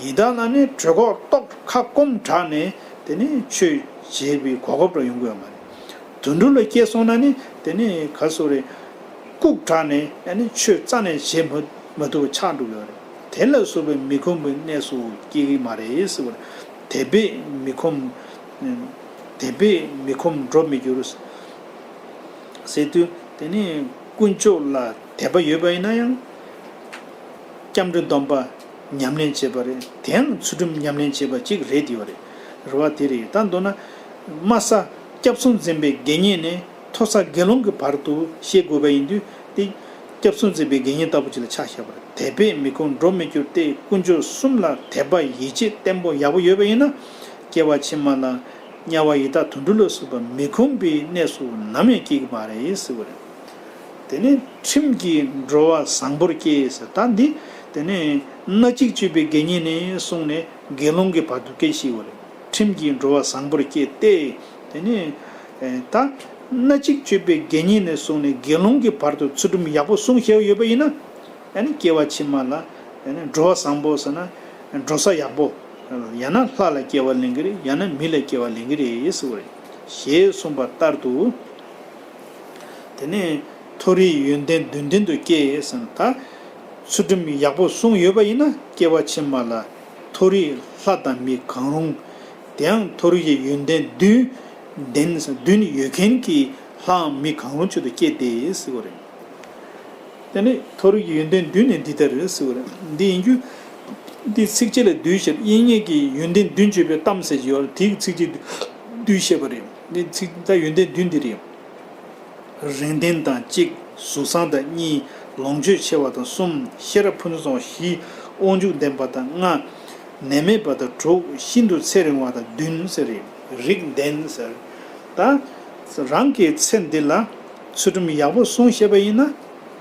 ཡི་དྭགས་ལ་ནི་གྲོད་ཁོག་ལྟོགས། ཁ་སྐོམ་དྲགས་ནས་དེ་ནི་ཆོས་བྱེད་པའི་གོ་སྐབས་རང་ཡོང་གི་ཡོད་མ་རེད། དུད་འགྲོ་ལ་སྐྱེས་སོང་ན་ནི་དེ་ནི་ག་སོགས་རེད། ལྐུགས་དྲགས་ནས་ཨ་ནི་ཆོས་རྩ་ནས་བྱེད་མ་མ་ཐུབ་པ་ཆགས་འགྲོ་གི་ཡོད་རེད། དེ་ལ་སོགས་པའི་མི་ཁོམ་པའི་གནས་སུ་སྐྱེ་གི་མ་རེད་ཟེར་བ་རེད། དད་པས་མི་ཁོམ། དད་པས་མི་ཁོམ་འགྲོ་མི་འགྱུར། ཟེར་དུས་དེ་ནི་དཀོན་མཆོག་ལ་དད་པ་ཡོད་པ་ཡིན་ན་ཡང་། སྐྱབས་འགྲོའི་སྡོམ་པ་ཉམས་ལེན་བྱེད་པ་རེད། དེའང་ཚུལ་ཁྲིམས་ཉམས་ལེན་བྱེད་པ་གཅིག་རེད་དེ་བ་རེད། རེད་བ། དེ་རེད། ད་མདོར་ན། དམའ་ས་སྐྱབས་སུ་འཛིན་པའི་དགེ་བསྙེན་ནས་མཐོ་ས་དགེ་སློང་གི་བར་དུ་ཤེས་དགོས་པ་ཡིན་དུས། དེ་སྐྱབས་སུ་འཛིན་པའི་དགེ་བསྙེན་ལྟ་བུ་ཅིག་ལ་ཆ་བཞག་པ་རེད། དད་པས་མི་ཁོམ་འགྲོ་མི་འགྱུར་ཏེ། དཀོན་མཆོག་གསུམ་ལ་དད་པ་ཡིད་ཆེས་བརྟན་པོ་ཡག་པོ་ཡོད་པ་ཡིན་ན། སྐྱེ་བ་ཕྱི་མ་ལ་དམྱལ་བ་ཡི་དྭགས་དུད་འགྲོ་ལ་སོགས་པ་མི་ཁོམ་པའི་གནས་སུ་ནམ་ཡང་སྐྱེ་གི་མ་རེད་ཟེར་བ་རེད། དེ་ནས་ཁྲིམས་ཀྱིས་འགྲོ་བ་བཟང་པོར་སྐྱེ་ཟེར། ད་འདི་དེ་ནས་སྣ་གཅིག་སྤྱོད་པའི་དགེ་བསྙེན་ནས་བཟུང་ནས་དགེ་སློང་གི་བར་དུ་སྐད་ཅིག་བ་རེད། ཁྲིམས་ཀྱིས་འགྲོ་བ་བཟང་པོར་སྐྱེ་སྟེ། དེ་ནས་ད་སྣ་གཅིག་སྤྱོད་པའི་དགེ་བསྙེན་ནས་བཟུང་ནས་དགེ་སློང་གི་བར་དུ་ཚུལ་ཁྲིམས་ཡག་པོ་སྲུང་ཤེས་ཡོད་པ་ཡིན་ན། ཨ་ནི་སྐྱེ་བ་ཕྱི་མ་ལ་ཨ་ནི་འགྲོ་བ་བཟང་པོ་ཟེར་ན། འགྲོ་ས་ཡག་པོ། ཡང་ན་ལྷ་ལ་སྐྱེ་བ་ལེན་གི་རེད། ཡང་ན་མི་ལ་སྐྱེ་བ་ལེན་གི་རེད་ཟེར་བ་རེད། ཞེས་གསུངས་པ་ལྟར་དུ། དེ་ནས་མཐོ་རིས་ཡོན་ཏན་བདུན་ལྡན་དུ་སྐྱེ་ཟེར་ན། ད་ཚུལ་ཁྲིམས་ཡག་པོ་སྲུང་ཡོད་པ་ཡིན་ན། སྐྱེ་བ་ཕྱི་མ་ལ་མཐོ་རིས་ལྷ་དང་མི་གང་རུང་། དེའང་མཐོ་རིས་ཀྱི་ཡོན་ཏན་བདུན་ལྡན་ཟེར། བདུན་ཡོད་མཁན་གྱི་ལྷའམ་མི་གང་རུང་ཅིག་ཏུ་སྐྱེ་སྟེ་ཟེར་བ་རེད། དེ་ནས་མཐོ་རིས་ཀྱི་ཡོན་ཏན་བདུན་ནི་འདི་ལྟར་ཟེར་བ་རེད། འདི་ཡིན་རྒྱུ། འདི་ཚིགས་བཅད་ལ་བསྡུས་ཤིང་། དབྱིག་གཉེན་གྱིས་ཡོན་ཏན་བདུན་བརྗོད་པའི་གཏམ་ཟེར་གྱི་ཡོད་རེད། དེའི་ཚིགས་བཅད་བསྡུས་བཤད་པ་རེད། འདི་ཚིག་ད་ཡོན་ཏན་བདུན་འདི་རེད། རིང་ལྡན་དང་གཅིག་གཟུགས་བཟང་དང་གཉིས། ལོངས་སྤྱོད་ཆེ་བ་དང་གསུམ། ཤེས་རབ་ཕུན་ཚོགས་བཞི། དབང་ཕྱུག་ལྡན་པ་དང་ལྔ། ནད་མེད་པ་དང་དྲུག་ཤིན་ཏུ་ཚེ་རིང་བ་དང་བདུན་ཟེར་རེད། རིགས་ལྡན་ཟེར། ད་རང་གི་ཚེ་འདི་ལ་ཚུལ་ཁྲིམས་ཡག་པོ་སྲུང་ཤེས་པ་ཡིན་ན།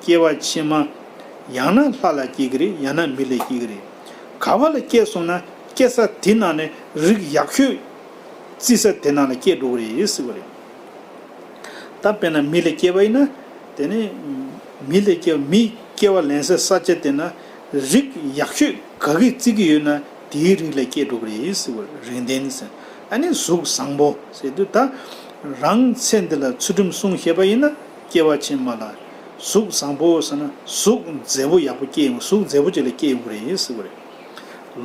སྐྱེ་བ་ཕྱི་མ་ཡང་ན་ལྷ་ལ་སྐྱེ་གི་རེད། ཡང་ན་མི་ལ་སྐྱེ་གི་རེད། ག་བ་ལ་སྐྱེས་སོང་ན་སྐྱེ་ས་དེ་ནང་ནས་རིགས་ཡག་ཤོས་བརྩི་ས་དེ་ནང་ལ་སྐྱེ་འགྲོ་གི་རེད་ཟེར་བ་རེད། ད་དཔེར་ན་མི་ལ་སྐྱེ་བ་ཡིན་ན། དེ་ནས་མི་ལ་སྐྱེ་མི་སྐྱེ་བ་ལེན་སའི་ས་ཆ་དེ་ན་རིགས་ཡག་ཤོས་ག་གིས་བརྩི་གི་ཡོད་ན། དེའི་རིགས་ལ་སྐྱེ་འགྲོ་གི་རེད་ཟེར་བ་རེད། རིང་ལྡན་ཟེར། ཨ་ནི་གཟུགས་བཟང་པོ་ཟེར་དུས། ད་རང་ཚེ་འདི་ལ་ཚུལ་ཁྲིམས་སྲུང་ཤེས་པ་ཡིན་ན། སྐྱེ་བ་ཕྱི་མ་ལ་གཟུགས་བཟང་པོ་ཟེར་ན་གཟུགས་མཛེས་པོ་ཡག་པོ་སྐྱེ་ཡོང་། གཟུགས་མཛེས་པོ་ཅིག་ལ་སྐྱེ་ཡོང་གི་རེད་ཟེར་བ་རེད།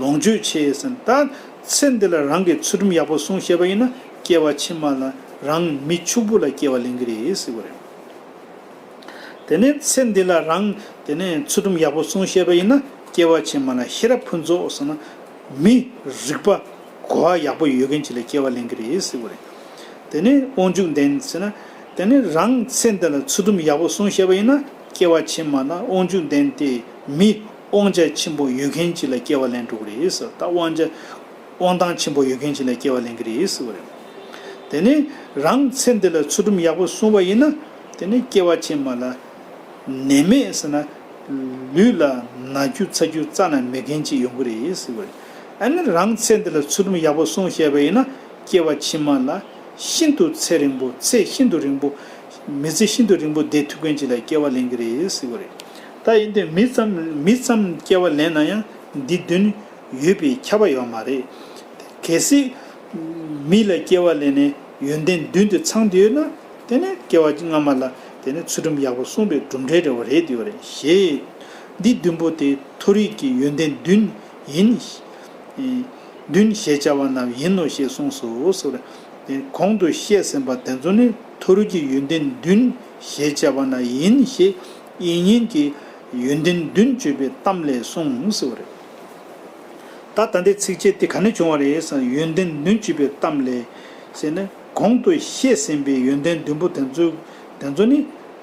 ལོངས་སྤྱོད་ཆེ་ཟེར་ན། ད་ཚེ་འདི་ལ་རང་གིས་ཚུལ་ཁྲིམས་ཡག་པོ་སྲུང་ཤེས་པ་ཡིན་ན། སྐྱེ་བ་ཕྱི་མ་ལ་རང་མི་ཕྱུག་པོ་ལ་སྐྱེ་བ་ལེན་གི་རེད་ཟེར་བ་རེད། དེ་ནས་ཚེ་འདི་ལ་རང་དེ་ནས་ཚུལ་ཁྲིམས་ཡག་པོ་སྲུང་ཤེས་པ་ཡིན་ན། སྐྱེ་བ་ཕྱི་མ་ལ་ཤེས་རབ་ཕུན་ཚོགས་ཟེར་ན། མི་རིག་པ་གོ་བ་ཡག་པོ་ཡོད་མཁན་ཅིག་ལ་སྐྱེ་བ་ལེན་གི་རེད་ཟེར་བ་རེད། དེ་ནས་དབང་ཕྱུག་ལྡན་ཟེར་ན། དེ་ནས་རང་ཚེ་འདི་ལ་ཚུལ་ཁྲིམས་ཡག་པོ་སྲུང་ཤེས་པ་ཡིན་ན། སྐྱེ་བ་ཕྱི་མ་ལ་དབང་ཕྱུག་ལྡན་ཏེ་མི་དབང་ཆ་ཆེན་པོ་ཡོད་མཁན་ཅིག་ལ་སྐྱེ་བ་ལེན་འགྲོ་གི་རེད་ཟེར། ད་དབང་ཆ་ དབང་ཐང་ཆེན་པོ་ཡོད་མཁན་ཅིག་ལ་སྐྱེ་བ་ལེན་གྱི་རེད་ཟེར་བ་རེད། དེ་ནས་རང་ཚེ་འདི་ལ་ཚུལ་ཁྲིམས་ཡག་པོ་སྲུང་བ་ཡིན་ན། དེ་ནས་སྐྱེ་བ་ཕྱི་མ་ལ་ནད་མེད་ཟེར་ན། ལུས་ལ་ན་རྒྱུ་ཚ་རྒྱུ་རྩ་ནས་མེད་མཁན་ཅིག་ཡོང་གི་རེད་ཟེར་བ་རེད། ཨ་ནི་རང་ཚེ་འདི་ལ་ཚུལ་ཁྲིམས་ཡག་པོ་སྲུང་ཤེས་པ་ཡིན་ན། སྐྱེ་བ་ཕྱི་མ་ལ་ཤིན་ཏུ་ཚེ་རིང་པོ་ཚེ་ཤིན་ཏུ་རིང་པོ། མི་ཚེ་ཤིན་ཏུ་རིང་པོ་བསྡད་ཐུབ་མཁན་ཅིག་ལ་སྐྱེ་བ་ལེན་གྱི་རེད་ཟེར་བ་རེད། ད་ཡིན་དུས་མི་ཙམ་མི་ཙམ་སྐྱེ་བ་ལེན་ན་ཡང་འདི་བདུན་ཡོད་པའི་ཁྱབ་པ་ཡོད་མ་རེད། གལ་སྲིད་མི་ལ་སྐྱེ་བ་ལེན་ནས་ཡོན་ཏན་བདུན་དེ་ཚང་བསྡད་ཡོད་ན། དེ་ནས་སྐྱེ་བ་སྔ་མ་ལ་དེ་ནས་ཚུལ་ཁྲིམས་ཡག་པོ་སྲུང་བའི་གྲུབ་འབྲས་འདྲ་བོ་རེད་འདུག་རེད་ཞེས། འདི་བདུན་པོ་དེ་མཐོ་རིས་ཀྱི་ཡོན་ཏན་བདུན་ཡིན། བདུན་ཞེས་བྱ་བ་རྣམས་ཡིན་ནོ་ཞེས་གསུངས་སོ་ཟེར། གོང་དུ་བཤད་ཟིན་པ་དེ་ཚོ་ནི་མཐོ་རིས་ཀྱི་ཡོན་ཏན་བདུན་ཞེས་བྱ་བ་ན་ཡིན་ཞེས་དབྱིག་གཉེན་གྱིས་ཡོན་ཏན་བདུན་བརྗོད་པའི་གཏམ་ལས་གསུངས་ཟེར་བ་རེད། ད་ད་ལྟའི་ཚིགས་བཅད་དེ་ག་ནས་བྱུང་བ་རེད་ཟེར་ན། ཡོན་ཏན་བདུན་བརྗོད་པའི་གཏམ་ལས་ཟེར་ན། གོང་དུ་བཤད་ཟིན་པའི་ཡོན་ཏན་བདུན་པོ་དེ་ཚོ་དེ་ཚོ་ནི།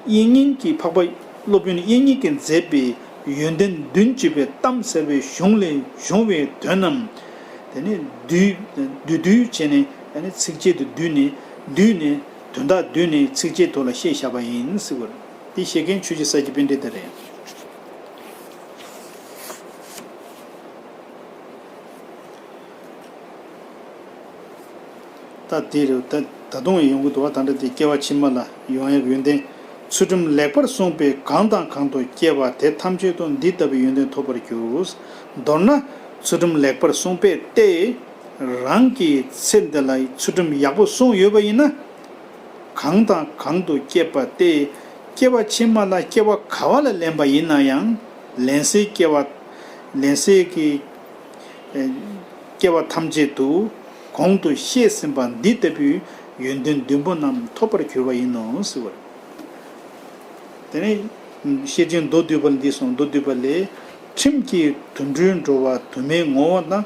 དབྱིག་གཉེན་གྱིས་འཕགས་པ་སློབ་དཔོན་དབྱིག་གཉེན་གྱིས་མཛད་པའི་ཡོན་ཏན་བདུན་བརྗོད་པའི་གཏམ་ཟེར་བའི་གཞུང་ལས་བྱུང་བའི་དོན་རྣམས། དེ་ནི་བསྡུས་བསྡུས་བསྡུས་བྱས་ནས། ཨ་ནི་ཚིགས་བཅད་དེ་བསྡུས་ནས་བསྡུས་ནས་དོན་དག་བསྡུས་ནས་ཚིགས་བཅད་ཐོག་ལ་བཤད་བཞག་པ་ཡིན་ཟེར་བ་རེད། འདི་བཤད་མཁན་ཆོས་རྗེ་ས་སྐྱ་པཎྜི་ཏ་རེད། ད་དེ་རེད། ད་ད་དུང་ཡོང་གི་འདུག་བ། ད་ལྟ་དེ་སྐྱེ་བ་ཕྱི་མ་ལ་ཡོང་ཡག་ཡོན་ཏན། ཚུལ་ཁྲིམས་ལེགས་པར་སྲུངས་པས་གང་དང་གང་དུ་སྐྱེ་བ་དེ་ཐམས་ཅད་དུ་འདི་ལྟ་བུའི་ཡོན་ཏན་ཐོབ་པར་འགྱུར། མདོར་ན་ཚུལ་ཁྲིམས་ལེགས་པར་སྲུངས་པས་ཏེ། རང་གི་ཚེ་འདི་ལ་ཚུལ་ཁྲིམས་ཡག་པོ་སྲུངས་ཡོད་པ་ཡིན་ན། གང་དང་གང་དུ་སྐྱེས་པ་སྟེ། སྐྱེ་བ་ཕྱི་མ་ལ་སྐྱེ་བ་ག་བ་ལ་ལེན་པ་ཡིན་ན་ཡང་། ལེན་སའི་སྐྱེ་བ། ལེན་སའི་གི་ཨེ་སྐྱེ་བ་ཐམས་ཅད་དུ་གོང་དུ་བཤད་ཟིན་པ་འདི་ལྟ་བུའི་ཡོན་ཏན་བདུན་པོ་རྣམས་ཐོབ་པར་འགྱུར་བ་ཡིན་ནོ་ཟེར་བ་རེད། དེ་ནས་ཤེར་ཕྱིན་མདོ་བསྡུས་པ་ལ་འདི་གསུངས། མདོ་བསྡུས་པ་ལས། ཁྲིམས་ཀྱིས་དུད་འགྲོའི་འགྲོ་བ་དུ་མའི་ངོ་བོ་དང་།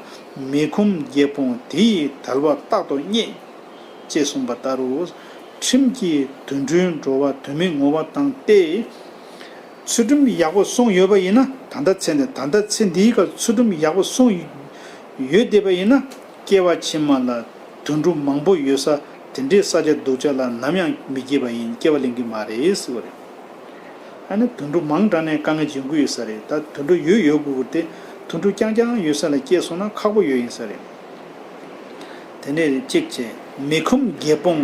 མི་ཁོམ་བརྒྱད་སྤོང་དེ་ཡིས་དལ་བ་རྟག་ཏུ་རྙེད། ཅེས་གསུངས་པ་ལྟར་རོ། ཁྲིམས་ཀྱིས་དུད་འགྲོའི་འགྲོ་བ་དུ་མའི་ངོ་བོ་དང་སྟེ། ཚུལ་ཁྲིམས་ཡག་པོ་སྲུང་ཡོད་པ་ཡིན་ན། ད་ལྟ་ཚེ་འདི་ད་ལྟ་ཚེ་འདིའི་སྐབས་ཚུལ་ཁྲིམས་ཡག་པོ་སྲུང་ཡོད་བསྡད་པ་ཡིན་ན། སྐྱེ་བ་ཕྱི་མ་ལ་དུད་འགྲོ་མང་པོ་ཡོད་ས་དེ་འདྲའི་ས་ཆ་སྡུག་ཅག་ལ་ནམ་ཡང་མི་སྐྱེ་བ་ཡིན། སྐྱེ་བ་ལེན་གྱི་མ་རེད་ཟེར་བ་རེད། ཨ་ནི་དུད་འགྲོ་མང་དྲགས་ནས་དཀའ་ངལ་འབྱུང་གི་ཡོད་ས་རེད། ད་དུད་འགྲོ་ཡོད་ཡོད་དགོས་ཀྱི་རེད་དེ། དུད་འགྲོ་རྐྱང་རྐྱང་ཡོད་ས་ལ་སྐྱེས་སོང་ན་ཁག་པོ་ཡོད་ཡིན་ས་རེད། དེ་ནས་གཅིག་བྱས། མི་ཁོམ་བརྒྱད་སྤོང་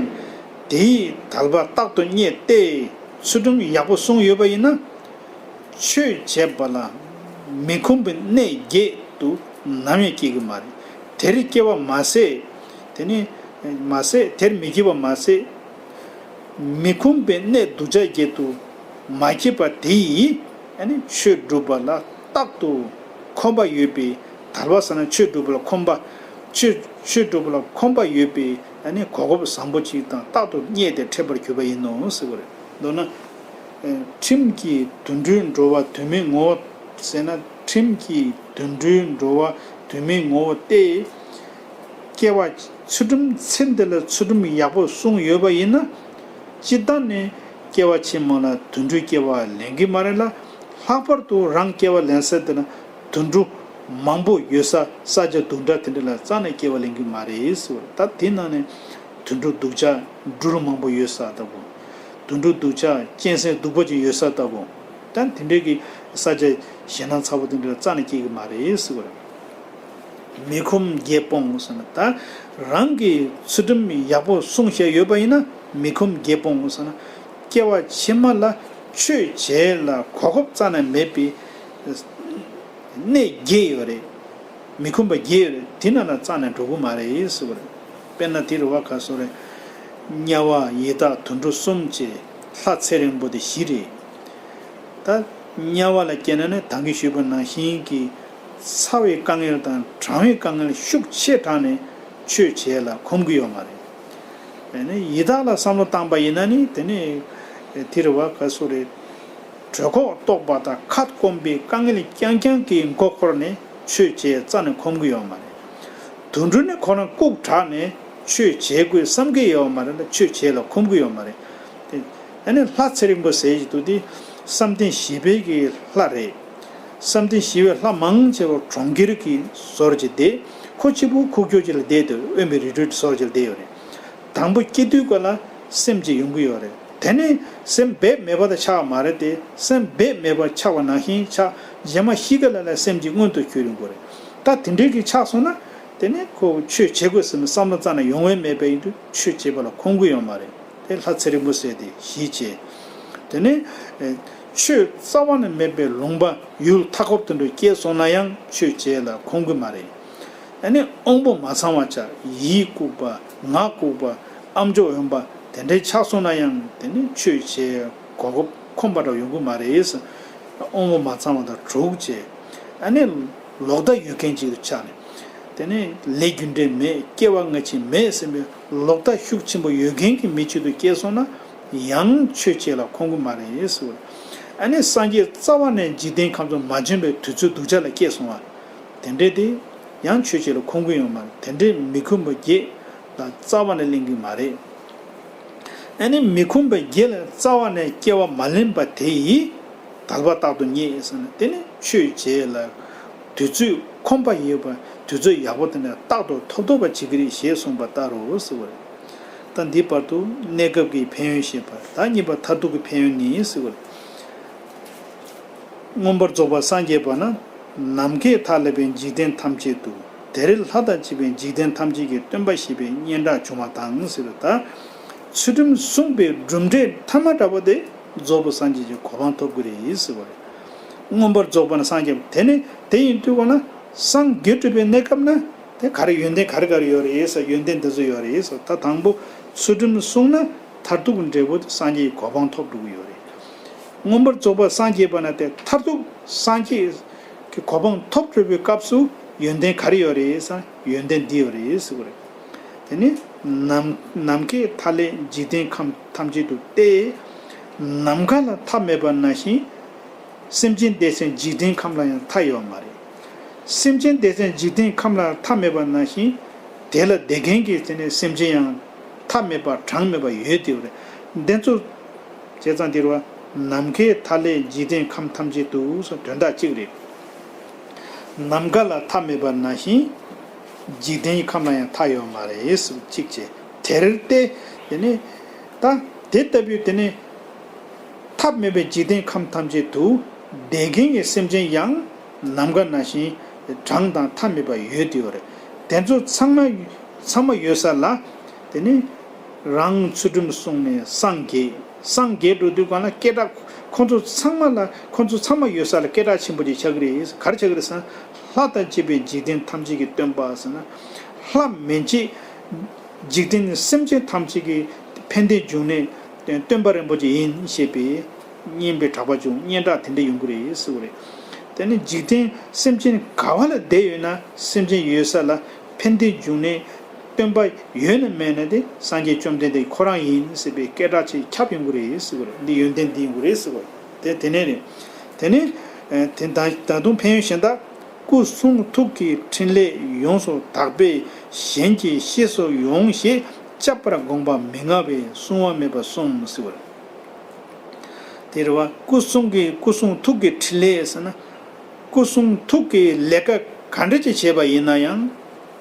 དེ་ཡིས་དལ་བ་རྟག་ཏུ་རྙེད་དེ། ཚུལ་ཁྲིམས་ཡག་པོ་སྲུང་ཡོད་པ་ཡིན་ན། ཆོས་བྱས་པ་ལ་མི་ཁོམ་པའི་གནས་བརྒྱད་དུ་ནམ་ཡང་སྐྱེ་གི་མ་རེད། དེར་སྐྱེ་བ་མ་ཟད། དེ་ནི་མ་ཟད། དེར་མི་སྐྱེ་བ་མ་ཟད། མི་ཁོམ་པའི་གནས་སྡུག་ཅག་བརྒྱད་དུ་མ་སྐྱེས་པ་དེ་ཡིས། ཨ་ནི་ཆོས་སྒྲུབ་པ་ལ་རྟག་ཏུ་ཁོམ་པ་ཡོད་པའི། དལ་བ་ཟེར་ན་ཆོས་སྒྲུབ་པ་ལ་ཁོམ་པ། ཆོས་ཆོས་སྒྲུབ་པ་ལ་ཁོམ་པ་ཡོད་པའི། ཨ་ནི་གོ་སྐབས་བཟང་པོ་ཅིག་དང་རྟག་ཏུ་རྙེད་དེ་འཕྲད་པར་གྱུར་པ་ཡིན་ནོ་ཟེར་བ་རེད། མདོར་ན། ཨེ་ཁྲིམས་ཀྱིས་དུད་འགྲོའི་འགྲོ་བ་དུ་མའི་ངོ་བོ་ཟེར་ན། ཁྲིམས་ཀྱིས་དུད་འགྲོའི་འགྲོ་བ་དུ་མའི་ངོ་བོ་སྟེ། སྐྱེ་བ་ཚུལ་ཁྲིམས་ཚེ་འདི་ལ་ཚུལ་ཁྲིམས་ཡག་པོ་སྲུང་ཡོད་པ་ཡིན་ན། སྤྱིར་བཏང་ནས་སྐྱེ་བ་ཕྱི་མ་ལ་དུད་འགྲོའི་སྐྱེ་བ་ལེན་གྱི་མ་རེད་ལ། ལྷག་པར་དུ་རང་སྐྱེ་བ་ལེན་ས་དེ་ན་དུད་འགྲོ་མང་པོ་ཡོད་ས། ས་ཆ་སྡུག་དྲགས་དེ་འདྲ་ལ་རྩ་ནས་སྐྱེ་བ་ལེན་གྱི་མ་རེད་ཟེར་བ། ད་དེ་ནང་ནས་དུད་འགྲོ་སྡུག་ཅག་སྦྲུལ་མང་པོ་ཡོད་ས་ལྟ་བུ། དུད་འགྲོ་སྡུག་ཅག་གཅན་གཟན་སྡུག་པོ་ཅིག་ཡོད་ས་ལྟ་བུ། ད་དེ་འདྲའི་གི་ས་ཆ་ཞེད་སྣང་ཚ་པོ་དེ་འདྲ་ལ་རྩ་ནས་སྐྱེ་གི་མ་རེད་ཟེར་བ་རེད། མི་ཁོམ་བརྒྱད་སྤོང་ཟེར་ན། ད་རང་གིས་ཚུལ་ཁྲིམས་ཡག་པོ་སྲུང་བཞག་ཡོད་པ་ཡིན་ན། མི་ཁོམ་བརྒྱད་སྤོང་ཟེར་ན། སྐྱེ་བ་ཕྱི་མ་ལ་ཆོས་བྱེད་ལ་གོ་སྐབས་རྩ་ནས་མེད་པའི་གནས་བརྒྱད་ཡོད་རེད། མི་ཁོམ་པ་བརྒྱད་ཡོད་རེད། དེ་ནང་ལ་རྩ་ནས་འགྲོ་གི་མ་རེད་ཟེར་བ་རེད། དཔེར་ན་དེ་རུ་བ་ག་སོ་རེད། དམྱལ་བ་ཡི་དྭགས་དུད་འགྲོ་གསུམ་བཅས་ལྷ་ཚེ་རིང་པོ་དེ་བཞི་རེད། ད་དམྱལ་བ་ལ་སྐྱེས་ན་ནི་ད་གིན་ཞུས་པ་ནང་བཞིན་གྱི་ཚ་བའི་དཀའ་ངལ་དང་གྲང་བའི་དཀའ་ངལ་ཤུགས་ཆེ་དྲགས་ནས་ཆོས་བྱེད་ལ་ཁོམ་གྱི་ཡོད་མ་རེད། དེ་ནས་ཡི་དྭགས་ལ་བསམ་བློ་བཏང་པ་ཡིན་ན་ནི། དེ་ནས་དེ་རུ་བ་ག་སོ་རེད། གྲོད་ཁོག་ལྟོགས་པ་དང་ཁ་སྐོམ་པའི་དཀའ་ངལ་རྐྱང་རྐྱང་གིས་མགོ་འཁོར་ནས་ཆོས་བྱེད་རྩ་ནས་ཁོམ་གྱི་ཡོད་མ་རེད། དུད་འགྲོ་ནི་ཁོ་རང་ལྐུགས་དྲགས་ནས་ཆོས་བྱེད་དགོས་བསམ་གྱི་ཡོད་མ་རེད་ལ། ཆོས་བྱེད་ལ་ཁོམ་གྱི་ཡོད་མ་རེད། དེ་ཨ་ནི་ལྷ་ཚེ་རིང་པོ་ཟེར་གྱི་འདུག་དེ་བསམ་གཏན་བཞི་པའི་གི་ལྷ་རེད། བསམ་གཏན་བཞི་པའི་ལྷ་མང་ཆེ་བ་གྲོང་ཁྱེར་གྱི་ཟོར་གྱི་སྟེ། ཁོ་གཅིག་པུ་ཁུག་ཀྱོག་ཅིག་ལ་བསྡད་འདུག་དབེན་པའི་རི་ཁྲོད་སོགས་ཅིག་ལ་བསྡད་ཡོད་རེད། དང་པོ་སྐྱེ་དུས་སྐབས་ལ་སེམས་ཅིག་ཡོང་གི་ཡོད་རེད། དེ་ནས་སེམས་འབད་མེད་པ་དང་ཆགས་པ་མ་རེད་དེ། སེམས་འབད་མེད་པ་ཆགས་པ་ནང་བཞིན་ཆགས། རྗེས་མ་ཤི་ག་ལ་ལ་སེམས་ཅིག་མངོན་དུ་གྱུར་ཡོང་གི་རེད། ད་དེ་འདྲའི་གི་ཆགས་སོང་ན། དེ་ནས་ཁོ་ཆོས་བྱེད་དགོས་ཟེར་ནས་བསམ་བློ་རྩ་ནས་ཡོང་བའི་མེད་པ་ཡིན་དུས་ཆོས་བྱེད་པ་ལ་ཁོམ་གི་ཡོད་མ་རེད། དེ་ལྷ་ཚེ་རིང་པོ་ཟེར་དེ་ཞི་བྱས། དེ་ནས་ཆོས་རྩ་བ་ནས་མེད་པའི་ལུང་པ་ཡུལ་མཐའ་འཁོབ་དེ་འདྲ་སྐྱེས་སོང་ན་ཡང་ཆོས་བྱེད་ལ་ཁོམ་གི་མ་རེད། ཨ་ནི་དབང་པོ་མ་ཚང་བ་ཆགས། ཡིད་ལྐུགས་པ། ངག་ལྐུགས་པ། ཨམ་ཅོག་གཡོན་པ། དེ་འདྲའི་ཆགས་སོང་ན་ཡང་དེ་ནི་ཆོས་བྱེད་གོ་སྐབས་ཁོམ་པ་འདྲ་ཡོང་གི་མ་རེད། དབང་པོ་མ་ཚང་བ་དང་དྲུག་བྱས། ཨ་ནི་ལོག་ལྟ་ཡོད་མཁན་ཅིག་ཏུ་ཆགས་ནས། དེ་ནི་ལས་རྒྱུ་འབྲས་མེད། སྐྱེ་བ་སྔ་ཕྱི་མེད་ཟེར་བའི་ལོག་ལྟ་ཤུགས་ཆེན་པོ་ཡོད་མཁན་གྱི་མི་ཅིག་ཏུ་སྐྱེས་སོང་ན་ཡང་ཆོས་བྱེད་ལ་ཁོམ་གི་མ་རེད་ཟེར་བ། ཨ་ནི་སངས་རྒྱས་རྩ་བ་ནས་འཇིག་རྟེན་ཁམས་སུ་མ་བྱོན་པའི་དུས་ཚོད་སྡུག་ཅག་ལ་སྐྱེས་སོང་བ། དེ་འདྲས་དེ་ཡང་ཆོས་བྱེད་ལ་ཁོམ་གི་ཡོད་མ་རེད། དེ་འདྲས་མི་ཁོམ་པ་བརྒྱད་ལ་རྩ་བ་ནས་གླེང་གི་མ་རེད། ཨ་ནི་མི་ཁོམ་པ་བརྒྱད་ལ་རྩ་བ་ནས་སྐྱེ་བ་མ་ལེན་པ་དེ་ཡིས་དལ་བ་རྟག་ཏུ་རྙེད་ཟེར་ན། དེ་ནི་ཆོས་བྱེད་ལ་དུས་ཚོད་ཁོམ་པ་ཡོད་པ། དུས་ཚོད་ཡག་པོ་དེ་ནས་རྟག་ཏུ་ཐོབ་ཐོབ་པ་བྱེད་ཀྱི་རེད་ཞེས་གསུངས་པ་ལྟར་རོ་ཟེར་བ་རེད། ད་འདི་བར་དུ་གནས་སྐབས་ཀྱི་ཕན་ཡོན་བཤད་པ། ད་གཉིས་པ་མཐར་ཐུག་གི་ཕན་ཡོན་ནི་ཟེར་བ་རེད། མངོན་པར་རྫོགས་པར་སངས་རྒྱས་པ་ན། ནམ་མཁའི་མཐའ་ཀླས་པའི་འཇིག་རྟེན་ཐམས་ཅད་དུ། དེར་ལྷ་དང་བཅས་པའི་འཇིག་རྟེན་ཐམས་ཅད་ཀྱི་སྟོན་པ་ཞེས་པའི་སྙན་གྲགས་བྱུང་བ་དང་ཟེར་བ། ད་ཚུལ་ཁྲིམས་བསྲུངས་པའི་གྲུབ་འབྲས་ཐ་མ་འདྲ་བོ་དེ་རྫོགས་པའི་སངས་རྒྱས་ཀྱི་གོ་འཕང་ཐོབ་ཀྱི་རེད་ཟེར་བ་རེད། མངོན་པར་རྫོགས་པ་ན་སངས་རྒྱས་པ། དེ་ནི་དེ་ཡིན་དུས་གོ་ན་སངས་རྒྱས་གྲུབ་པའི་གནས་སྐབས་ན་དེ་ག་རེ་ཡོན་ཏན་ག་རེ་ག་རེ་ཡོད་རེད་ཟེར། ཡོན་ཏན་འདི་ཚོ་ཡོད་རེད་ཟེར། ད་དང་པོ་ཚུལ་ཁྲིམས་བསྲུངས་ན་མཐར་ཐུག་གི་འབྲས་བུ་དེ་སངས་རྒྱས་ཀྱི་གོ་འཕང་ཐོབ་འགྲོ་གི་ཡོད་རེད། མངོན་པར་རྫོགས་པར་སངས་རྒྱས་པ་ན་དེ་མཐར་ཐུག་སངས་རྒྱས་ཀྱི་གོ་འཕང་ཐོབ་གྲུབ་པའི་སྐབས་སུ་ཡོན་ཏན་ག་རེ་ཡོད་རེད་ཟེར། ཡོན་ཏན་འདི་ཡོད་རེད་ཟེར་བ་རེད། དེ་ནི་ནམ་ནམ་མཁའི་མཐའ་ཀླས་འཇིག་རྟེན་ཁམས་ཐམས་ཅད་དུ་སྟེ། ནམ་མཁའ་ལ་མཐའ་མེད་པ་ནང་བཞིན་སེམས་ཅན་སྡེ་ཚན་འཇིག་རྟེན་ཁམས་ལ་ཡང་མཐའ་ཡོད་མ་རེད། སེམས་ཅན་སྡེ་ཚན་འཇིག་རྟེན་ཁམས་ལ་མཐའ་མེད་པ་ནང་བཞིན་དེ་ལ་བསྡད་མཁན་གྱི་དེ་ནི་སེམས་ཅན་ཡང་མཐའ་མེད་པ་གྲངས་མེད་པ་ཡོད་དེ་རེད། འདི་ཚོ་བྱས་ཙང་འདིར་བ་ནམ་མཁའི་མཐའ་ཀླས་འཇིག་རྟེན་ཁམས་ཐམས་ཅད་དུ་སོགས་དོན་དག་གཅིག་རེད། ནམ་མཁའ་ལ་མཐའ་མེད་པ་ནང་བཞིན་འཇིག་རྟེན་ཁམས་ལ་ཡང་མཐའ་ཡོད་མ་རེད་ཟེར་གཅིག་བྱས། དེར་སྟེ་དེ་ནི་ད་དེ་ལྟ་བུའི་དེ་ནི་མཐའ་མེད་པའི་འཇིག་རྟེན་ཁམས་ཐམས་ཅད་དུ་བསྡད་མཁན་གྱི་སེམས་ཅན་ཡང་ནམ་མཁའ་ནང་བཞིན་གྲངས་དང་མཐའ་མེད་པ་ཡོད་དེ་ཡོད་རེད། དེ་ཚོ་ཚང་མ་ཚང་མ་ཡོད་ས་ལ་དེ་ནི་རང་ཚུལ་ཁྲིམས་བསྲུངས་ནས་སངས་རྒྱས། སངས་རྒྱས་འགྲོ་དུས་གང་ལ་སྐད་གྲགས་ཁོང་ཚོ་ཚང་མ་ལ་ཁོང་ཚོ་ཚང་མ་ཡོད་ས་ལ་སྐད་གྲགས་ཆེན་པོ་ཅིག་ཆགས་ཀྱི་རེད། ག་རེ་ཆགས་ཀྱི་རེད་ཟེར་ན། ལྷ་དང་བཅས་པའི་འཇིག་རྟེན་ཐམས་ཅད་ཀྱི་སྟོན་པ་ཟེར་ན། ལྷ་མན་ཆད་འཇིག་རྟེན་སེམས་ཅན་ཐམས་ཅད་ཀྱི་ཕན་བདེའི་འབྱུང་གནས་སྟོན་པ་རིན་པོ་ཆེ་ཡིན་ཞེས་པའི་སྙན་པའི་གྲགས་པ་བྱུང་། སྙན་གྲགས་དེ་འདྲ་ཡོང་གི་རེད་ཟེར་བ་རེད། དེ་ནི་འཇིག་རྟེན་སེམས་ཅན་ག་བ་ལ་བསྡད་ཡོད་ན་སེམས་ཅན་ཡོད་ས་ལ་ཕན་བདེའི་འབྱུང་གནས་སྟོན་པ་ཡོད་ན་མེད་ན་དེ་སངས་རྒྱས་བཅོམ་ལྡན་འདས་ཁོ་རང་ཡིན་ཟེར་བའི་སྐད་གྲགས་ཆེ་ཁྱབ་ཡོང་གི་རེད་ཟེར་བ་རེད། འདི་ཡོན་ཏན་འདི་ཡོང་གི་རེད་ཟེར་བ་རེད། དེ་དེ་ནས་རེད། དེ་ནས་དེ་ད་ད་དུང་ཕན་ཡོན་གཞན་དག་སྐུ་གསུང་ཐུགས་ཀྱི་ཕྲིན་ལས་ཡོངས་སུ་དག་པས་གཞན་གྱིས་ཤེས་སུ་འོང་ཞེས་སྐྱབས་པར་དགོངས་པ་མི་མངའ་བས་བསྲུང་བ་མེད་པར་གསུངས་ཟེར་བ་རེད། དེ་རེད་བ། སྐུ་གསུང་གི་སྐུ་གསུང་ཐུགས་ཀྱི་ཕྲིན་ལས་ཟེར་ན། སྐུ་གསུང་ཐུགས་ཀྱི་ལས་ཀ་ག་འདྲ་ཅིག་བྱས་པ་ཡིན་ན་ཡང་།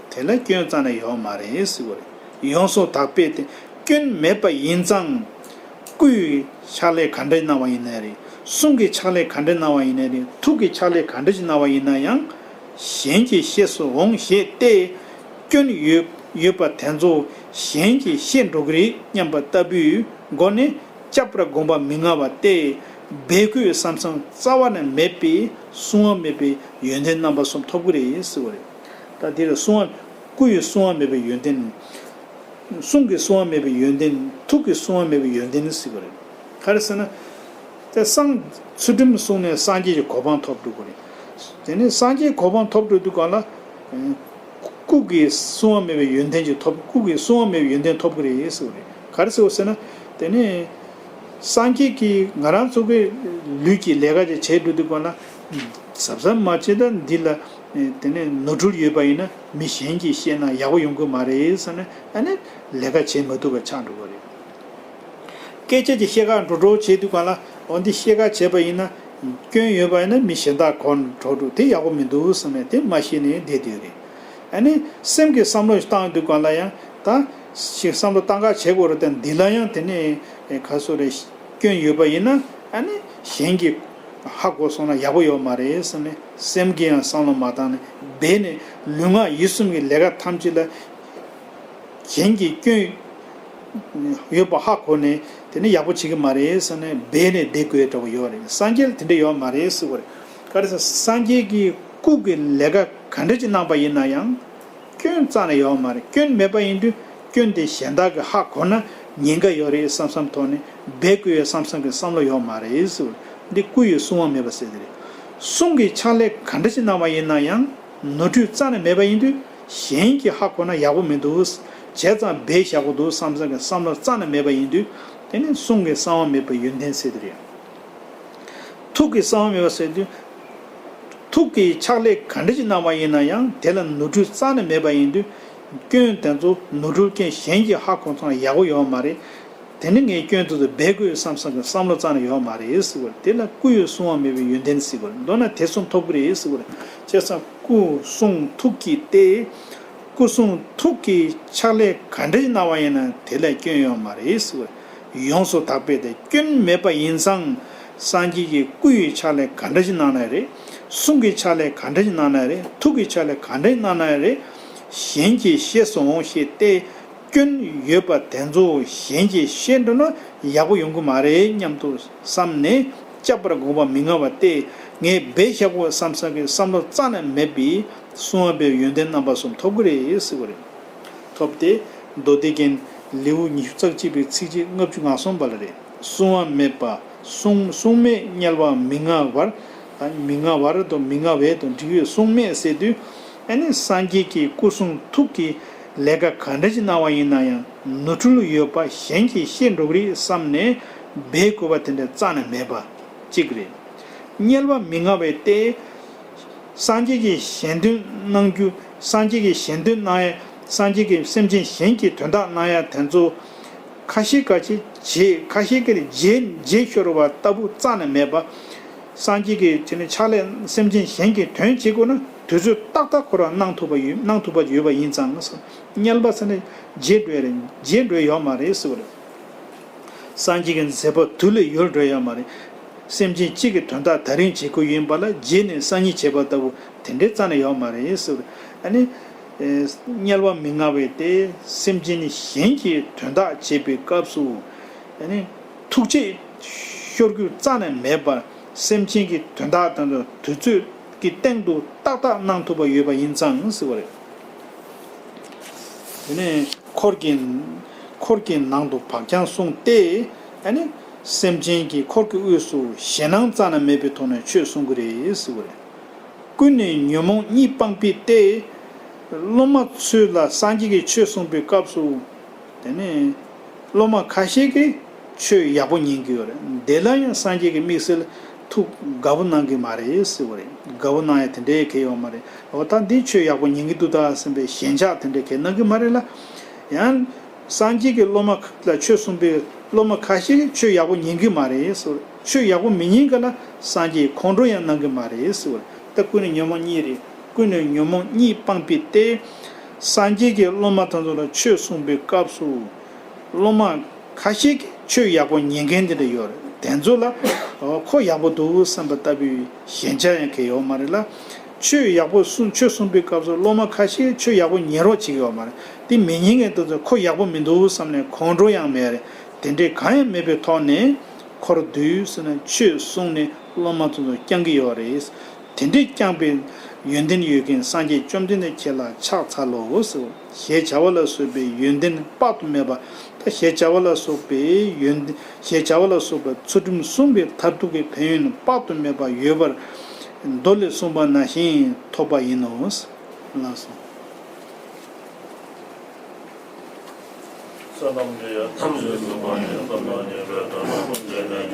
དེ་ལ་སྐྱོན་རྩ་ནས་ཡོད་མ་རེད་ཟེར་བ་རེད། ཡོངས་སུ་དག་པས་དེ་སྐྱོན་མེད་པ་ཡིན་ཙང་། སྐུའི་ཕྱག་ལས་ག་འདྲ་གནང་བ་ཡིན་ན་རེད། གསུང་གི་ཕྱག་ལས་ག་འདྲ་གནང་བ་ཡིན་ན་རེད། ཐུགས་ཀྱི་ཕྱག་ལས་ག་འདྲ་ཅིག་གནང་བ་ཡིན་ན་ཡང་། གཞན་གྱིས་ཤེས་སུ་འོང་ཞེས་ཏེ། སྐྱོན་ཡོད་ཡོད་པ་དེ་ཚོ་གཞན་གྱིས་ཤེས་འགྲོ་གི་རེད་སྙམ་པ་ལྟ་བུའི་སྒོ་ནས། སྐྱབས་པར་དགོངས་པ་མི་མངའ་བ་སྟེ། འབད་དགོས་བསམ་བསམ་རྩ་བ་ནས་མེད་པས་བསྲུང་བ་མེད་པའི་ཡོན་ཏན་རྣམ་པ་གསུམ་ཐོབ་ཀྱི་རེད་ཟེར་བ་རེད། ད་འདི་ལ་བསྲུང་བ། སྐུ་ཡི་བསྲུང་བ་མེད་པའི་ཡོན་ཏན། གསུང་གི་བསྲུང་བ་མེད་པའི་ཡོན་ཏན། ཐུགས་ཀྱི་བསྲུང་བ་མེད་པའི་ཡོན་ཏན་ཟེར་བ་རེད། ག་རེ་ཟེར་ན། དེ་སངས་ཚུལ་ཁྲིམས་བསྲུངས་ནས་སངས་རྒྱས་ཀྱི་གོ་འཕང་ཐོབ་འགྲོ་གི་རེད། དེ་ནས་སངས་རྒྱས་གོ་འཕང་ཐོབ་འགྲོ་དུས་གང་ལ། སྐུ་གི་བསྲུང་བ་མེད་པའི་ཡོན་ཏན་ཅིག་ཐོབ། སྐུ་གི་བསྲུང་བ་མེད་པའི་ཡོན་ཏན་ཐོབ་ཀྱི་རེད་ཟེར་བ་རེད། ག་རེ་ཟེར་བ་ཟེར་ན། དེ་ནས་སངས་རྒྱས་ཀྱིས་ང་རང་ཚོ་གི་ལུས་ཀྱི་ལས་ཀ་ཅིག་བྱེད་འགྲོ་དུས་གང་ལ། གཟབ་གཟབ་མ་བྱས་ན་འདི་ལ་དེ་ནས་ནོར་འཁྲུལ་ཡོད་པ་ཡིན་ན་མི་གཞན་གྱིས་ཤེས་ན་ཡག་པོ་ཡོང་གི་མ་རེད་ཟེར་ནས། ཨ་ནི་ལས་ཀ་བྱེད་མ་ཐུབ་པ་ཆགས་འགྲོ་གི་རེད། སྐད་ཆ་ཅིག་བཤད་ག་འགྲོ་འགྲོ་བྱེད་དུས་གང་ལ། འོ་འདི་བཤད་ག་བྱས་པ་ཡིན་ན་སྐྱོན་ཡོད་པ་ཡིན་ན་མི་གཞན་དག་གོ་འགྲོ་འགྲོ་དེ་ཡག་པོ་མི་འདུག་བསམ་ནས་དེ་མ་ཤེས་ནས་བསྡད་དེ་རེད། ཨ་ནི་སེམས་ཀྱི་བསམ་བློ་བཏང་དུས་གང་ལ་ཡང་ད་ཞིག་བསམ་བློ་བཏང་ག་བྱེད་དགོས་རེད་དེ། འདི་ལ་ཡང་དེ་ནས་ག་སོ་རེ་སྐྱོན་ཡོད་པ་ཡིན་ན། ཨ་ནི་གཞན་གྱིས་ཧ་གོ་སོང་ན་ཡག་པོ་ཡོད་མ་རེད་ཟེར་ནས། སེམས་ཀྱིས་ཡང་བསམ་བློ་མ་བཏང་ནས་སྦས་ནས་ལུས་ངག་ཡིད་གསུམ་གྱི་ལས་ཀ་ཐམས་ཅད་ལ་གཞན་གྱི་སྐྱོན་ཡོད་པ་ཧ་གོ་ནས་དེ་ནི་ཡག་པོ་བྱེད་ཀྱི་མ་རེད་ཟེར་ནས་སྦས་ནས་བསྡད་དགོས་འདྲ་པོ་ཡོད་རེད། སངས་རྒྱས་ལ་དེ་འདྲ་ཡོད་མ་རེད་ཟེར་བ་རེད། ག་རེ་ཟེར། སངས་རྒྱས་ཀྱིས་སྐུ་གི་ལས་ཀ་ག་འདྲ་ཅིག་གནང་པ་ཡིན་ན་ཡང་སྐྱོན་རྩ་ནས་ཡོད་མ་རེད། སྐྱོན་མེད་པ་ཡིན་དུས་སྐྱོན་དེ་གཞན་དག་གིས་ཧ་གོ་ན་ཉེན་ཁ་ཡོད་རེད་བསམ་བསམ་ཐོག་ནས་སྦས་དགོས་ཡོད་བསམ་བསམ་གྱི་བསམ་བློ་ཡོད་མ་རེད་ཟེར་བ་རེད། འདི་སྐུ་ཡི་བསྲུང་བ་མེད་པ་ཟེར་དེ་རེད། གསུང་གི་ཕྱག་ལས་ག་འདྲ་ཞིག་གནང་བ་ཡིན་ན་ཡང་ནོར་འཁྲུལ་རྩ་ནས་མེད་པ་ཡིན་དུས་གཞན་གྱིས་ཧ་གོ་ན་ཡག་པོ་མི་འདུག་བྱས་ཙང་སྦས་བཞག་དགོས་འདུག་བསམ་བསམ་གྱི་བསམ་བློ་རྩ་ནས་མེད་པ་ཡིན་དུས་དེ་ནི་གསུང་གི་གསང་བ་མེད་པའི་ཡོན་ཏན་ཟེར་དེ་རེད། ཐུགས་ཀྱི་གསང་བ་མེད་པ་ཟེར་དུས། ཐུགས་ཀྱི་ཕྱག་ལས་ག་འདྲ་ཞིག་གནང་བ་ཡིན་ན་ཡང་དེ་ལ་ནོར་འཁྲུལ་རྩ་ནས་མེད་པ་ཡིན་དུས། སྐྱོན་དེ་ཚོ་ནོར་འཁྲུལ་རྐྱེན་གཞན་གྱིས་ཧ་གོ་སོང་ན་ཡག་པོ་ཡོད་མ་རེད། དེ་ནི་ངས་སྐྱོན་དེ་ཚོ་སྦས་དགོས་བསམ་བསམ་གྱི་བསམ་བློ་རྩ་ནས་ཡོད་མ་རེད་ཟེར་བ་རེད། དེ་ལ་སྐུ་ཡི་བསྲུང་བ་མེད་པའི་ཡོན་ཏན་ཟེར་བ་རེད། མདོར་ན་དེ་གསུམ་ཐོབ་ཀྱི་རེད་ཟེར་བ་རེད། བྱས་ཙང་སྐུ་གསུང་ཐུགས་ཀྱི་སྟེ། སྐུ་གསུང་ཐུགས་ཀྱི་ཕྱག་ལས་ག་འདྲ་ཞིག་གནང་བ་ཡིན་ན་དེ་ལ་སྐྱོན་ཡོད་མ་རེད་ཟེར་བ་རེད། ཡོངས་སུ་དག་པས་ཏེ། སྐྱོན་མེད་པ་ཡིན་ཙང་། སངས་རྒྱས་ཀྱིས་སྐུ་ཡི་ཕྱག་ལས་ག་འདྲ་ཞིག་གནང་ན་རེད། གསུང་གི་ཕྱག་ལས་ག་འདྲ་ཞིག་གནང་ན་རེད། ཐུགས་ཀྱི་ཕྱག་ལས་ག་འདྲ་ཞིག་གནང་ན་རེད། གཞན་གྱིས་ཤེས་སོང་ཞེས་ཏེ། སྐྱོན་ཡོད་པ་དེ་ཚོ་གཞན་གྱིས་ཤེས་འགྲོ་ན་ཡག་པོ་ཡོང་གི་མ་རེད་སྙམ་དུ་བསམ་ནས། སྐྱབས་པར་དགོངས་པ་མི་མངའ་བ་སྟེ། ངས་སྦས་བཞག་དགོས་བསམ་བསམ་གྱི་བསམ་བློ་རྩ་ནས་མེད་པའི་བསྲུང་བ་པའི་ཡོན་ཏན་རྣམ་པ་གསུམ་ཐོབ་ཀྱི་རེད་ཟེར་བ་རེད། ཐོབ་སྟེ། མདོ་སྡེ་རྒྱན་ལེའུ་ཉི་ཤུ་རྩ་གཅིག་པའི་ཚིགས་བཅད་ལྔ་བཅུ་ང་གསུམ་པ་ལ་རེད། བསྲུང་བ་མེད་པ། བསྲུང་བསྲུང་མེད་དམྱལ་བ་མི་མངའ་བར། མི་མངའ་བར་དང་མི་མངའ་བས་དང་འགྲིག་ཡོད། བསྲུང་མེད་ཟེར་དུས། ཨ་ནི་སངས་རྒྱས་ཀྱི་སྐུ་གསུང་ཐུགས་ཀྱི་ལས་ཀ་ག་འདྲ་ཞིག་གནང་བ་ཡིན་ན་ཡང་ནོར་འཁྲུལ་ཡོད་པ་གཞན་གྱིས་ཤེས་འགྲོ་གི་རེད་བསམ་ནས་སྦས་དགོས་པ་དེ་འདྲ་རྩ་ནས་མེད་པ་གཅིག་རེད། དམྱལ་བ་མི་མངའ་བས་ཏེ། སངས་རྒྱས་ཀྱིས་གཞན་དོན་གནང་རྒྱུ། སངས་རྒྱས་ཀྱིས་གཞན་དོན་གནང་ཡ། སངས་རྒྱས་ཀྱིས་སེམས་ཅན་གཞན་གྱི་དོན་དག་གནང་ཡ་དེ་ཚོ་ཁ་ཤས་ཀ་ཅིག་རྗེས། ཁ་ཤས་ཀྱིས་རྗེས་རྗེས་ཤོར་བ་ལྟ་བུ་རྩ་ནས་མེད་པ། སངས་རྒྱས་ཀྱིས་དེ་ནི་ཕྱག་ལས་སེམས་ཅན་གཞན་གྱི་དོན་བྱེད་དགོས་ན་དུས་ཚོད་ཏག་ཏག་ཁོ་རང་གནང་ཐུབ་པ་ཡོད། གནང་ཐུབ་པ་ཡོད་པ་ཡིན་ཙང་། དམྱལ་བ་ཟེར་ན་རྗེས་འགྲོ་ཡ་རེད། རྗེས་འགྲོ་ཡ་ཡོད་མ་རེད་ཟེར་བ་རེད། སངས་རྒྱས་ཀྱི་མཛད་པ་དུས་ལས་ཡོལ་འགྲོ་ཡ་མ་རེད། སེམས་ཅན་གཅིག་གི་དོན་དག་ད་རིང་བྱེད་དགོས་ཡིན་པ་ལ་རྗེས་ནས་སང་ཉིན་བྱེད་པ་ལྟ་བུ་དེ་འདྲའི་རྩ་ནས་ཡོད་མ་རེད་ཟེར། ཨ་ནི། ཨེ། དམྱལ་བ་མི་མངའ་བས་ཏེ། སེམས་ཅན་གཞན་གྱི་དོན་དག་བྱེད་པའི་སྐབས་སུ། ཨ་ནི། ཐུགས་རྗེས་ཤོར་རྒྱུ་རྩ་ནས་མེད་པར་སེམས་ཅན་གྱི་དོན་དག་དང་དུས་ཚོད་ཀྱི་སྟེང་དུ་ཏག་ཏག་གནང་ཐུབ་པ་ཡོད་པ་ཡིན་ཙང་ཟེར་བ་རེད། དེ་ནས་འཁོར་གྱི། འཁོར་གྱི་ནང་དུ་བག་ཀྱང་བསྲུངས་ཏེ། ཨ་ནི། སེམས་ཅན་གྱི་འཁོར་གྱི་དབུས་སུ་ཞེད་སྣང་རྩ་ནས་མེད་པའི་ཐོག་ནས་ཆོས་གསུང་གི་རེད་ཟེར་བ་རེད། ཀུན་ནས་ཉོན་མོངས་གཉིད་སྤངས་པའི་ཏེ། སློབ་མ་ཚོ་ལ་སངས་རྒྱས་ཀྱིས་ཆོས་གསུངས་པའི་སྐབས་སུ། དེ་ནས་སློབ་མ་ཁ་ཤས་ཀྱིས་ཆོས་ཡག་པོ་ཉན་གྱི་ཡོད་རེད། དེ་ལ་ཡང་སངས་རྒྱས་ཀྱི་དམིགས་བསལ་ཐུགས་དགའ་པོ་གནང་གི་མ་རེད་ཟེར་བ་རེད། དགའ་པོ་གནང་ཡ་དེ་འདྲའི་གལ་ཡོད་མ་རེད། འོ་ད་འདི་ཆོས་ཡག་པོ་ཉན་གྱི་འདུག་ད་བསམ་པའི་ཞེན་ཆགས་དེ་འདྲའི་གལ་གནང་གི་མ་རེད་ལ། ཡང་སངས་རྒྱས་ཀྱི་སློབ་མ་ལ་ཆོས་གསུངས་པའི་སློབ་མ་ཁ་ཤས་ཀྱིས་ཆོས་ཡག་པོ་ཉན་གྱི་མ་རེད་ཟེར་བ་རེད། ཆོས་ཡག་པོ་མི་ཉན་མཁན་ལ་སངས་རྒྱས་ཁོང་ཁྲོ་ཡང་གནང་གི་མ་རེད་ཟེར་བ་རེད། ད་ཀུན་ནས་ཉོན་མོངས་གཉིད་རེད། ཀུན་ནས་ཉོན་མོངས་གཉིད་སྤངས་པའི་ཏེ། སངས་རྒྱས་ཀྱིས་སློབ་མ་དེ་ཚོ་ལ་ཆོས་གསུངས་པའི་སྐབས་སུ། སློབ་མ་ཁ་ཤས་ཀྱིས་ཆོས་ཡག་པོ་ཉན་མཁན་དེ་འདྲ་ཡོད་རེད། དེ་ཚོ་ལ་ཁོ་ཡག་པོ་འདུག་བསམ་པ་ལྟ་བུའི་ཞེན་ཆགས་ཡང་གང་ཡང་ཡོད་མ་རེད་ལ། ཆོས་ཡག་པོ་གསུང་ཆོས་གསུངས་པའི་སྐབས་སུ་སློབ་མ་ཁ་ཤས་ཆོས་ཡག་པོ་ཉན་རོགས་བྱེད་ཀྱི་ཡོད་མ་རེད། དེ་མི་ཉན་མཁན་དེ་ཚོ་ཁོ་ཡག་པོ་མི་འདུག་བསམ་ནས་ཁོང་ཁྲོ་ཡང་མེད་རེད། དེ་འདྲའི་གང་ཡང་མེད་པའི་ཐོག་ནས་འཁོར་བསྡུས་ཟེར་ནས་ཆོས་གསུངས་ནས་སློབ་མ་དེ་ཚོ་བསྐྱངས་ཀྱི་ཡོད་རེད། དེ་འདྲའི་བསྐྱངས་པའི་ཡོན་ཏན་ཡོད་མཁན་སངས་རྒྱས་བཅོམ་ལྡན་འདས་ཁྱེད་ལ་ཕྱག་འཚལ་ལོ་ཟེར། ཞེས་བྱ་བ་ལ་སོགས་པའི་ཡོན་ཏན་དཔག་ཏུ་མེད་པ། ད་ཞེས་བྱ་བ་ལ་སོགས་པའི་ཡོན་ཏན། ཞེས་བྱ་བ་ལ་སོགས་པ་ཚུལ་ཁྲིམས་བསྲུངས་པའི་མཐར་ཐུག་གི་ཕན་ཡོན་དཔག་ཏུ་མེད་པ་ཡོད་པར་མདོ་ལས་གསུངས་པ་ནང་བཞིན་ཐོབ་པ་ཡིན་ནོ། ལགས་སོ། བསོད་ནམས་འདི་ཡང་ཐམས་ཅད་གཟིགས་པ་ཉིད། བསོད་ནམས་ཉེས་པའི་དགྲ་རྣམས་ཕམ་བྱས་ནས།